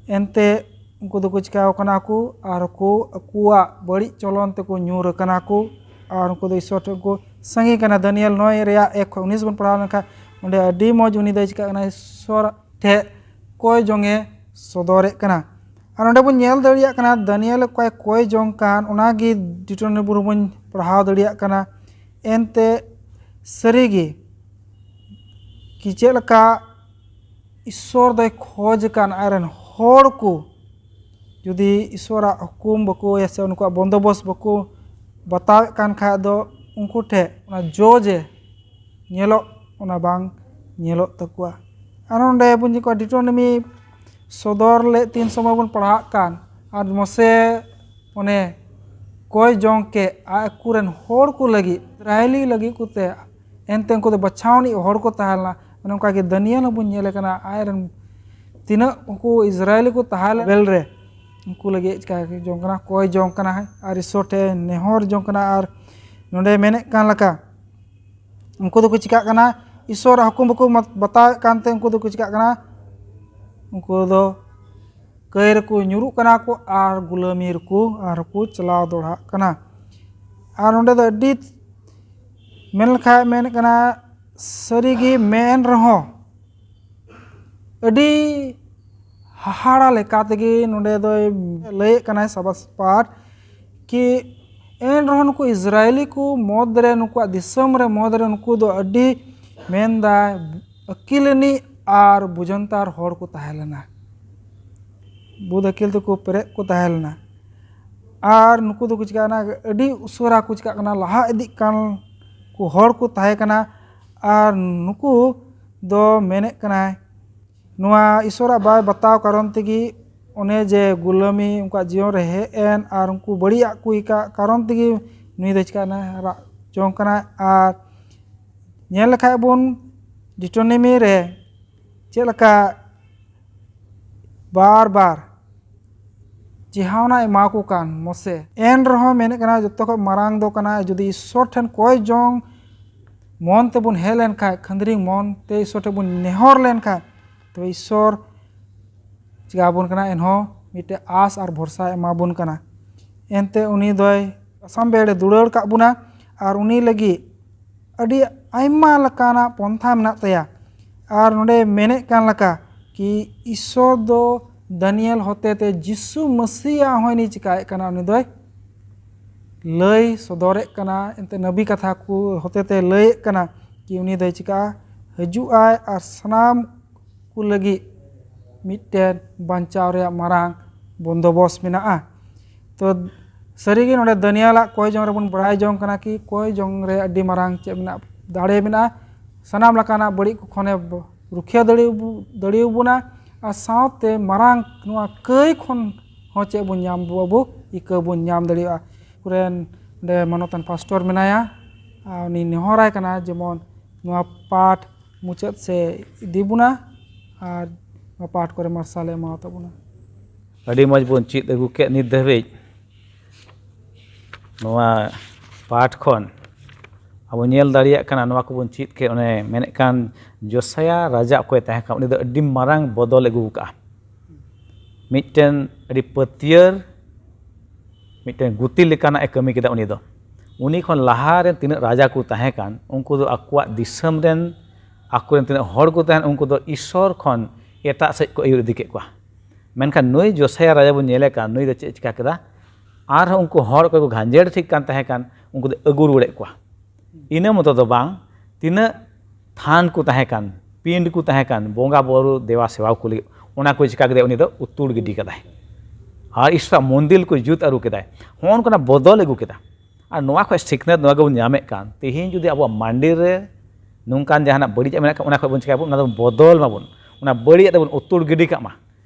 ᱮᱱᱛᱮ ᱩᱱᱠᱩ ᱫᱚᱠᱚ ᱪᱤᱠᱟᱹᱣ ᱠᱟᱱᱟ ᱠᱚ ᱟᱨ ᱠᱚ ᱟᱠᱚᱣᱟᱜ ᱵᱟᱹᱲᱤᱡ ᱪᱚᱞᱚᱱ ᱛᱮᱠᱚ ᱧᱩᱨ ᱟᱠᱟᱱᱟ ᱠᱚ ᱟᱨ ᱩᱱᱠᱩ ᱫᱚ ᱤᱥᱥᱚᱨ ᱴᱷᱮᱱ ᱠᱚ ᱥᱟᱺᱜᱤᱧ ᱠᱟᱱᱟ᱾ ᱫᱟᱱᱤᱭᱮᱞ ᱱᱚᱭ ᱨᱮᱭᱟᱜ ᱮᱠ ᱠᱷᱚᱱ ᱩᱱᱤᱥ ᱵᱚᱱ ᱯᱟᱲᱦᱟᱣ ᱞᱮᱱᱠᱷᱟᱱ ᱚᱸᱰᱮ ᱟᱹᱰᱤ ᱢᱚᱡᱽ ᱩᱱᱤ ᱫᱚᱭ ᱪᱤᱠᱟᱹᱜ ᱠᱟᱱᱟ, ᱤᱥᱥᱚᱨ ᱴᱷᱮᱱ ᱠᱚᱭ ᱡᱚᱝᱮ ᱥᱚᱫᱚᱨᱮᱫ ᱠᱟᱱᱟ᱾ ᱟᱨ ᱚᱸᱰᱮ ᱵᱚᱱ ᱧᱮᱞ ᱫᱟᱲᱮᱭᱟᱜ ᱠᱟᱱᱟ ᱫᱟᱱᱤᱭᱮᱞ ᱚᱠᱚᱭ ᱠᱚᱭ ᱡᱚᱝ ᱠᱟᱱ, ᱚᱱᱟᱜᱮ ᱰᱤᱴᱳᱱᱚᱢᱤ ᱵᱩᱨᱩ ᱵᱚᱱ ᱯᱟᱲᱦᱟᱣ ᱫᱟᱲᱮᱭᱟᱜ ᱠᱟᱱᱟ᱾ ᱮᱱᱛᱮ ᱥᱟᱹᱨᱤᱜᱮ ᱠᱤ ᱪᱮᱫ ᱞᱮᱠᱟ ᱤᱥᱥᱚᱨ ᱫᱚᱭ ᱠᱷᱚᱡᱽ ᱠᱟᱱ ᱟᱡᱨᱮᱱ ᱦᱚᱲ ᱠᱚ ᱡᱩᱫᱤ ᱤᱥᱥᱚᱨᱟᱜ ᱦᱩᱠᱩᱢ ᱵᱟᱠᱚ ᱤᱭᱟᱹ ᱥᱮ ᱩᱱᱠᱩᱣᱟᱜ ᱵᱚᱱᱫᱳᱵᱚᱥᱛ ᱵᱟᱠᱚ ᱵᱟᱛᱟᱣᱮᱫ ᱠᱟᱱ ᱠᱷᱟᱡ ᱫᱚ ᱩᱱᱠᱩ ᱴᱷᱮᱱ ᱚᱱᱟ ᱡᱚ ᱡᱮ ᱧᱮᱞᱚᱜ, ᱚᱱᱟ ᱵᱟᱝ ᱧᱮᱞᱚᱜ ᱛᱟᱠᱚᱣᱟ᱾ ᱟᱨ ᱱᱚᱰᱮ ᱵᱚᱱ ᱧᱮᱞ ᱠᱚᱣᱟ ᱰᱤᱴᱳᱱᱚᱢᱤ ᱥᱚᱫᱚᱨ ᱞᱮᱫ ᱛᱤᱱ ᱥᱚᱢᱚᱭ ᱵᱚᱱ ᱯᱟᱲᱦᱟᱜ ᱠᱟᱱ, ᱟᱨ ᱢᱚᱥᱮ ᱚᱱᱮ ᱠᱚᱭ ᱡᱚᱝ ᱠᱮᱫ ᱟᱡ ᱟᱠᱚᱨᱮᱱ ᱦᱚᱲ ᱠᱚ ᱞᱟᱹᱜᱤᱫ, ᱤᱥᱨᱟᱭᱮᱞᱤ ᱞᱟᱹᱜᱤᱫ ᱠᱚᱛᱮ, ᱮᱱᱛᱮ ᱩᱱᱠᱩ ᱫᱚ ᱵᱟᱪᱷᱟᱣᱱᱤᱡ ᱦᱚᱲ ᱠᱚ ᱛᱟᱦᱮᱸ ᱞᱮᱱᱟ᱾ ᱚᱱᱮ ᱚᱱᱠᱟ ᱜᱮ ᱫᱟᱱᱤᱭᱮᱞ ᱦᱚᱸᱵᱚᱱ ᱧᱮᱞᱮ ᱠᱟᱱᱟ, ᱟᱡᱨᱮᱱ ᱛᱤᱱᱟᱹᱜ ᱩᱱᱠᱩ ᱤᱥᱨᱟᱭᱮᱞᱤ ᱠᱚ ᱛᱟᱦᱮᱸ ᱞᱮᱱ ᱵᱮᱞ ᱨᱮ ᱩᱱᱠᱩ ᱞᱟᱹᱜᱤᱫ ᱪᱤᱠᱟ ᱡᱚᱝ ᱠᱟᱱᱟ, ᱠᱚᱭ ᱡᱚᱝ ᱠᱟᱱᱟ ᱟᱨ ᱤᱥᱚᱨ ᱴᱷᱮᱱ ᱱᱮᱦᱚᱨ ᱡᱚᱝ ᱠᱟᱱᱟ᱾ ᱟᱨ ᱱᱚᱰᱮ ᱢᱮᱱᱮᱫ ᱠᱟᱱ ᱞᱮᱠᱟ ᱩᱱᱠᱩ ᱫᱚᱠᱚ ᱪᱤᱠᱟᱜ ᱠᱟᱱᱟ, ᱤᱥᱚᱨᱟᱜ ᱦᱩᱠᱩᱢ ᱵᱟᱠᱚ ᱢᱟᱛ-, ᱵᱟᱛᱟᱣᱮᱫ ᱠᱟᱱᱛᱮ ᱩᱱᱠᱩ ᱫᱚᱠᱚ ᱪᱤᱠᱟᱜ ᱠᱟᱱᱟ, ᱩᱱᱠᱩ ᱫᱚ ᱠᱟᱹᱭ ᱨᱮᱠᱚ ᱧᱩᱨᱩᱜ ᱠᱟᱱᱟ ᱠᱚ ᱟᱨ ᱜᱩᱞᱟᱹᱢᱤ ᱨᱮᱠᱚ ᱟᱨᱦᱚᱸ ᱠᱚ ᱪᱟᱞᱟᱣ ᱫᱚᱲᱦᱟᱜ ᱠᱟᱱᱟ᱾ ᱟᱨ ᱱᱚᱰᱮ ᱫᱚ ᱟᱹᱰᱤ ᱢᱮᱱ ᱞᱮᱠᱷᱟᱡ ᱢᱮᱱ ᱠᱟᱱᱟ, ᱥᱟᱹᱨᱤᱜᱮ ᱢᱮᱱ ᱨᱮᱦᱚᱸ ᱟᱹᱰᱤ ᱦᱟᱦᱟᱲᱟ ᱞᱮᱠᱟ ᱛᱮᱜᱮ ᱱᱚᱰᱮ ᱫᱚᱭ ᱞᱟᱹᱭᱮᱫ ᱠᱟᱱᱟᱭ ᱥᱟᱵᱟᱥ ᱯᱟᱴ ᱠᱤ ᱮᱱ ᱨᱮᱦᱚᱸ ᱱᱩᱠᱩ ᱤᱥᱨᱟᱭᱮᱞᱤ ᱠᱚ ᱢᱚᱫᱽ ᱨᱮ, ᱱᱩᱠᱩᱣᱟᱜ ᱫᱤᱥᱚᱢ ᱨᱮ ᱢᱚᱫᱽ ᱨᱮ ᱱᱩᱠᱩ ᱫᱚ ᱟᱹᱰᱤ ᱢᱮᱱᱫᱟᱭ ᱟᱹᱠᱤᱞᱟᱹᱱᱤᱡ ᱟᱨ ᱵᱩᱡᱷᱟᱹᱱᱛᱟᱨ ᱦᱚᱲ ᱠᱚ ᱛᱟᱦᱮᱸ ᱞᱮᱱᱟ, ᱵᱩᱫ ᱟᱹᱠᱤᱞ ᱛᱮᱠᱚ ᱯᱮᱨᱮᱡ ᱠᱚ ᱛᱟᱦᱮᱸ ᱞᱮᱱᱟ᱾ ᱟᱨ ᱱᱩᱠᱩ ᱫᱚᱠᱚ ᱪᱤᱠᱟᱹᱜ ᱠᱟᱱᱟ, ᱟᱹᱰᱤ ᱩᱥᱟᱹᱨᱟ ᱠᱚ ᱪᱤᱠᱟᱹᱜ ᱠᱟᱱᱟ, ᱞᱟᱦᱟ ᱤᱫᱤᱜ ᱠᱟᱱ ᱠᱚ ᱦᱚᱲ ᱠᱚ ᱛᱟᱦᱮᱸ ᱠᱟᱱᱟ᱾ ᱟᱨ ᱱᱩᱠᱩ ᱫᱚ ᱢᱮᱱᱮᱫ ᱠᱟᱱᱟᱭ ᱱᱚᱣᱟ ᱤᱥᱚᱨᱟᱜ ᱵᱟᱭ ᱵᱟᱛᱟᱣ ᱠᱟᱨᱚᱱ ᱛᱮᱜᱮ ᱚᱱᱮ ᱡᱮ ᱜᱩᱞᱟᱹᱢᱤ ᱩᱱᱠᱩᱣᱟᱜ ᱡᱤᱭᱚᱱ ᱨᱮ ᱦᱮᱡ ᱮᱱ ᱟᱨ ᱩᱱᱠᱩ ᱵᱟᱹᱲᱤᱡᱟᱜ ᱠᱚ ᱤᱠᱟᱹᱜ ᱠᱟᱨᱚᱱ ᱛᱮᱜᱮ ᱱᱩᱭ ᱫᱚ ᱪᱤᱠᱟᱹᱜ ᱠᱟᱱᱟ, ᱨᱟᱜ ᱡᱚᱝ ᱠᱟᱱᱟᱭ᱾ ᱟᱨ ᱧᱮᱞ ᱞᱮᱠᱷᱟᱡ ᱵᱚᱱ ᱰᱤᱴᱳᱱᱚᱢᱤ ᱨᱮ ᱪᱮᱫ ᱞᱮᱠᱟ ᱵᱟᱨ ᱵᱟᱨ ᱪᱮᱦᱟᱣᱱᱟ ᱮᱢᱟ ᱠᱚ ᱠᱟᱱ ᱢᱚᱥᱮ, ᱮᱱ ᱨᱮᱦᱚᱸ ᱢᱮᱱᱮᱫ ᱠᱟᱱᱟ ᱡᱚᱛᱚ ᱠᱷᱚᱱ ᱢᱟᱨᱟᱝ ᱫᱚ ᱠᱟᱱᱟ ᱡᱩᱫᱤ ᱤᱥᱥᱚᱨ ᱴᱷᱮᱱ ᱠᱚᱭ ᱡᱚᱝ ᱢᱚᱱ ᱛᱮᱵᱚᱱ ᱦᱮᱡ ᱞᱮᱱᱠᱷᱟᱱ, ᱠᱷᱟᱹᱱᱫᱽᱨᱤᱝ ᱢᱚᱱ ᱛᱮ ᱤᱥᱥᱚᱨ ᱴᱷᱮᱱ ᱵᱚᱱ ᱱᱮᱦᱚᱨ ᱞᱮᱱᱠᱷᱟᱱ, ᱛᱚᱵᱮ ᱤᱥᱥᱚᱨ ᱪᱤᱠᱟ ᱟᱵᱚᱱ ᱠᱟᱱᱟ, ᱮᱱᱦᱚᱸ ᱢᱤᱫᱴᱮᱡ ᱟᱥ ᱟᱨ ᱵᱷᱚᱨᱥᱟ ᱮᱢᱟᱵᱚᱱ ᱠᱟᱱᱟ᱾ ᱮᱱᱛᱮ ᱩᱱᱤ ᱫᱚᱭ ᱟᱥᱟᱢ ᱵᱮᱲᱮ ᱫᱩᱞᱟᱹᱲ ᱠᱟᱜ ᱵᱚᱱᱟ ᱟᱨ ᱩᱱᱤ ᱞᱟᱹᱜᱤᱫ ᱟᱹᱰᱤ ᱟᱭᱢᱟ ᱞᱮᱠᱟᱱᱟᱜ ᱯᱚᱱᱛᱷᱟ ᱢᱮᱱᱟᱜ ᱛᱟᱭᱟ᱾ ᱟᱨ ᱱᱚᱰᱮ ᱢᱮᱱᱮᱫ ᱠᱟᱱ ᱞᱮᱠᱟ ᱠᱤ ᱤᱥᱥᱚᱨ ᱫᱚ ᱫᱟᱱᱤᱭᱮᱞ ᱦᱚᱛᱮᱛᱮ ᱡᱤᱥᱩ ᱢᱟᱹᱥᱤᱭᱟᱜ ᱦᱚᱸᱭ ᱪᱤᱠᱟᱭᱮᱫ ᱠᱟᱱᱟ, ᱩᱱᱤ ᱫᱚᱭ ᱞᱟᱹᱭ ᱥᱚᱫᱚᱨᱮᱫ ᱠᱟᱱᱟ᱾ ᱮᱱᱛᱮ ᱱᱟᱵᱤ ᱠᱟᱛᱷᱟ ᱠᱚ ᱦᱚᱛᱮᱛᱮ ᱞᱟᱹᱭᱮᱫ ᱠᱟᱱᱟ ᱠᱤ ᱩᱱᱤ ᱫᱚᱭ ᱪᱤᱠᱟᱹᱜᱼᱟ, ᱦᱤᱡᱩᱜ ᱟᱭ ᱟᱨ ᱥᱟᱱᱟᱢ ᱠᱚ ᱞᱟᱹᱜᱤᱫ ᱢᱤᱫᱴᱮᱱ ᱵᱟᱧᱪᱟᱣ ᱨᱮᱭᱟᱜ ᱢᱟᱨᱟᱝ ᱵᱚᱱᱫᱳᱵᱚᱥᱛ ᱢᱮᱱᱟᱜᱼᱟ᱾ ᱛᱚ ᱥᱟᱹᱨᱤᱜᱮ ᱱᱚᱰᱮ ᱫᱟᱱᱤᱭᱟᱞᱟᱜ ᱠᱚᱭ ᱡᱚᱝ ᱨᱮᱵᱚᱱ ᱵᱟᱲᱟᱭ ᱡᱚᱝ ᱠᱟᱱᱟ ᱠᱤ ᱠᱚᱭ ᱡᱚᱝ ᱨᱮ ᱟᱹᱰᱤ ᱢᱟᱨᱟᱝ ᱪᱮᱫ ᱢᱮᱱᱟᱜᱼᱟ, ᱫᱟᱲᱮ ᱢᱮᱱᱟᱜᱼᱟ᱾ ᱥᱟᱱᱟᱢ ᱞᱮᱠᱟᱱᱟᱜ ᱵᱟᱹᱲᱤᱡ ᱠᱚ ᱠᱷᱚᱱᱮ ᱵᱚ-, ᱨᱩᱠᱷᱤᱭᱟᱹ ᱫᱟᱲᱮᱭᱟᱵᱚ- ᱫᱟᱲᱮᱭᱟᱵᱚᱱᱟ᱾ ᱟᱨ ᱥᱟᱶᱛᱮ ᱢᱟᱨᱟᱝ ᱱᱚᱣᱟ ᱠᱟᱹᱭ ᱠᱷᱚᱱ ᱦᱚᱸ ᱪᱮᱫ ᱵᱚᱱ ᱧᱟᱢ, ᱟᱵᱚ ᱤᱠᱟᱹ ᱵᱚᱱ ᱧᱟᱢ ᱫᱟᱲᱮᱭᱟᱜᱼᱟ᱾ ᱠᱚᱨᱮᱱ ᱚᱸᱰᱮ ᱢᱟᱱᱚᱛᱟᱱ ᱯᱟᱥᱴᱚᱨ ᱢᱮᱱᱟᱭᱟ, ᱟᱨ ᱩᱱᱤ ᱱᱮᱦᱚᱨᱟᱭ ᱠᱟᱱᱟ ᱡᱮᱢᱚᱱ ᱱᱚᱣᱟ ᱯᱟᱴ ᱢᱩᱪᱟᱹᱫ ᱥᱮ ᱤᱫᱤ ᱵᱚᱱᱟ ᱟᱨ ᱱᱚᱣᱟ ᱯᱟᱴ ᱠᱚᱨᱮ ᱢᱟᱨᱥᱟᱞᱮ ᱮᱢᱟᱣ ᱛᱟᱵᱚᱱᱟ᱾ ᱟᱹᱰᱤ ᱢᱚᱡᱽ ᱵᱚᱱ ᱪᱮᱫ ᱟᱹᱜᱩ ᱠᱮᱫ ᱱᱤᱛ ᱫᱷᱟᱹᱵᱤᱡ᱾ ᱱᱚᱣᱟ ᱯᱟᱴ ᱠᱷᱚᱱ ᱟᱵᱚ ᱧᱮᱞ ᱫᱟᱲᱮᱭᱟᱜ ᱠᱟᱱᱟ, ᱱᱚᱣᱟ ᱠᱚᱵᱚᱱ ᱪᱮᱫ ᱠᱮᱫ, ᱚᱱᱮ ᱢᱮᱱᱮᱫ ᱠᱟᱱ ᱡᱚᱥᱟᱭᱟ ᱨᱟᱡᱟ ᱚᱠᱚᱭ ᱛᱟᱦᱮᱸ ᱠᱟᱱᱟ, ᱩᱱᱤ ᱫᱚ ᱟᱹᱰᱤ ᱢᱟᱨᱟᱝ ᱵᱚᱫᱚᱞ ᱟᱹᱜᱩ ᱟᱠᱟᱫᱼᱟ᱾ ᱢᱤᱫᱴᱮᱱ ᱟᱹᱰᱤ ᱯᱟᱹᱛᱭᱟᱹᱨ, ᱢᱤᱫᱴᱮᱱ ᱜᱩᱛᱤ ᱞᱮᱠᱟᱱᱟᱜ ᱮ ᱠᱟᱹᱢᱤ ᱠᱮᱫᱟ ᱩᱱᱤ ᱫᱚ᱾ ᱩᱱᱤ ᱠᱷᱚᱱ ᱞᱟᱦᱟ ᱨᱮᱱ ᱛᱤᱱᱟᱹᱜ ᱨᱟᱡᱟ ᱠᱚ ᱛᱟᱦᱮᱸ ᱠᱟᱱ, ᱩᱱᱠᱩ ᱫᱚ ᱟᱠᱚᱣᱟᱜ ᱫᱤᱥᱚᱢ ᱨᱮᱱ, ᱟᱠᱚᱨᱮᱱ ᱛᱤᱱᱟᱹᱜ ᱦᱚᱲ ᱠᱚ ᱛᱟᱦᱮᱸᱱ, ᱩᱱᱠᱩ ᱫᱚ ᱤᱥᱥᱚᱨ ᱠᱷᱚᱱ ᱮᱴᱟᱜ ᱥᱮᱫ ᱠᱚ ᱟᱹᱭᱩᱨ ᱤᱫᱤ ᱠᱮᱫ ᱠᱚᱣᱟ᱾ ᱢᱮᱱᱠᱷᱟᱱ ᱱᱩᱭ ᱡᱚᱥᱟᱭᱟ ᱨᱟᱡᱟ ᱵᱚᱱ ᱧᱮᱞᱮ ᱠᱟᱱ, ᱱᱩᱭ ᱫᱚ ᱪᱮᱫ ᱮ ᱪᱤᱠᱟ ᱠᱮᱫᱟ? ᱟᱨᱦᱚᱸ ᱩᱱᱠᱩ ᱦᱚᱲ ᱚᱠᱚᱭ ᱠᱚ ᱜᱷᱟᱸᱡᱮᱲ ᱴᱷᱤᱠ ᱠᱟᱱ ᱛᱟᱦᱮᱸ ᱠᱟᱱ, ᱩᱱᱠᱩ ᱫᱚ ᱟᱹᱜᱩ ᱨᱩᱣᱟᱹᱲᱮᱫ ᱠᱚᱣᱟ᱾ ᱤᱱᱟᱹ ᱢᱚᱛᱚ ᱫᱚ ᱵᱟᱝ, ᱛᱤᱱᱟᱹᱜ ᱛᱷᱟᱱ ᱠᱚ ᱛᱟᱦᱮᱸ ᱠᱟᱱ, ᱯᱤᱸᱰ ᱠᱚ ᱛᱟᱦᱮᱸ ᱠᱟᱱ, ᱵᱚᱸᱜᱟ ᱵᱩᱨᱩ ᱫᱮᱵᱟ ᱥᱮᱵᱟ ᱠᱚ ᱞᱟᱹᱜᱤᱫ, ᱚᱱᱟ ᱠᱚ ᱪᱤᱠᱟ ᱠᱮᱫᱟ? ᱩᱱᱤ ᱫᱚ ᱩᱛᱩᱲ ᱜᱤᱰᱤ ᱠᱟᱫᱟᱭ᱾ ᱟᱨ ᱤᱥᱚᱨᱟᱜ ᱢᱚᱱᱫᱤᱨ ᱠᱚ ᱡᱩᱛ ᱟᱹᱨᱩ ᱠᱮᱫᱟᱭ᱾ ᱦᱚᱸᱜᱼᱚ ᱱᱚᱝᱠᱟᱱᱟᱜ ᱵᱚᱫᱚᱞ ᱟᱹᱜᱩ ᱠᱮᱫᱟ᱾ ᱟᱨ ᱱᱚᱣᱟ ᱠᱷᱚᱱ ᱥᱤᱠᱷᱱᱟᱹᱛ ᱱᱚᱣᱟ ᱜᱮᱵᱚᱱ ᱧᱟᱢᱮᱫ ᱠᱟᱱ, ᱛᱮᱦᱮᱧ ᱡᱩᱫᱤ ᱟᱵᱚᱣᱟᱜ ᱢᱟᱱᱰᱤ ᱨᱮ ᱱᱚᱝᱠᱟᱱ ᱡᱟᱦᱟᱱᱟᱜ ᱵᱟᱹᱲᱤᱡᱟᱜ ᱢᱮᱱᱟᱜ ᱠᱷᱟᱱ, ᱚᱱᱟ ᱠᱷᱚᱱ ᱵᱚᱱ ᱪᱤᱠᱟᱹᱭᱟᱵᱚᱱ? ᱚᱱᱟ ᱫᱚ ᱵᱚᱫᱚᱞ ᱢᱟᱵᱚᱱ, ᱚᱱᱟ ᱵᱟᱹᱲᱤᱡᱟᱜ ᱫᱚᱵᱚᱱ ᱩᱛᱩᱲ ᱜᱤᱰᱤ ᱠᱟᱜ ᱢᱟ᱾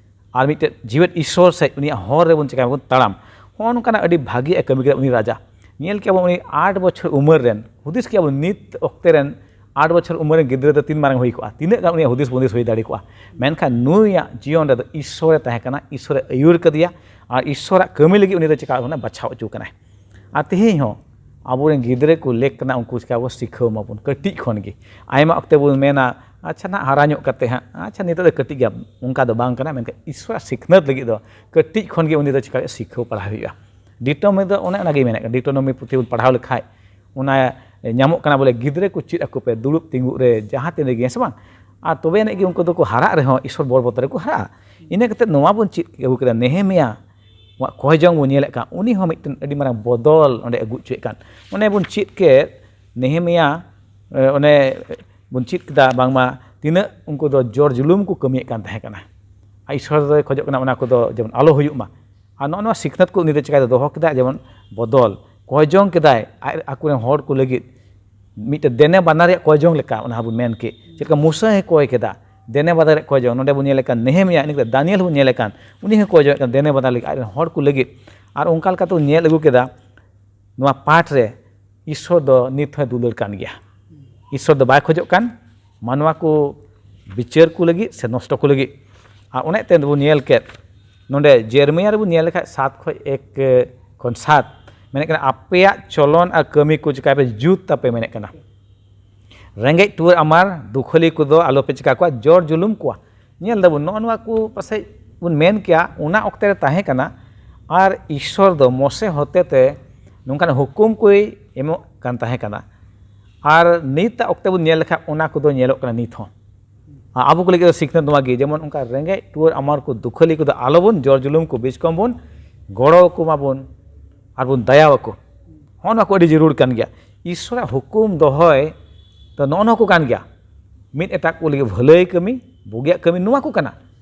ᱟᱨ ᱢᱤᱫᱴᱮᱱ ᱡᱤᱣᱮᱫ ᱤᱥᱥᱚᱨ ᱥᱮᱫ, ᱩᱱᱤᱭᱟᱜ ᱦᱚᱨ ᱨᱮᱵᱚᱱ ᱪᱤᱠᱟᱹᱭᱟᱵᱚᱱ? ᱛᱟᱲᱟᱢ᱾ ᱦᱚᱸᱜᱼᱚ ᱱᱚᱝᱠᱟᱱᱟᱜ ᱟᱹᱰᱤ ᱵᱷᱟᱹᱜᱤᱭᱟᱜ ᱠᱟᱹᱢᱤ ᱠᱮᱫᱟ ᱩᱱᱤ ᱨᱟᱡᱟ᱾ ᱧᱮᱞ ᱠᱮᱜᱼᱟ ᱵᱚᱱ, ᱩᱱᱤ ᱟᱴ ᱵᱚᱪᱷᱚᱨ ᱩᱢᱮᱨ ᱨᱮᱱ, ᱦᱩᱫᱤᱥ ᱠᱮᱜᱼᱟ ᱵᱚᱱ, ᱱᱤᱛ ᱚᱠᱛᱮ ᱨᱮᱱ ᱟᱴ ᱵᱚᱪᱷᱚᱨ ᱩᱢᱮᱨ ᱨᱮᱱ ᱜᱤᱫᱽᱨᱟᱹ ᱫᱚ ᱛᱤᱱ ᱢᱟᱨᱟᱝ ᱦᱩᱭ ᱠᱚᱜᱼᱟ? ᱛᱤᱱᱟᱹᱜ ᱜᱟᱱ ᱩᱱᱤᱭᱟᱜ ᱦᱩᱫᱤᱥ ᱵᱩᱫᱤᱥ ᱦᱩᱭ ᱫᱟᱲᱮ ᱠᱚᱜᱼᱟ? ᱢᱮᱱᱠᱷᱟᱱ ᱱᱩᱭᱟᱜ ᱡᱤᱭᱚᱱ ᱨᱮᱫᱚ ᱤᱥᱥᱚᱨᱮ ᱛᱟᱦᱮᱸ ᱠᱟᱱᱟ, ᱤᱥᱥᱚᱨᱮ ᱟᱹᱭᱩᱨ ᱠᱟᱫᱮᱭᱟ, ᱟᱨ ᱤᱥᱥᱚᱨᱟᱜ ᱠᱟᱹᱢᱤ ᱞᱟᱹᱜᱤᱫ ᱩᱱᱤ ᱫᱚ ᱪᱤᱠᱟ ᱠᱟᱱᱟ? ᱵᱟᱪᱷᱟᱣ ᱦᱚᱪᱚ ᱠᱟᱱᱟᱭ᱾ ᱟᱨ ᱛᱮᱦᱮᱧ ᱦᱚᱸ ᱟᱵᱚᱨᱮᱱ ᱜᱤᱫᱽᱨᱟᱹ ᱠᱚ ᱞᱮᱠ ᱠᱟᱱᱟ, ᱩᱱᱠᱩ ᱪᱤᱠᱟ ᱵᱚ ᱥᱤᱠᱷᱟᱹᱣ ᱢᱟᱵᱚᱱ ᱠᱟᱹᱴᱤᱡ ᱠᱷᱚᱱ ᱜᱮ᱾ ᱟᱭᱢᱟ ᱚᱠᱛᱮ ᱵᱚᱱ ᱢᱮᱱᱟ, "ᱟᱪᱪᱷᱟ ᱱᱟᱦᱟᱜ ᱦᱟᱨᱟ ᱧᱚᱜ ᱠᱟᱛᱮ ᱦᱟᱸᱜ, ᱟᱪᱪᱷᱟ ᱱᱤᱛᱚᱜ ᱫᱚ ᱠᱟᱹᱴᱤᱡ ᱜᱮᱭᱟ", ᱚᱱᱠᱟ ᱫᱚ ᱵᱟᱝ ᱠᱟᱱᱟ᱾ ᱢᱮᱱᱠᱷᱟᱱ ᱤᱥᱥᱚᱨᱟᱜ ᱥᱤᱠᱷᱱᱟᱹᱛ ᱞᱟᱹᱜᱤᱫ ᱫᱚ ᱠᱟᱹᱴᱤᱡ ᱠᱷᱚᱱ ᱜᱮ ᱩᱱᱤ ᱫᱚ ᱪᱤᱠᱟ ᱥᱤᱠᱷᱟᱹᱣ ᱯᱟᱲᱦᱟᱣ ᱦᱩᱭᱩᱜᱼᱟ᱾ ᱰᱤᱴᱳᱱᱚᱢᱤ ᱫᱚ ᱚᱱᱮ ᱚᱱᱟᱜᱮ ᱢᱮᱱᱮᱫ ᱠᱟᱱᱟ, ᱰᱤᱴᱳᱱᱚᱢᱤ ᱯᱩᱛᱷᱤ ᱵᱚᱱ ᱯᱟᱲᱦᱟᱣ ᱞᱮᱠᱷᱟᱡ ᱚᱱᱟ ᱧᱟᱢᱚᱜ ᱠᱟᱱᱟ ᱵᱚᱞᱮ, ᱜᱤᱫᱽᱨᱟᱹ ᱠᱚ ᱪᱮᱫ ᱟᱠᱚ ᱯᱮ ᱫᱩᱲᱩᱵ ᱛᱤᱸᱜᱩᱜ ᱨᱮ, ᱡᱟᱦᱟᱸ ᱛᱤᱱ ᱨᱮᱜᱮ, ᱦᱮᱸ ᱥᱮ ᱵᱟᱝ? ᱟᱨ ᱛᱚᱵᱮ ᱟᱹᱱᱤᱡ ᱜᱮ ᱩᱱᱠᱩ ᱫᱚᱠᱚ ᱦᱟᱨᱟᱜ ᱨᱮᱦᱚᱸ ᱤᱥᱥᱚᱨ ᱵᱚᱞ ᱵᱚᱛᱚᱨ ᱨᱮᱠᱚ ᱦᱟᱨᱟᱜᱼᱟ᱾ ᱤᱱᱟᱹ ᱠᱟᱛᱮ ᱱᱚᱣᱟ ᱵᱚᱱ ᱪᱮᱫ ᱟᱹᱜᱩ ᱠᱮᱫᱟ, ᱱᱮᱦᱮᱢᱤᱭᱟ ᱟᱜ ᱠᱚᱭ ᱡᱚᱝ ᱵᱚᱱ ᱧᱮᱞᱮᱫ ᱠᱟᱱ, ᱩᱱᱤ ᱦᱚᱸ ᱢᱤᱫᱴᱮᱱ ᱟᱹᱰᱤ ᱢᱟᱨᱟᱝ ᱵᱚᱫᱚᱞ ᱚᱸᱰᱮ ᱟᱹᱜᱩ ᱦᱚᱪᱚᱭᱮᱫ ᱠᱟᱱ᱾ ᱚᱱᱮ ᱵᱚᱱ ᱪᱮᱫ ᱠᱮᱫ, ᱱᱮᱦᱮᱢᱤᱭᱟ, ᱮ, ᱚᱱᱮ ᱵᱚᱱ ᱪᱮᱫ ᱠᱮᱫᱟ ᱵᱟᱝᱢᱟ ᱛᱤᱱᱟᱹᱜ ᱩᱱᱠᱩ ᱫᱚ ᱡᱳᱨ ᱡᱩᱞᱩᱢ ᱠᱚ ᱠᱟᱹᱢᱤᱭᱮᱫ ᱠᱟᱱ ᱛᱟᱦᱮᱸ ᱠᱟᱱᱟ᱾ ᱟᱨ ᱤᱥᱥᱚᱨ ᱫᱚᱭ ᱠᱷᱚᱡᱚᱜ ᱠᱟᱱᱟ ᱚᱱᱟ ᱠᱚᱫᱚ ᱡᱮᱢᱚᱱ ᱟᱞᱚ ᱦᱩᱭᱩᱜ ᱢᱟ᱾ ᱟᱨ ᱱᱚᱜᱼᱚ ᱱᱚᱣᱟ ᱥᱤᱠᱷᱱᱟᱹᱛ ᱠᱚ ᱩᱱᱤ ᱫᱚ ᱪᱤᱠᱟᱹᱭ ᱫᱚᱦᱚ ᱠᱮᱫᱟ, ᱡᱮᱢᱚᱱ ᱵᱚᱫᱚᱞ ᱠᱚᱭ ᱡᱚᱝ ᱠᱮᱫᱟᱭ ᱟᱡ ᱟᱠᱚᱨᱮᱱ ᱦᱚᱲ ᱠᱚ ᱞᱟᱹᱜᱤᱫ᱾ ᱢᱤᱫᱴᱮᱱ ᱫᱮᱱᱮ ᱵᱟᱱᱟᱨ ᱨᱮᱭᱟᱜ ᱠᱚᱭ ᱡᱚᱝ ᱞᱮᱠᱟ, ᱚᱱᱟ ᱦᱚᱸᱵᱚᱱ ᱢᱮᱱ ᱠᱮᱫ, ᱪᱮᱫ ᱞᱮᱠᱟ ᱢᱩᱥᱟᱹ ᱦᱚᱸᱭ ᱠᱚᱭ ᱠᱮᱫᱟ, ᱫᱮᱱᱮ ᱵᱟᱫᱟᱨᱮ ᱠᱚᱭ ᱡᱚᱝ, ᱱᱚᱰᱮ ᱵᱚᱱ ᱧᱮᱞᱮ ᱠᱟᱱ ᱱᱮᱦᱮᱢᱤᱭᱟ, ᱤᱱᱟᱹ ᱠᱟᱛᱮ ᱫᱟᱱᱤᱭᱮᱞ ᱵᱚᱱ ᱧᱮᱞᱮ ᱠᱟᱱ, ᱩᱱᱤ ᱦᱚᱸ ᱠᱚᱭ ᱡᱚᱝ ᱠᱟᱱ ᱫᱮᱱᱮ ᱵᱟᱫᱟᱨ ᱞᱟᱹᱜᱤᱫ ᱟᱡ ᱨᱮᱱ ᱦᱚᱲ ᱠᱚ ᱞᱟᱹᱜᱤᱫ᱾ ᱟᱨ ᱚᱱᱠᱟ ᱞᱮᱠᱟᱛᱮ ᱵᱚᱱ ᱧᱮᱞ ᱟᱹᱜᱩ ᱠᱮᱫᱟ ᱱᱚᱣᱟ ᱯᱟᱴ ᱨᱮ, ᱤᱥᱥᱚᱨ ᱫᱚ ᱱᱤᱛ ᱦᱚᱸᱭ ᱫᱩᱞᱟᱹᱲ ᱠᱟᱱ ᱜᱮᱭᱟ᱾ ᱤᱥᱥᱚᱨ ᱫᱚ ᱵᱟᱭ ᱠᱷᱚᱡᱚᱜ ᱠᱟᱱ ᱢᱟᱱᱣᱟ ᱠᱚ ᱵᱤᱪᱟᱹᱨ ᱠᱚ ᱞᱟᱹᱜᱤᱫ ᱥᱮ ᱱᱚᱥᱴᱚ ᱠᱚ ᱞᱟᱹᱜᱤᱫ᱾ ᱟᱨ ᱚᱱᱮ ᱛᱮ ᱵᱚᱱ ᱧᱮᱞ ᱠᱮᱫ ᱱᱚᱰᱮ ᱡᱮᱨᱢᱤᱭᱟ ᱨᱮᱵᱚᱱ ᱧᱮᱞ ᱞᱮᱠᱷᱟᱡ ᱥᱟᱛ ᱠᱷᱚᱡ ᱮᱠ ᱠᱷᱚᱱ ᱥᱟᱛ ᱢᱮᱱᱮᱫ ᱠᱟᱱᱟ, ᱟᱯᱮᱭᱟᱜ ᱪᱚᱞᱚᱱ ᱟᱨ ᱠᱟᱹᱢᱤ ᱠᱚ ᱪᱤᱠᱟᱭ ᱯᱮ, ᱡᱩᱛ ᱛᱟᱯᱮ ᱢᱮᱱᱮᱫ ᱠᱟᱱᱟ᱾ ᱨᱮᱸᱜᱮᱡ ᱴᱩᱣᱟᱹᱨ ᱟᱢᱟᱨ ᱫᱩᱠᱷᱟᱹᱞᱤ ᱠᱚᱫᱚ ᱟᱞᱚᱯᱮ ᱪᱤᱠᱟ ᱠᱚᱣᱟ, ᱡᱚᱨ ᱡᱩᱞᱩᱢ ᱠᱚᱣᱟ᱾ ᱧᱮᱞ ᱫᱟᱵᱚᱱ ᱱᱚᱜᱼᱚ ᱱᱚᱣᱟ ᱠᱚ ᱯᱟᱥᱮᱡ ᱵᱚᱱ ᱢᱮᱱ ᱠᱮᱭᱟ ᱚᱱᱟ ᱚᱠᱛᱮ ᱨᱮ ᱛᱟᱦᱮᱸ ᱠᱟᱱᱟ᱾ ᱟᱨ ᱤᱥᱥᱚᱨ ᱫᱚ ᱢᱚᱥᱮ ᱦᱚᱛᱮᱛᱮ ᱱᱚᱝᱠᱟᱱ ᱦᱩᱠᱩᱢ ᱠᱚᱭ ᱮᱢᱚᱜ ᱠᱟᱱ ᱛᱟᱦᱮᱸ ᱠᱟᱱᱟ᱾ ᱟᱨ ᱱᱤᱛᱟᱜ ᱚᱠᱛᱮ ᱵᱚᱱ ᱧᱮᱞ ᱞᱮᱠᱷᱟᱱ ᱚᱱᱟ ᱠᱚᱫᱚ ᱧᱮᱞᱚᱜ ᱠᱟᱱᱟ ᱱᱤᱛ ᱦᱚᱸ᱾ ᱟᱨ ᱟᱵᱚ ᱠᱚ ᱞᱟᱹᱜᱤᱫ ᱫᱚ ᱥᱤᱠᱷᱱᱟᱹᱛ ᱱᱚᱣᱟ ᱜᱮ, ᱡᱮᱢᱚᱱ ᱚᱱᱠᱟ ᱨᱮᱸᱜᱮᱡ ᱴᱩᱣᱟᱹᱨ ᱟᱢᱟᱨ ᱠᱚ ᱫᱩᱠᱷᱟᱹᱞᱤ ᱠᱚᱫᱚ ᱟᱞᱚᱵᱚᱱ ᱡᱚᱨ ᱡᱩᱞᱩᱢ ᱠᱚ, ᱵᱤᱪᱠᱚᱢ ᱵᱚᱱ ᱜᱚᱲᱚ ᱟᱠᱚ ᱢᱟᱵᱚᱱ ᱟᱨ ᱵᱚᱱ ᱫᱟᱭᱟ ᱟᱠᱚ᱾ ᱦᱚᱸᱜᱼᱚ ᱱᱚᱣᱟ ᱠᱚ ᱟᱹᱰᱤ ᱡᱟᱹᱨᱩᱲ ᱠᱟᱱ ᱜᱮᱭᱟ᱾ ᱤᱥᱥᱚᱨᱟᱜ ᱦᱩᱠᱩᱢ ᱫᱚᱦᱚᱭ ᱫᱚ ᱱᱚᱜᱼᱚ ᱱᱚᱣᱟ ᱠᱚ ᱠᱟᱱ ᱜᱮᱭᱟ᱾ ᱢᱤᱫ ᱮᱴᱟᱜ ᱠᱚ ᱞᱟᱹᱜᱤᱫ ᱵᱷᱟᱹᱞᱟᱹᱭ ᱠᱟᱹᱢᱤ, ᱵᱩᱜᱤᱭᱟᱜ ᱠᱟᱹᱢᱤ, ᱱᱚᱣᱟ ᱠᱚ ᱠᱟᱱᱟ᱾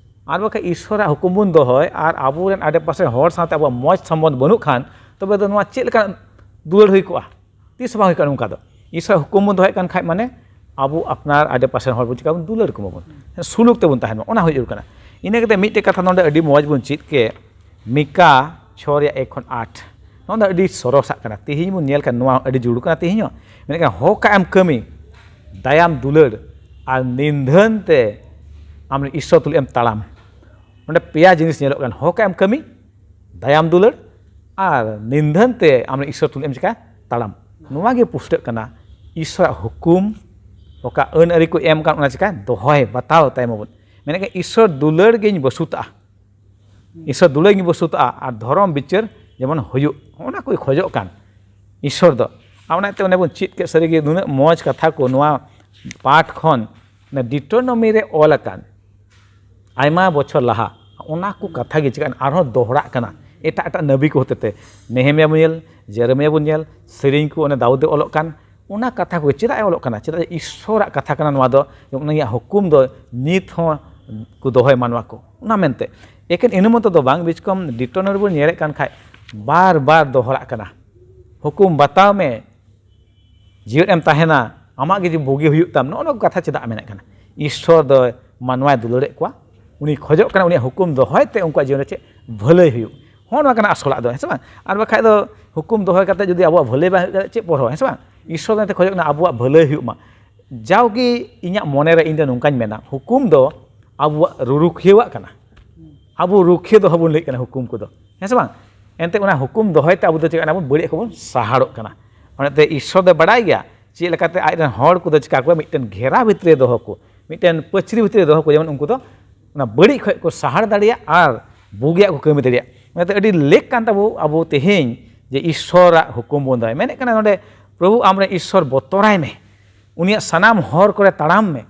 ᱟᱨ ᱵᱟᱠᱷᱟᱡ ᱤᱥᱥᱚᱨᱟᱜ ᱦᱩᱠᱩᱢ ᱵᱚᱱ ᱫᱚᱦᱚᱭ ᱟᱨ ᱟᱵᱚᱨᱮᱱ ᱟᱰᱮᱯᱟᱥᱮ ᱦᱚᱲ ᱥᱟᱶᱛᱮ ᱟᱵᱚᱣᱟᱜ ᱢᱚᱡᱽ ᱥᱚᱢᱵᱚᱱᱫᱷ ᱵᱟᱹᱱᱩᱜ ᱠᱷᱟᱱ, ᱛᱚᱵᱮ ᱫᱚ ᱱᱚᱣᱟ ᱪᱮᱫ ᱞᱮᱠᱟᱱ ᱫᱩᱞᱟᱹᱲ ᱦᱩᱭ ᱠᱚᱜᱼᱟ? ᱛᱤᱥ ᱦᱚᱸ ᱵᱟᱝ ᱦᱩᱭ ᱠᱚᱜᱼᱟ ᱱᱚᱝᱠᱟ ᱫᱚ᱾ ᱤᱥᱥᱚᱨᱟᱜ ᱦᱩᱠᱩᱢ ᱵᱚᱱ ᱫᱚᱦᱚᱭᱮᱫ ᱠᱟᱱ ᱠᱷᱟᱡ, ᱢᱟᱱᱮ ᱟᱵᱚ ᱟᱯᱱᱟᱨ ᱟᱰᱮᱯᱟᱥᱮ ᱨᱮᱱ ᱦᱚᱲ ᱵᱚᱱ ᱪᱤᱠᱟ ᱵᱚᱱ ᱫᱩᱞᱟᱹᱲ ᱠᱚᱢᱟ ᱵᱚᱱ, ᱥᱩᱞᱩᱠ ᱛᱮᱵᱚᱱ ᱛᱟᱦᱮᱱ ᱢᱟ, ᱚᱱᱟ ᱦᱩᱭᱩᱜ ᱠᱟᱱᱟ᱾ ᱤᱱᱟᱹ ᱠᱟᱛᱮ ᱢᱤᱫᱴᱮᱡ ᱠᱟᱛᱷᱟ ᱱᱚᱰᱮ ᱟᱹᱰᱤ ᱢᱚᱡᱽ ᱵᱚᱱ ᱪᱮᱫ ᱠᱮᱫ, ᱢᱤᱠᱟ ᱪᱷᱚ ᱨᱮᱭᱟᱜ ᱮᱠ ᱠᱷᱚᱱ ᱟᱴ᱾ ᱱᱚᱣᱟ ᱫᱚ ᱟᱹᱰᱤ ᱥᱚᱨᱚᱥᱟᱜ ᱠᱟᱱᱟ᱾ ᱛᱮᱦᱮᱧ ᱵᱚᱱ ᱧᱮᱞ ᱠᱷᱟᱱ ᱱᱚᱣᱟ ᱟᱹᱰᱤ ᱡᱟᱹᱨᱩᱲ ᱠᱟᱱᱟ ᱛᱮᱦᱮᱧ ᱦᱚᱸ᱾ ᱢᱮᱱᱠᱷᱟᱱ ᱦᱚᱠᱟᱜ ᱮᱢ ᱠᱟᱹᱢᱤ, ᱫᱟᱭᱟᱢ ᱫᱩᱞᱟᱹᱲ ᱟᱨ ᱱᱤᱫᱷᱟᱹᱱ ᱛᱮ ᱟᱢ ᱤᱥᱥᱚᱨ ᱛᱩᱞᱩᱡ ᱮᱢ ᱛᱟᱲᱟᱢ᱾ ᱱᱚᱰᱮ ᱯᱮᱭᱟ ᱡᱤᱱᱤᱥ ᱧᱮᱞᱚᱜ ᱠᱟᱱᱟ, ᱦᱚᱠᱟᱜ ᱮᱢ ᱠᱟᱹᱢᱤ, ᱫᱟᱭᱟᱢ ᱫᱩᱞᱟᱹᱲ ᱟᱨ ᱱᱤᱫᱷᱟᱹᱱ ᱛᱮ ᱟᱢ ᱤᱥᱥᱚᱨ ᱛᱩᱞᱩᱡ ᱮᱢ ᱪᱤᱠᱟ ᱛᱟᱲᱟᱢ᱾ ᱱᱚᱣᱟ ᱜᱮ ᱯᱩᱥᱴᱟᱹᱜ ᱠᱟᱱᱟ ᱤᱥᱥᱚᱨᱟᱜ ᱦᱩᱠᱩᱢ, ᱚᱠᱟ ᱟᱹᱱ ᱟᱹᱨᱤ ᱠᱚ ᱮᱢ ᱠᱟᱱ ᱚᱱᱟ ᱪᱤᱠᱟ ᱫᱚᱦᱚᱭ ᱵᱟᱛᱟᱣ ᱛᱟᱭ ᱢᱟᱵᱚᱱ᱾ ᱢᱮᱱᱮᱫ ᱠᱟᱱ ᱤᱥᱥᱚᱨ ᱫᱩᱞᱟᱹᱲ ᱜᱤᱧ ᱵᱟᱹᱥᱩᱛᱟᱜᱼᱟ᱾ ᱤᱥᱥᱚᱨ ᱫᱩᱞᱟᱹᱲ ᱜᱤᱧ ᱵᱟᱹᱥᱩᱛᱟᱜᱼᱟ ᱟᱨ ᱫᱷᱚᱨᱚᱢ ᱵᱤᱪᱟᱹᱨ ᱡᱮᱢᱚᱱ ᱦᱩᱭᱩᱜ, ᱚᱱᱟ ᱠᱚᱭ ᱠᱷᱚᱡᱚᱜ ᱠᱟᱱ ᱤᱥᱥᱚᱨ ᱫᱚ᱾ ᱟᱨ ᱚᱱᱟᱛᱮ ᱚᱱᱮ ᱵᱚᱱ ᱪᱮᱫ ᱠᱮᱫ ᱥᱟᱹᱨᱤᱜᱮ ᱱᱩᱱᱟᱹᱜ ᱢᱚᱡᱽ ᱠᱟᱛᱷᱟ ᱠᱚ ᱱᱚᱣᱟ ᱯᱟᱴ ᱠᱷᱚᱱ, ᱚᱱᱟ ᱰᱤᱴᱳᱱᱚᱢᱤ ᱨᱮ ᱚᱞ ᱟᱠᱟᱱ ᱟᱭᱢᱟ ᱵᱚᱪᱷᱚᱨ ᱞᱟᱦᱟ, ᱚᱱᱟ ᱠᱚ ᱠᱟᱛᱷᱟ ᱜᱮ ᱪᱤᱠᱟᱹᱜ ᱠᱟᱱᱟ ᱟᱨᱦᱚᱸ ᱫᱚᱦᱲᱟᱜ ᱠᱟᱱᱟ᱾ ᱮᱴᱟᱜ ᱮᱴᱟᱜ ᱱᱟᱵᱤ ᱠᱚ ᱦᱚᱛᱮᱛᱮ, ᱱᱮᱦᱮᱢᱤᱭᱟ ᱵᱚᱱ ᱧᱮᱞ, ᱡᱮᱨᱮᱢᱤᱭᱟ ᱵᱚᱱ ᱧᱮᱞ, ᱥᱮᱨᱮᱧ ᱠᱚ ᱚᱱᱮ ᱫᱟᱣᱩᱫ ᱮ ᱚᱞᱚᱜ ᱠᱟᱱ, ᱚᱱᱟ ᱠᱟᱛᱷᱟ ᱠᱚ ᱪᱮᱫᱟᱜ ᱮ ᱚᱞᱚᱜ ᱠᱟᱱᱟ? ᱪᱮᱫᱟᱜ ᱡᱮ ᱤᱥᱥᱚᱨᱟᱜ ᱠᱟᱛᱷᱟ ᱠᱟᱱᱟ ᱱᱚᱣᱟ ᱫᱚ, ᱩᱱᱤᱭᱟᱜ ᱦᱩᱠᱩᱢ ᱫᱚ ᱱᱤᱛ ᱦᱚᱸ ᱠᱚ ᱫᱚᱦᱚᱭ ᱢᱟᱱᱣᱟ ᱠᱚ, ᱚᱱᱟ ᱢᱮᱱᱛᱮ᱾ ᱮᱠᱮᱱ ᱤᱱᱟᱹ ᱢᱚᱛᱚ ᱫᱚ ᱵᱟᱝ, ᱵᱤᱪᱠᱚᱢ ᱰᱤᱴᱳᱱᱚᱢᱤ ᱵᱚᱱ ᱧᱮᱞᱮᱫ ᱠᱟᱱ ᱠᱷᱟᱡ ᱵᱟᱨ ᱵᱟᱨ ᱫᱚᱦᱲᱟᱜ ᱠᱟᱱᱟ, ᱦᱩᱠᱩᱢ ᱵᱟᱛᱟᱣ ᱢᱮ, ᱡᱤᱭᱮᱫ ᱮᱢ ᱛᱟᱦᱮᱱᱟ, ᱟᱢᱟᱜ ᱜᱮ ᱡᱩᱫᱤ ᱵᱩᱜᱤ ᱦᱩᱭᱩᱜ ᱛᱟᱢ, ᱱᱚᱜᱼᱚ ᱱᱚᱣᱟ ᱠᱚ ᱠᱟᱛᱷᱟ ᱪᱮᱫᱟᱜ ᱢᱮᱱᱮᱫ ᱠᱟᱱᱟ? ᱤᱥᱥᱚᱨ ᱫᱚ ᱢᱟᱱᱣᱟᱭ ᱫᱩᱞᱟᱹᱲᱮᱫ ᱠᱚᱣᱟ, ᱩᱱᱤ ᱠᱷᱚᱡᱚᱜ ᱠᱟᱱᱟ ᱩᱱᱤᱭᱟᱜ ᱦᱩᱠᱩᱢ ᱫᱚᱦᱚᱭ ᱛᱮ ᱩᱱᱠᱩᱣᱟᱜ ᱡᱤᱭᱚᱱ ᱨᱮ ᱪᱮᱫ ᱵᱷᱟᱹᱞᱟᱹᱭ ᱦᱩᱭᱩᱜ᱾ ᱦᱚᱸᱜᱼᱚ ᱱᱚᱣᱟ ᱠᱟᱱᱟ ᱟᱥᱚᱞᱟᱜ ᱫᱚ, ᱦᱮᱸ ᱥᱮ ᱵᱟᱝ? ᱟᱨ ᱵᱟᱠᱷᱟᱡ ᱫᱚ ᱦᱩᱠᱩᱢ ᱫᱚᱦᱚᱭ ᱠᱟᱛᱮ ᱡᱩᱫᱤ ᱟᱵᱚᱣᱟᱜ ᱵᱷᱟᱹᱞᱟᱹᱭ ᱵᱟᱝ ᱦᱩᱭᱩᱜ ᱠᱟᱱᱟ, ᱪᱮᱫ ᱯᱚᱨᱦᱚ, ᱦᱮᱸ ᱥᱮ ᱵᱟᱝ? ᱤᱥᱥᱚᱨ ᱫᱚ ᱮᱱᱛᱮ ᱠᱷᱚᱡᱚᱜ ᱠᱟᱱᱟ ᱟᱵᱚᱣᱟᱜ ᱵᱷᱟᱹᱞᱟᱹᱭ ᱦᱩᱭᱩᱜ ᱢᱟ᱾ ᱡᱟᱣᱜᱮ ᱤᱧᱟᱹᱜ ᱢᱚᱱᱮ ᱨᱮ ᱤᱧ ᱫᱚ ᱱᱚᱝᱠᱟᱧ ᱢᱮᱱᱟ, ᱦᱩᱠᱩᱢ ᱫᱚ ᱟᱵᱚᱣᱟᱜ ᱨᱩᱨᱩᱠᱷᱤᱭᱟᱹᱣᱟᱜ ᱠᱟᱱᱟ᱾ ᱟᱵᱚ ᱨᱩᱠᱷᱤᱭᱟᱹ ᱫᱚᱦᱚ ᱵᱚᱱ ᱞᱟᱹᱭᱮᱫ ᱠᱟᱱᱟ ᱦᱩᱠᱩᱢ ᱠᱚᱫᱚ, ᱦᱮᱸ ᱥᱮ ᱵᱟᱝ? ᱮᱱᱛᱮ ᱚᱱᱟ ᱦᱩᱠᱩᱢ ᱫᱚᱦᱚᱭ ᱛᱮ ᱟᱵᱚ ᱫᱚ ᱪᱮᱫ ᱠᱟᱱᱟ ᱵᱚᱱ? ᱵᱟᱹᱲᱤᱡ ᱠᱚᱵᱚᱱ ᱥᱟᱦᱟᱲᱚᱜ ᱠᱟᱱᱟ᱾ ᱚᱱᱟᱛᱮ ᱤᱥᱥᱚᱨ ᱫᱚ ᱵᱟᱲᱟᱭ ᱜᱮᱭᱟ ᱪᱮᱫ ᱞᱮᱠᱟᱛᱮ ᱟᱡ ᱨᱮᱱ ᱦᱚᱲ ᱠᱚᱫᱚ ᱪᱤᱠᱟ ᱠᱚᱣᱟ, ᱢᱤᱫᱴᱮᱱ ᱜᱷᱮᱨᱟ ᱵᱷᱤᱛᱨᱤ ᱨᱮ ᱫᱚᱦᱚ ᱠᱚ, ᱢᱤᱫᱴᱮᱱ ᱯᱟᱹᱪᱨᱤ ᱵᱷᱤᱛᱨᱤ ᱨᱮ ᱫᱚᱦᱚ ᱠᱚ, ᱡᱮᱢᱚᱱ ᱩᱱᱠᱩ ᱫᱚ ᱚᱱᱟ ᱵᱟᱹᱲᱤᱡ ᱠᱷᱚᱡ ᱠᱚ ᱥᱟᱦᱟᱲ ᱫᱟᱲᱮᱭᱟᱜ ᱟᱨ ᱵᱩᱜᱤᱭᱟᱜ ᱠᱚ ᱠᱟᱹᱢᱤ ᱫᱟᱲᱮᱭᱟᱜ᱾ ᱚᱱᱟᱛᱮ ᱟᱹᱰᱤ ᱞᱮᱠ ᱠᱟᱱ ᱛᱟᱵᱚ ᱟᱵᱚ ᱛᱮᱦᱮᱧ ᱡᱮ ᱤᱥᱥᱚᱨᱟᱜ ᱦᱩᱠᱩᱢ ᱵᱚᱱ ᱫᱚᱦᱚᱭᱟ᱾ ᱢᱮᱱᱮᱫ ᱠᱟᱱᱟ ᱱᱚᱰᱮ, "ᱯᱨᱚᱵᱷᱩ ᱟᱢᱨᱮᱱ ᱤᱥᱥᱚᱨ ᱵᱚᱛᱚᱨᱟᱭ ᱢᱮ, ᱩᱱᱤᱭᱟᱜ ᱥᱟᱱᱟᱢ ᱦᱚᱨ ᱠᱚᱨᱮ ᱛᱟᱲᱟᱢ ᱢᱮ,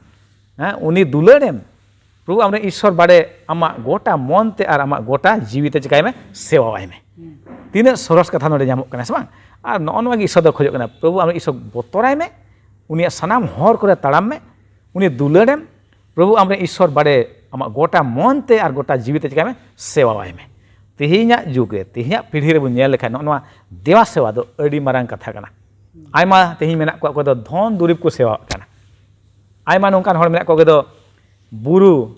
ᱦᱮᱸ, ᱩᱱᱤ ᱫᱩᱞᱟᱹᱲᱮᱢ, ᱯᱨᱚᱵᱷᱩ ᱟᱢᱨᱮᱱ ᱤᱥᱥᱚᱨ ᱵᱟᱲᱮ ᱟᱢᱟᱜ ᱜᱚᱴᱟ ᱢᱚᱱ ᱛᱮ ᱟᱨ ᱟᱢᱟᱜ ᱜᱚᱴᱟ ᱡᱤᱣᱤ ᱛᱮ ᱪᱤᱠᱟᱭ ᱢᱮ, ᱥᱮᱵᱟᱣᱟᱭ ᱢᱮ᱾" ᱛᱤᱱᱟᱹᱜ ᱥᱚᱨᱚᱥ ᱠᱟᱛᱷᱟ ᱱᱚᱰᱮ ᱧᱟᱢᱚᱜ ᱠᱟᱱᱟ, ᱥᱮ ᱵᱟᱝ? ᱟᱨ ᱱᱚᱜᱼᱚ ᱱᱚᱣᱟ ᱜᱮ ᱤᱥᱥᱚᱨ ᱫᱚ ᱠᱷᱚᱡᱚᱜ ᱠᱟᱱᱟ, "ᱯᱨᱚᱵᱷᱩ ᱟᱢᱨᱮᱱ ᱤᱥᱥᱚᱨ ᱵᱚᱛᱚᱨᱟᱭ ᱢᱮ, ᱩᱱᱤᱭᱟᱜ ᱥᱟᱱᱟᱢ ᱦᱚᱨ ᱠᱚᱨᱮ ᱛᱟᱲᱟᱢ ᱢᱮ, ᱩᱱᱤ ᱫᱩᱞᱟᱹᱲᱮᱢ, ᱯᱨᱚᱵᱷᱩ ᱟᱢᱨᱮᱱ ᱤᱥᱥᱚᱨ ᱵᱟᱲᱮ ᱟᱢᱟᱜ ᱜᱚᱴᱟ ᱢᱚᱱ ᱛᱮ ᱟᱨ ᱜᱚᱴᱟ ᱡᱤᱣᱤ ᱛᱮ ᱪᱤᱠᱟᱭ ᱢᱮ, ᱥᱮᱵᱟᱣᱟᱭ ᱢᱮ᱾" ᱛᱮᱦᱮᱧᱟᱜ ᱡᱩᱜᱽ ᱨᱮ, ᱛᱮᱦᱮᱧᱟᱜ ᱯᱤᱲᱦᱤ ᱨᱮᱵᱚᱱ ᱧᱮᱞ ᱞᱮᱠᱷᱟᱱ ᱱᱚᱜᱼᱚ ᱱᱚᱣᱟ ᱫᱮᱣᱟ ᱥᱮᱵᱟ ᱫᱚ ᱟᱹᱰᱤ ᱢᱟᱨᱟᱝ ᱠᱟᱛᱷᱟ ᱠᱟᱱᱟ᱾ ᱟᱭᱢᱟ ᱛᱮᱦᱮᱧ ᱢᱮᱱᱟᱜ ᱠᱚᱣᱟ, ᱚᱠᱚᱭ ᱫᱚ ᱫᱷᱚᱱ ᱫᱩᱨᱤᱵᱽ ᱠᱚ ᱥᱮᱵᱟᱣᱟᱜ ᱠᱟᱱᱟ᱾ ᱟᱭᱢᱟ ᱱᱚᱝᱠᱟᱱ ᱦᱚᱲ ᱢᱮᱱᱟᱜ ᱠᱚᱣᱟ, ᱚᱠᱚᱭ ᱫᱚ ᱵᱩᱨᱩ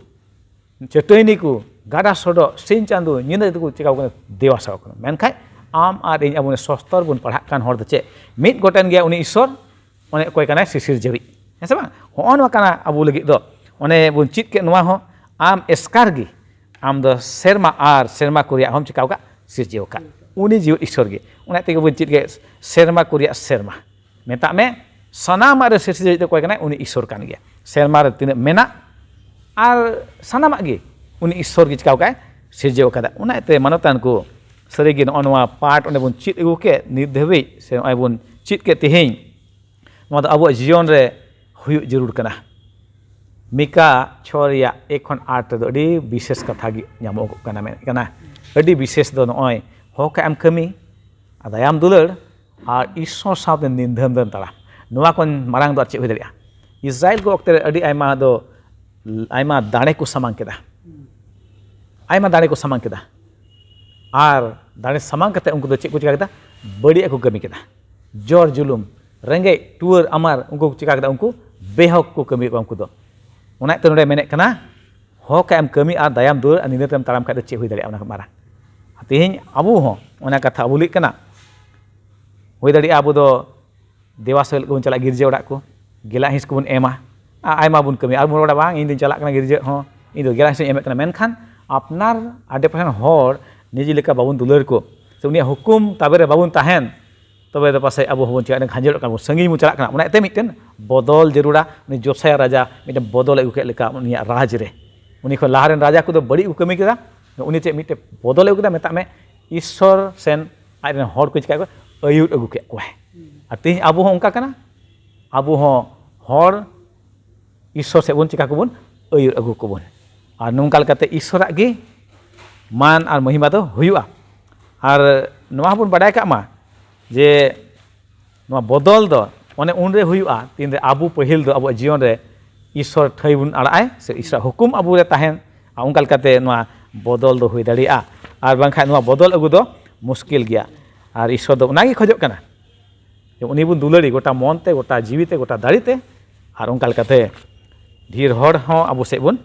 ᱪᱟᱹᱴᱟᱹᱭᱱᱤ ᱠᱚ, ᱜᱟᱰᱟ ᱥᱚᱰᱚᱜ, ᱥᱤᱧ ᱪᱟᱸᱫᱚ, ᱧᱤᱫᱟᱹ ᱛᱮᱠᱚ ᱪᱤᱠᱟᱹ ᱠᱟᱱᱟ, ᱫᱮᱣᱟ ᱥᱮᱵᱟ ᱠᱟᱱᱟ᱾ ᱢᱮᱱᱠᱷᱟᱱ ᱟᱢ ᱟᱨ ᱤᱧ ᱟᱵᱚ ᱥᱚᱥᱛᱚᱨ ᱵᱚᱱ ᱯᱟᱲᱦᱟᱜ ᱠᱟᱱ ᱦᱚᱲ ᱫᱚ ᱪᱮᱫ? ᱢᱤᱫ ᱜᱚᱴᱮᱱ ᱜᱮᱭᱟ ᱩᱱᱤ ᱤᱥᱥᱚᱨ, ᱚᱱᱮ ᱚᱠᱚᱭ ᱠᱟᱱᱟᱭ? ᱥᱤᱥᱤᱨ ᱡᱟᱹᱣᱤᱡ, ᱦᱮᱸ ᱥᱮ ᱵᱟᱝ? ᱦᱚᱸᱜᱼᱚ ᱱᱚᱣᱟ ᱠᱟᱱᱟ ᱟᱵᱚ ᱞᱟᱹᱜᱤᱫ ᱫᱚ᱾ ᱚᱱᱮ ᱵᱚᱱ ᱪᱮᱫ ᱠᱮᱫ ᱱᱚᱣᱟ ᱦᱚᱸ, ᱟᱢ ᱮᱥᱠᱟᱨ ᱜᱮ, ᱟᱢ ᱫᱚ ᱥᱮᱨᱢᱟ ᱟᱨ ᱥᱮᱨᱢᱟ ᱠᱚ ᱨᱮᱭᱟᱜ ᱦᱚᱸᱢ ᱪᱤᱠᱟᱹᱣ ᱠᱟᱜ, ᱥᱤᱨᱡᱟᱹᱣ ᱟᱠᱟᱫ᱾ ᱩᱱᱤ ᱡᱤᱣᱤ ᱤᱥᱥᱚᱨ ᱜᱮ᱾ ᱚᱱᱟ ᱛᱮᱜᱮ ᱵᱚᱱ ᱪᱮᱫ ᱠᱮᱫ ᱥᱮᱨᱢᱟ ᱠᱚ ᱨᱮᱭᱟᱜ ᱥᱮᱨᱢᱟ᱾ ᱢᱮᱛᱟᱜ ᱢᱮ, ᱥᱟᱱᱟᱢᱟᱜ ᱨᱮ ᱥᱤᱨᱡᱟᱹᱣᱤᱡ ᱫᱚ ᱚᱠᱚᱭ ᱠᱟᱱᱟᱭ? ᱩᱱᱤ ᱤᱥᱥᱚᱨ ᱠᱟᱱ ᱜᱮᱭᱟ᱾ ᱥᱮᱨᱢᱟ ᱨᱮ ᱛᱤᱱᱟᱹᱜ ᱢᱮᱱᱟᱜ ᱟᱨ ᱥᱟᱱᱟᱢᱟᱜ ᱜᱮ ᱩᱱᱤ ᱤᱥᱥᱚᱨ ᱜᱮ ᱪᱤᱠᱟᱹᱣ ᱠᱟᱜᱼᱟᱭ? ᱥᱤᱨᱡᱟᱹᱣ ᱟᱠᱟᱫᱟ᱾ ᱚᱱᱟ ᱤᱭᱟᱹᱛᱮ ᱢᱟᱱᱚᱛᱟᱱ ᱠᱚ, ᱥᱟᱹᱨᱤᱜᱮ ᱱᱚᱜᱼᱚ ᱱᱚᱣᱟ ᱯᱟᱴ ᱚᱸᱰᱮ ᱵᱚᱱ ᱪᱮᱫ ᱟᱹᱜᱩ ᱠᱮᱫ ᱱᱤᱛ ᱫᱷᱟᱹᱵᱤᱡ, ᱥᱮ ᱱᱚᱜᱼᱚᱭ ᱵᱚᱱ ᱪᱮᱫ ᱠᱮᱫ ᱛᱮᱦᱮᱧ, ᱱᱚᱣᱟ ᱫᱚ ᱟᱵᱚᱣᱟᱜ ᱡᱤᱭᱚᱱ ᱨᱮ ᱦᱩᱭᱩᱜ ᱡᱟᱹᱨᱩᱲ ᱠᱟᱱᱟ᱾ ᱢᱤᱠᱟ ᱪᱷᱚ ᱨᱮᱭᱟᱜ ᱮᱠ ᱠᱷᱚᱱ ᱟᱴ ᱨᱮᱫᱚ ᱟᱹᱰᱤ ᱵᱤᱥᱮᱥ ᱠᱟᱛᱷᱟ ᱜᱮ ᱧᱟᱢᱚᱜᱚᱜ ᱠᱟᱱᱟ, ᱢᱮᱱᱮᱫ ᱠᱟᱱᱟ, ᱟᱹᱰᱤ ᱵᱤᱥᱮᱥ ᱫᱚ ᱱᱚᱜᱼᱚᱭ ᱦᱚᱠ ᱟᱜ ᱮᱢ ᱠᱟᱹᱢᱤ, ᱟᱨ ᱫᱟᱭᱟᱢ ᱫᱩᱞᱟᱹᱲ, ᱟᱨ ᱤᱥᱥᱚᱨ ᱥᱟᱶᱛᱮ ᱱᱤᱫᱷᱟᱹᱱ ᱫᱚᱢ ᱛᱟᱲᱟᱢ᱾ ᱱᱚᱣᱟ ᱠᱷᱚᱱ ᱢᱟᱨᱟᱝ ᱫᱚ ᱟᱨ ᱪᱮᱫ ᱦᱩᱭ ᱫᱟᱲᱮᱭᱟᱜᱼᱟ? ᱤᱥᱨᱟᱭᱮᱞ ᱠᱚ ᱚᱠᱛᱮ ᱨᱮ ᱟᱹᱰᱤ ᱟᱭᱢᱟ ᱫᱚ, ᱟᱭᱢᱟ ᱫᱟᱲᱮ ᱠᱚ ᱥᱟᱢᱟᱝ ᱠᱮᱫᱟ, ᱟᱭᱢᱟ ᱫᱟᱲᱮ ᱠᱚ ᱥᱟᱢᱟᱝ ᱠᱮᱫᱟ, ᱟᱨ ᱫᱟᱲᱮ ᱥᱟᱢᱟᱝ ᱠᱟᱛᱮ ᱩᱱᱠᱩ ᱫᱚ ᱪᱮᱫ ᱠᱚ ᱪᱤᱠᱟ ᱠᱮᱫᱟ? ᱵᱟᱹᱲᱤᱡ ᱠᱚ ᱠᱟᱹᱢᱤ ᱠᱮᱫᱟ, ᱡᱚᱨ ᱡᱩᱞᱩᱢ, ᱨᱮᱸᱜᱮᱡ ᱴᱩᱣᱟᱹᱨ ᱟᱢᱟᱨ ᱩᱱᱠᱩ ᱠᱚ ᱪᱤᱠᱟ ᱠᱮᱫᱟ? ᱩᱱᱠᱩ ᱵᱮᱦᱚᱠ ᱠᱚ ᱠᱟᱹᱢᱤᱭᱮᱫ ᱠᱚᱣᱟ ᱩᱱᱠᱩ ᱫᱚ᱾ ᱚᱱᱟ ᱤᱭᱟᱹᱛᱮ ᱱᱚᱰᱮ ᱢᱮᱱᱮᱫ ᱠᱟᱱᱟ, ᱦᱚᱠ ᱮᱢ ᱠᱟᱹᱢᱤ ᱟᱨ ᱫᱟᱭᱟᱢ ᱫᱩᱞᱟᱹᱲ ᱟᱨ ᱱᱤᱨᱟᱹᱛᱮᱢ ᱛᱟᱲᱟᱢ ᱠᱷᱟᱡ ᱫᱚ ᱪᱮᱫ ᱦᱩᱭ ᱫᱟᱲᱮᱭᱟᱜᱼᱟ ᱚᱱᱟ ᱠᱷᱚᱱ ᱢᱟᱨᱟᱝ? ᱛᱮᱦᱮᱧ ᱟᱵᱚ ᱦᱚᱸ ᱚᱱᱟ ᱠᱟᱛᱷᱟ ᱟᱵᱚ ᱞᱟᱹᱜᱤᱫ ᱠᱟᱱᱟ᱾ ᱦᱩᱭ ᱫᱟᱲᱮᱭᱟᱜᱼᱟ ᱟᱵᱚ ᱫᱚ ᱫᱮᱣᱟ ᱥᱮᱞᱮᱫ ᱠᱚᱵᱚᱱ ᱪᱟᱞᱟᱜ ᱜᱤᱨᱡᱟᱹ ᱚᱲᱟᱜ ᱠᱚ, ᱜᱮᱞᱟᱜ ᱦᱤᱸᱥ ᱠᱚᱵᱚᱱ ᱮᱢᱟ, ᱟᱨ ᱟᱭᱢᱟ ᱵᱚᱱ ᱠᱟᱹᱢᱤᱭᱟ᱾ ᱟᱨ ᱵᱚᱱ ᱨᱚᱲᱟ, "ᱵᱟᱝ, ᱤᱧ ᱫᱚᱧ ᱪᱟᱞᱟᱜ ᱠᱟᱱᱟ ᱜᱤᱨᱡᱟᱹ ᱦᱚᱸ, ᱤᱧ ᱫᱚ ᱜᱮᱞᱟᱜ ᱦᱤᱸᱥ ᱤᱧ ᱮᱢᱮᱫ ᱠᱟᱱᱟ", ᱢᱮᱱᱠᱷᱟᱱ ᱟᱯᱱᱟᱨ ᱟᱰᱮ ᱯᱟᱥᱮ ᱨᱮᱱ ᱦᱚᱲ ᱱᱤᱡᱮ ᱞᱮᱠᱟ ᱵᱟᱵᱚᱱ ᱫᱩᱞᱟᱹᱲ ᱠᱚ, ᱥᱮ ᱩᱱᱤᱭᱟᱜ ᱦᱩᱠᱩᱢ ᱛᱟᱵᱮ ᱨᱮ ᱵᱟᱵᱚᱱ ᱛᱟᱦᱮᱱ, ᱛᱚᱵᱮ ᱫᱚ ᱯᱟᱥᱮᱡ ᱟᱵᱚ ᱦᱚᱸᱵᱚᱱ ᱪᱤᱠᱟᱹᱜ ᱠᱟᱱᱟ, ᱜᱷᱟᱸᱡᱚᱲᱚᱜ ᱠᱟᱱᱟ ᱵᱚᱱ, ᱥᱟᱺᱜᱤᱧ ᱵᱚᱱ ᱪᱟᱞᱟᱜ ᱠᱟᱱᱟ᱾ ᱚᱱᱟ ᱤᱭᱟᱹᱛᱮ ᱢᱤᱫᱴᱮᱱ ᱵᱚᱫᱚᱞ ᱡᱟᱹᱨᱩᱲᱟ᱾ ᱩᱱᱤ ᱡᱳᱥᱟᱭᱟ ᱨᱟᱡᱟ ᱢᱤᱫᱴᱮᱱ ᱵᱚᱫᱚᱞ ᱮ ᱟᱹᱜᱩ ᱠᱮᱫ ᱞᱮᱠᱟ ᱩᱱᱤᱭᱟᱜ ᱨᱟᱡᱽ ᱨᱮ᱾ ᱩᱱᱤ ᱠᱷᱚᱱ ᱞᱟᱦᱟ ᱨᱮᱱ ᱨᱟᱡᱟ ᱠᱚᱫᱚ ᱵᱟᱹᱲᱤᱡ ᱠᱚ ᱠᱟᱹᱢᱤ ᱠᱮᱫᱟ, ᱩᱱᱤ ᱪᱮᱫ ᱢᱤᱫᱴᱮᱱ ᱵᱚᱫᱚᱞ ᱮ ᱟᱹᱜᱩ ᱠᱮᱫᱟ, ᱢᱮᱛᱟᱜ ᱢᱮ ᱤᱥᱥᱚᱨ ᱥᱮᱱ ᱟᱡ ᱨᱮᱱ ᱦᱚᱲ ᱠᱚ ᱪᱤᱠᱟ ᱠᱚ ᱟᱹᱭᱩᱨ ᱟᱹᱜᱩ ᱠᱮᱫ ᱠᱚᱣᱟᱭ᱾ ᱟᱨ ᱛᱮᱦᱮᱧ ᱟᱵᱚ ᱦᱚᱸ ᱚᱱᱠᱟ ᱠᱟᱱᱟ, ᱟᱵᱚ ᱦᱚᱸ ᱦᱚᱲ ᱤᱥᱥᱚᱨ ᱥᱮᱫ ᱵᱚᱱ ᱪᱤᱠᱟ ᱠᱚᱵᱚᱱ ᱟᱹᱭᱩᱨ ᱟᱹᱜᱩ ᱠᱚᱵᱚᱱ᱾ ᱟᱨ ᱱᱚᱝᱠᱟ ᱞᱮᱠᱟᱛᱮ ᱤᱥᱥᱚᱨᱟᱜ ᱜᱮ ᱢᱟᱱ ᱟᱨ ᱢᱚᱦᱤᱢᱟ ᱫᱚ ᱦᱩᱭᱩᱜᱼᱟ᱾ ᱟᱨ ᱱᱚᱣᱟ ᱦᱚᱸᱵᱚᱱ ᱵᱟᱰᱟᱭ ᱠᱟᱜ ᱢᱟ ᱡᱮ ᱱᱚᱣᱟ ᱵᱚᱫᱚᱞ ᱫᱚ ᱚᱱᱮ ᱩᱱᱨᱮ ᱦᱩᱭᱩᱜᱼᱟ, ᱛᱤᱱᱨᱮ ᱟᱵᱚ ᱯᱟᱹᱦᱤᱞ ᱫᱚ ᱟᱵᱚᱣᱟᱜ ᱡᱤᱭᱚᱱ ᱨᱮ ᱤᱥᱥᱚᱨ ᱴᱷᱟᱹᱭ ᱵᱚᱱ ᱟᱲᱟᱜ ᱟᱭ, ᱥᱮ ᱤᱥᱥᱚᱨᱟᱜ ᱦᱩᱠᱩᱢ ᱟᱵᱚ ᱨᱮ ᱛᱟᱦᱮᱱ᱾ ᱟᱨ ᱚᱱᱠᱟ ᱞᱮᱠᱟᱛᱮ ᱱᱚᱣᱟ ᱵᱚᱫᱚᱞ ᱫᱚ ᱦᱩᱭ ᱫᱟᱲᱮᱭᱟᱜᱼᱟ᱾ ᱟᱨ ᱵᱟᱝᱠᱷᱟᱱ ᱱᱚᱣᱟ ᱵᱚᱫᱚᱞ ᱟᱹᱜᱩ ᱫᱚ ᱢᱩᱥᱠᱤᱞ ᱜᱮᱭᱟ᱾ ᱟᱨ ᱤᱥᱥᱚᱨ ᱫᱚ ᱚᱱᱟᱜᱮ ᱠᱷᱚᱡᱚᱜ ᱠᱟᱱᱟ ᱡᱮ ᱩᱱᱤ ᱵᱚᱱ ᱫᱩᱞᱟᱹᱲᱤ ᱜᱚᱴᱟ ᱢᱚᱱ ᱛᱮ, ᱜᱚᱴᱟ ᱡᱤᱣᱤ ᱛᱮ, ᱜᱚᱴᱟ ᱫᱟᱲᱮ ᱛᱮ, ᱟᱨ ᱚᱱᱠᱟ ᱞᱮᱠᱟᱛᱮ ᱰᱷᱮᱨ ᱦᱚᱲ ᱦᱚᱸ ᱟᱵᱚ ᱥᱮᱫ ᱵᱚᱱ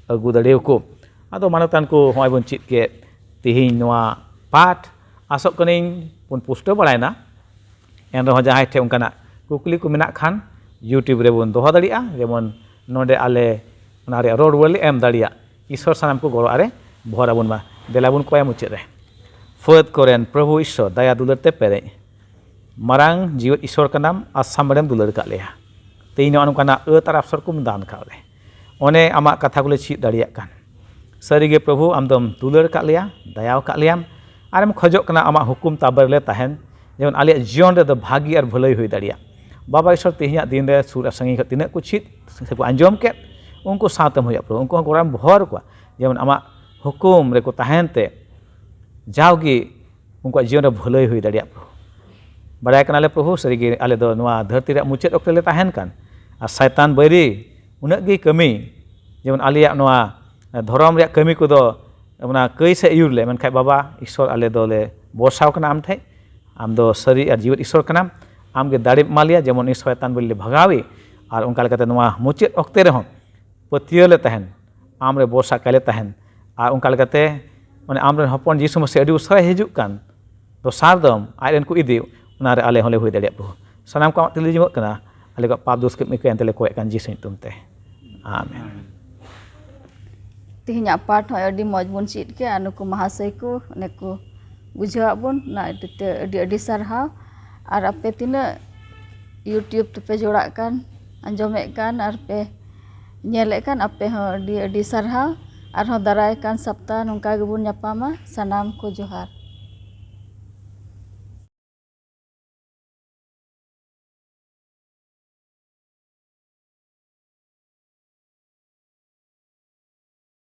ᱟᱹᱜᱩ ᱫᱟᱲᱮᱭᱟᱠᱚ᱾ ᱟᱫᱚ ᱢᱟᱱᱚᱛᱟᱱ ᱠᱚ, ᱦᱚᱸᱜᱼᱚᱭ ᱵᱚᱱ ᱪᱮᱫ ᱠᱮᱫ ᱛᱮᱦᱮᱧ ᱱᱚᱣᱟ ᱯᱟᱴ, ᱟᱥᱚᱜ ᱠᱟᱹᱱᱟᱹᱧ ᱵᱚᱱ ᱯᱩᱥᱴᱟᱹᱣ ᱵᱟᱲᱟᱭᱮᱱᱟ᱾ ᱮᱱ ᱨᱮᱦᱚᱸ ᱡᱟᱦᱟᱸᱭ ᱴᱷᱮᱱ ᱚᱱᱠᱟᱱᱟᱜ ᱠᱩᱠᱞᱤ ᱠᱚ ᱢᱮᱱᱟᱜ ᱠᱷᱟᱱ, YouTube ᱨᱮᱵᱚᱱ ᱫᱚᱦᱚ ᱫᱟᱲᱮᱭᱟᱜᱼᱟ, ᱡᱮᱢᱚᱱ ᱱᱚᱰᱮ ᱟᱞᱮ ᱚᱱᱟ ᱨᱮᱭᱟᱜ ᱨᱚᱲ ᱨᱩᱣᱟᱹᱲ ᱞᱮ ᱮᱢ ᱫᱟᱲᱮᱭᱟᱜ᱾ ᱤᱥᱥᱚᱨ ᱥᱟᱱᱟᱢ ᱠᱚ ᱜᱚᱲᱚ ᱟᱨᱮ ᱵᱷᱚᱨ ᱟᱵᱚᱱ ᱢᱟ᱾ ᱫᱮᱞᱟ ᱵᱚᱱ ᱠᱚᱭᱟ ᱢᱩᱪᱟᱹᱫ ᱨᱮ᱾ ᱯᱷᱟᱹᱫ ᱠᱚᱨᱮᱱ ᱯᱨᱚᱵᱷᱩ ᱤᱥᱥᱚᱨ, ᱫᱟᱭᱟ ᱫᱩᱞᱟᱹᱲ ᱛᱮ ᱯᱮᱨᱮᱡ, ᱢᱟᱨᱟᱝ ᱡᱤᱣᱮᱫ ᱤᱥᱥᱚᱨ ᱠᱟᱱᱟᱢ, ᱟᱥᱟᱢ ᱵᱮᱲᱮᱢ ᱫᱩᱞᱟᱹᱲ ᱠᱟᱜ ᱞᱮᱭᱟ᱾ ᱛᱮᱦᱮᱧ ᱱᱚᱜᱼᱚ ᱱᱚᱝᱠᱟᱱᱟᱜ ᱟᱹᱛ ᱟᱨ ᱟᱯᱥᱚᱨ ᱠᱚᱢ ᱫᱟᱱ ᱠᱟᱜ ᱞᱮ᱾ ᱚᱱᱮ ᱟᱢᱟᱜ ᱠᱟᱛᱷᱟ ᱠᱚᱞᱮ ᱪᱮᱫ ᱫᱟᱲᱮᱭᱟᱜ ᱠᱟᱱ᱾ ᱥᱟᱹᱨᱤᱜᱮ ᱯᱨᱚᱵᱷᱩ, ᱟᱢ ᱫᱚᱢ ᱫᱩᱞᱟᱹᱲ ᱠᱟᱜ ᱞᱮᱭᱟ, ᱫᱟᱭᱟᱣ ᱠᱟᱜ ᱞᱮᱭᱟᱢ, ᱟᱨᱮᱢ ᱠᱷᱚᱡᱚᱜ ᱠᱟᱱᱟ ᱟᱢᱟᱜ ᱦᱩᱠᱩᱢ ᱛᱟᱵᱮ ᱨᱮᱞᱮ ᱛᱟᱦᱮᱱ, ᱡᱮᱢᱚᱱ ᱟᱞᱮᱭᱟᱜ ᱡᱤᱭᱚᱱ ᱨᱮᱫᱚ ᱵᱷᱟᱹᱜᱤ ᱟᱨ ᱵᱷᱟᱹᱞᱟᱹᱭ ᱦᱩᱭ ᱫᱟᱲᱮᱭᱟᱜ᱾ ᱵᱟᱵᱟ ᱤᱥᱥᱚᱨ, ᱛᱮᱦᱮᱧᱟᱜ ᱫᱤᱱ ᱨᱮ ᱥᱩᱨ ᱟᱨ ᱥᱟᱺᱜᱤᱧ ᱠᱷᱚᱱ ᱛᱤᱱᱟᱹᱜ ᱠᱚ ᱪᱮᱫ ᱥᱮᱠᱚ ᱟᱸᱡᱚᱢ ᱠᱮᱫ, ᱩᱱᱠᱩ ᱥᱟᱶᱛᱮᱢ ᱦᱩᱭᱩᱜᱼᱟ ᱯᱨᱚᱵᱷᱩ, ᱩᱱᱠᱩ ᱦᱚᱸ ᱜᱚᱲᱚᱢ ᱵᱷᱚᱨ ᱠᱚᱣᱟ, ᱡᱮᱢᱚᱱ ᱟᱢᱟᱜ ᱦᱩᱠᱩᱢ ᱨᱮᱠᱚ ᱛᱟᱦᱮᱱ ᱛᱮ ᱡᱟᱣᱜᱮ ᱩᱱᱠᱩᱣᱟᱜ ᱡᱤᱭᱚᱱ ᱨᱮ ᱵᱷᱟᱹᱞᱟᱹᱭ ᱦᱩᱭ ᱫᱟᱲᱮᱭᱟᱜ ᱯᱨᱚᱵᱷᱩ᱾ ᱵᱟᱲᱟᱭ ᱠᱟᱱᱟᱞᱮ ᱯᱨᱚᱵᱷᱩ, ᱥᱟᱹᱨᱤᱜᱮ ᱟᱞᱮ ᱫᱚ ᱱᱚᱣᱟ ᱫᱷᱟᱹᱨᱛᱤ ᱨᱮᱭᱟᱜ ᱢᱩᱪᱟᱹᱫ ᱚᱠᱛᱮ ᱞᱮ ᱛᱟᱦᱮᱱ ᱠᱟᱱ, ᱟᱨ ᱥᱟᱭᱛᱟᱱ ᱵᱟᱹᱭᱨᱤ ᱩᱱᱟᱹᱜ ᱜᱮ ᱠᱟᱹᱢᱤ, ᱡᱮᱢᱚᱱ ᱟᱞᱮᱭᱟᱜ ᱱᱚᱣᱟ ᱫᱷᱚᱨᱚᱢ ᱨᱮᱭᱟᱜ ᱠᱟᱹᱢᱤ ᱠᱚᱫᱚ ᱚᱱᱟ ᱠᱟᱹᱭ ᱥᱮ ᱟᱹᱭᱩᱨ ᱞᱮ, ᱢᱮᱱᱠᱷᱟᱱ ᱵᱟᱵᱟ ᱤᱥᱥᱚᱨ, ᱟᱞᱮ ᱫᱚᱞᱮ ᱵᱷᱚᱨᱥᱟᱣ ᱠᱟᱱᱟ ᱟᱢ ᱴᱷᱮᱡ᱾ ᱟᱢ ᱫᱚ ᱥᱟᱹᱨᱤ ᱟᱨ ᱡᱤᱣᱮᱫ ᱤᱥᱥᱚᱨ ᱠᱟᱱᱟᱢ᱾ ᱟᱢᱜᱮ ᱫᱟᱲᱮᱢ ᱮᱢᱟ ᱞᱮᱭᱟ, ᱡᱮᱢᱚᱱ ᱩᱱᱤ ᱥᱚᱭᱛᱟᱱ ᱵᱚᱞᱮ ᱞᱮ ᱵᱷᱟᱜᱟᱣᱮ᱾ ᱟᱨ ᱚᱱᱠᱟ ᱞᱮᱠᱟᱛᱮ ᱱᱚᱣᱟ ᱢᱩᱪᱟᱹᱫ ᱚᱠᱛᱮ ᱨᱮᱦᱚᱸ ᱯᱟᱹᱛᱭᱟᱹᱣ ᱞᱮ ᱛᱟᱦᱮᱱ, ᱟᱢ ᱨᱮ ᱵᱷᱚᱨᱥᱟ ᱠᱟᱭ ᱞᱮ ᱛᱟᱦᱮᱱ᱾ ᱟᱨ ᱚᱱᱠᱟ ᱞᱮᱠᱟᱛᱮ ᱢᱟᱱᱮ ᱟᱢ ᱨᱮᱱ ᱦᱚᱯᱚᱱ ᱡᱤᱥᱩ ᱢᱟᱥᱤ ᱟᱹᱰᱤ ᱩᱥᱟᱹᱨᱟᱭ ᱦᱤᱡᱩᱜ ᱠᱟᱱ, ᱫᱚᱥᱟᱨ ᱫᱚᱢ ᱟᱡ ᱨᱮᱱ ᱠᱚ ᱤᱫᱤ, ᱚᱱᱟ ᱨᱮ ᱟᱞᱮ ᱦᱚᱸᱞᱮ ᱦᱩᱭ ᱫᱟᱲᱮᱭᱟᱜ ᱯᱨᱚᱵᱷᱩ᱾ ᱥᱟᱱᱟᱢ ᱠᱚ ᱟᱢᱟᱜ ᱛᱤ ᱨᱮᱞᱮ ᱡᱤᱢᱟᱹᱜ ᱠᱟᱱᱟ, ᱟᱞᱮ ᱠᱚᱣᱟᱜ ᱯᱟᱯ ᱫᱳᱥ ᱠᱟᱹᱢᱤ ᱠᱚ ᱮᱱᱛᱮ ᱞᱮ ᱠᱚᱭᱮᱜ ᱠᱟᱱ ᱡᱤᱥᱩ ᱧᱩᱛᱩᱢ ᱛᱮ, ᱟᱢᱮᱱ᱾ ᱛᱮᱦᱮᱧᱟᱜ ᱯᱟᱴ ᱦᱚᱸ ᱟᱹᱰᱤ ᱢᱚᱡᱽ ᱵᱚᱱ ᱪᱮᱫ ᱠᱮᱜᱼᱟ᱾ ᱱᱩᱠᱩ ᱢᱟᱦᱟᱥᱚᱭ ᱠᱚ ᱚᱱᱮ ᱠᱚ ᱵᱩᱡᱷᱟᱹᱣᱟᱜ ᱵᱚᱱ, ᱚᱱᱟ ᱤᱫᱤ ᱛᱮ ᱟᱹᱰᱤ ᱟᱹᱰᱤ ᱥᱟᱨᱦᱟᱣ᱾ ᱟᱨ ᱟᱯᱮ ᱛᱤᱱᱟᱹᱜ YouTube ᱛᱮᱯᱮ ᱡᱚᱲᱟᱜ ᱠᱟᱱ, ᱟᱸᱡᱚᱢᱮᱫ ᱠᱟᱱ ᱟᱨ ᱯᱮ ᱧᱮᱞᱮᱫ ᱠᱟᱱ, ᱟᱯᱮ ᱦᱚᱸ ᱟᱹᱰᱤ ᱟᱹᱰᱤ ᱥᱟᱨᱦᱟᱣ᱾ ᱟᱨᱦᱚᱸ ᱫᱟᱨᱟᱭ ᱠᱟᱱ ᱥᱚᱯᱛᱟᱦ ᱱᱚᱝᱠᱟ ᱜᱮᱵᱚᱱ ᱧᱟᱯᱟᱢᱟ᱾ ᱥᱟᱱᱟᱢ ᱠᱚ ᱡᱚᱦᱟᱨ᱾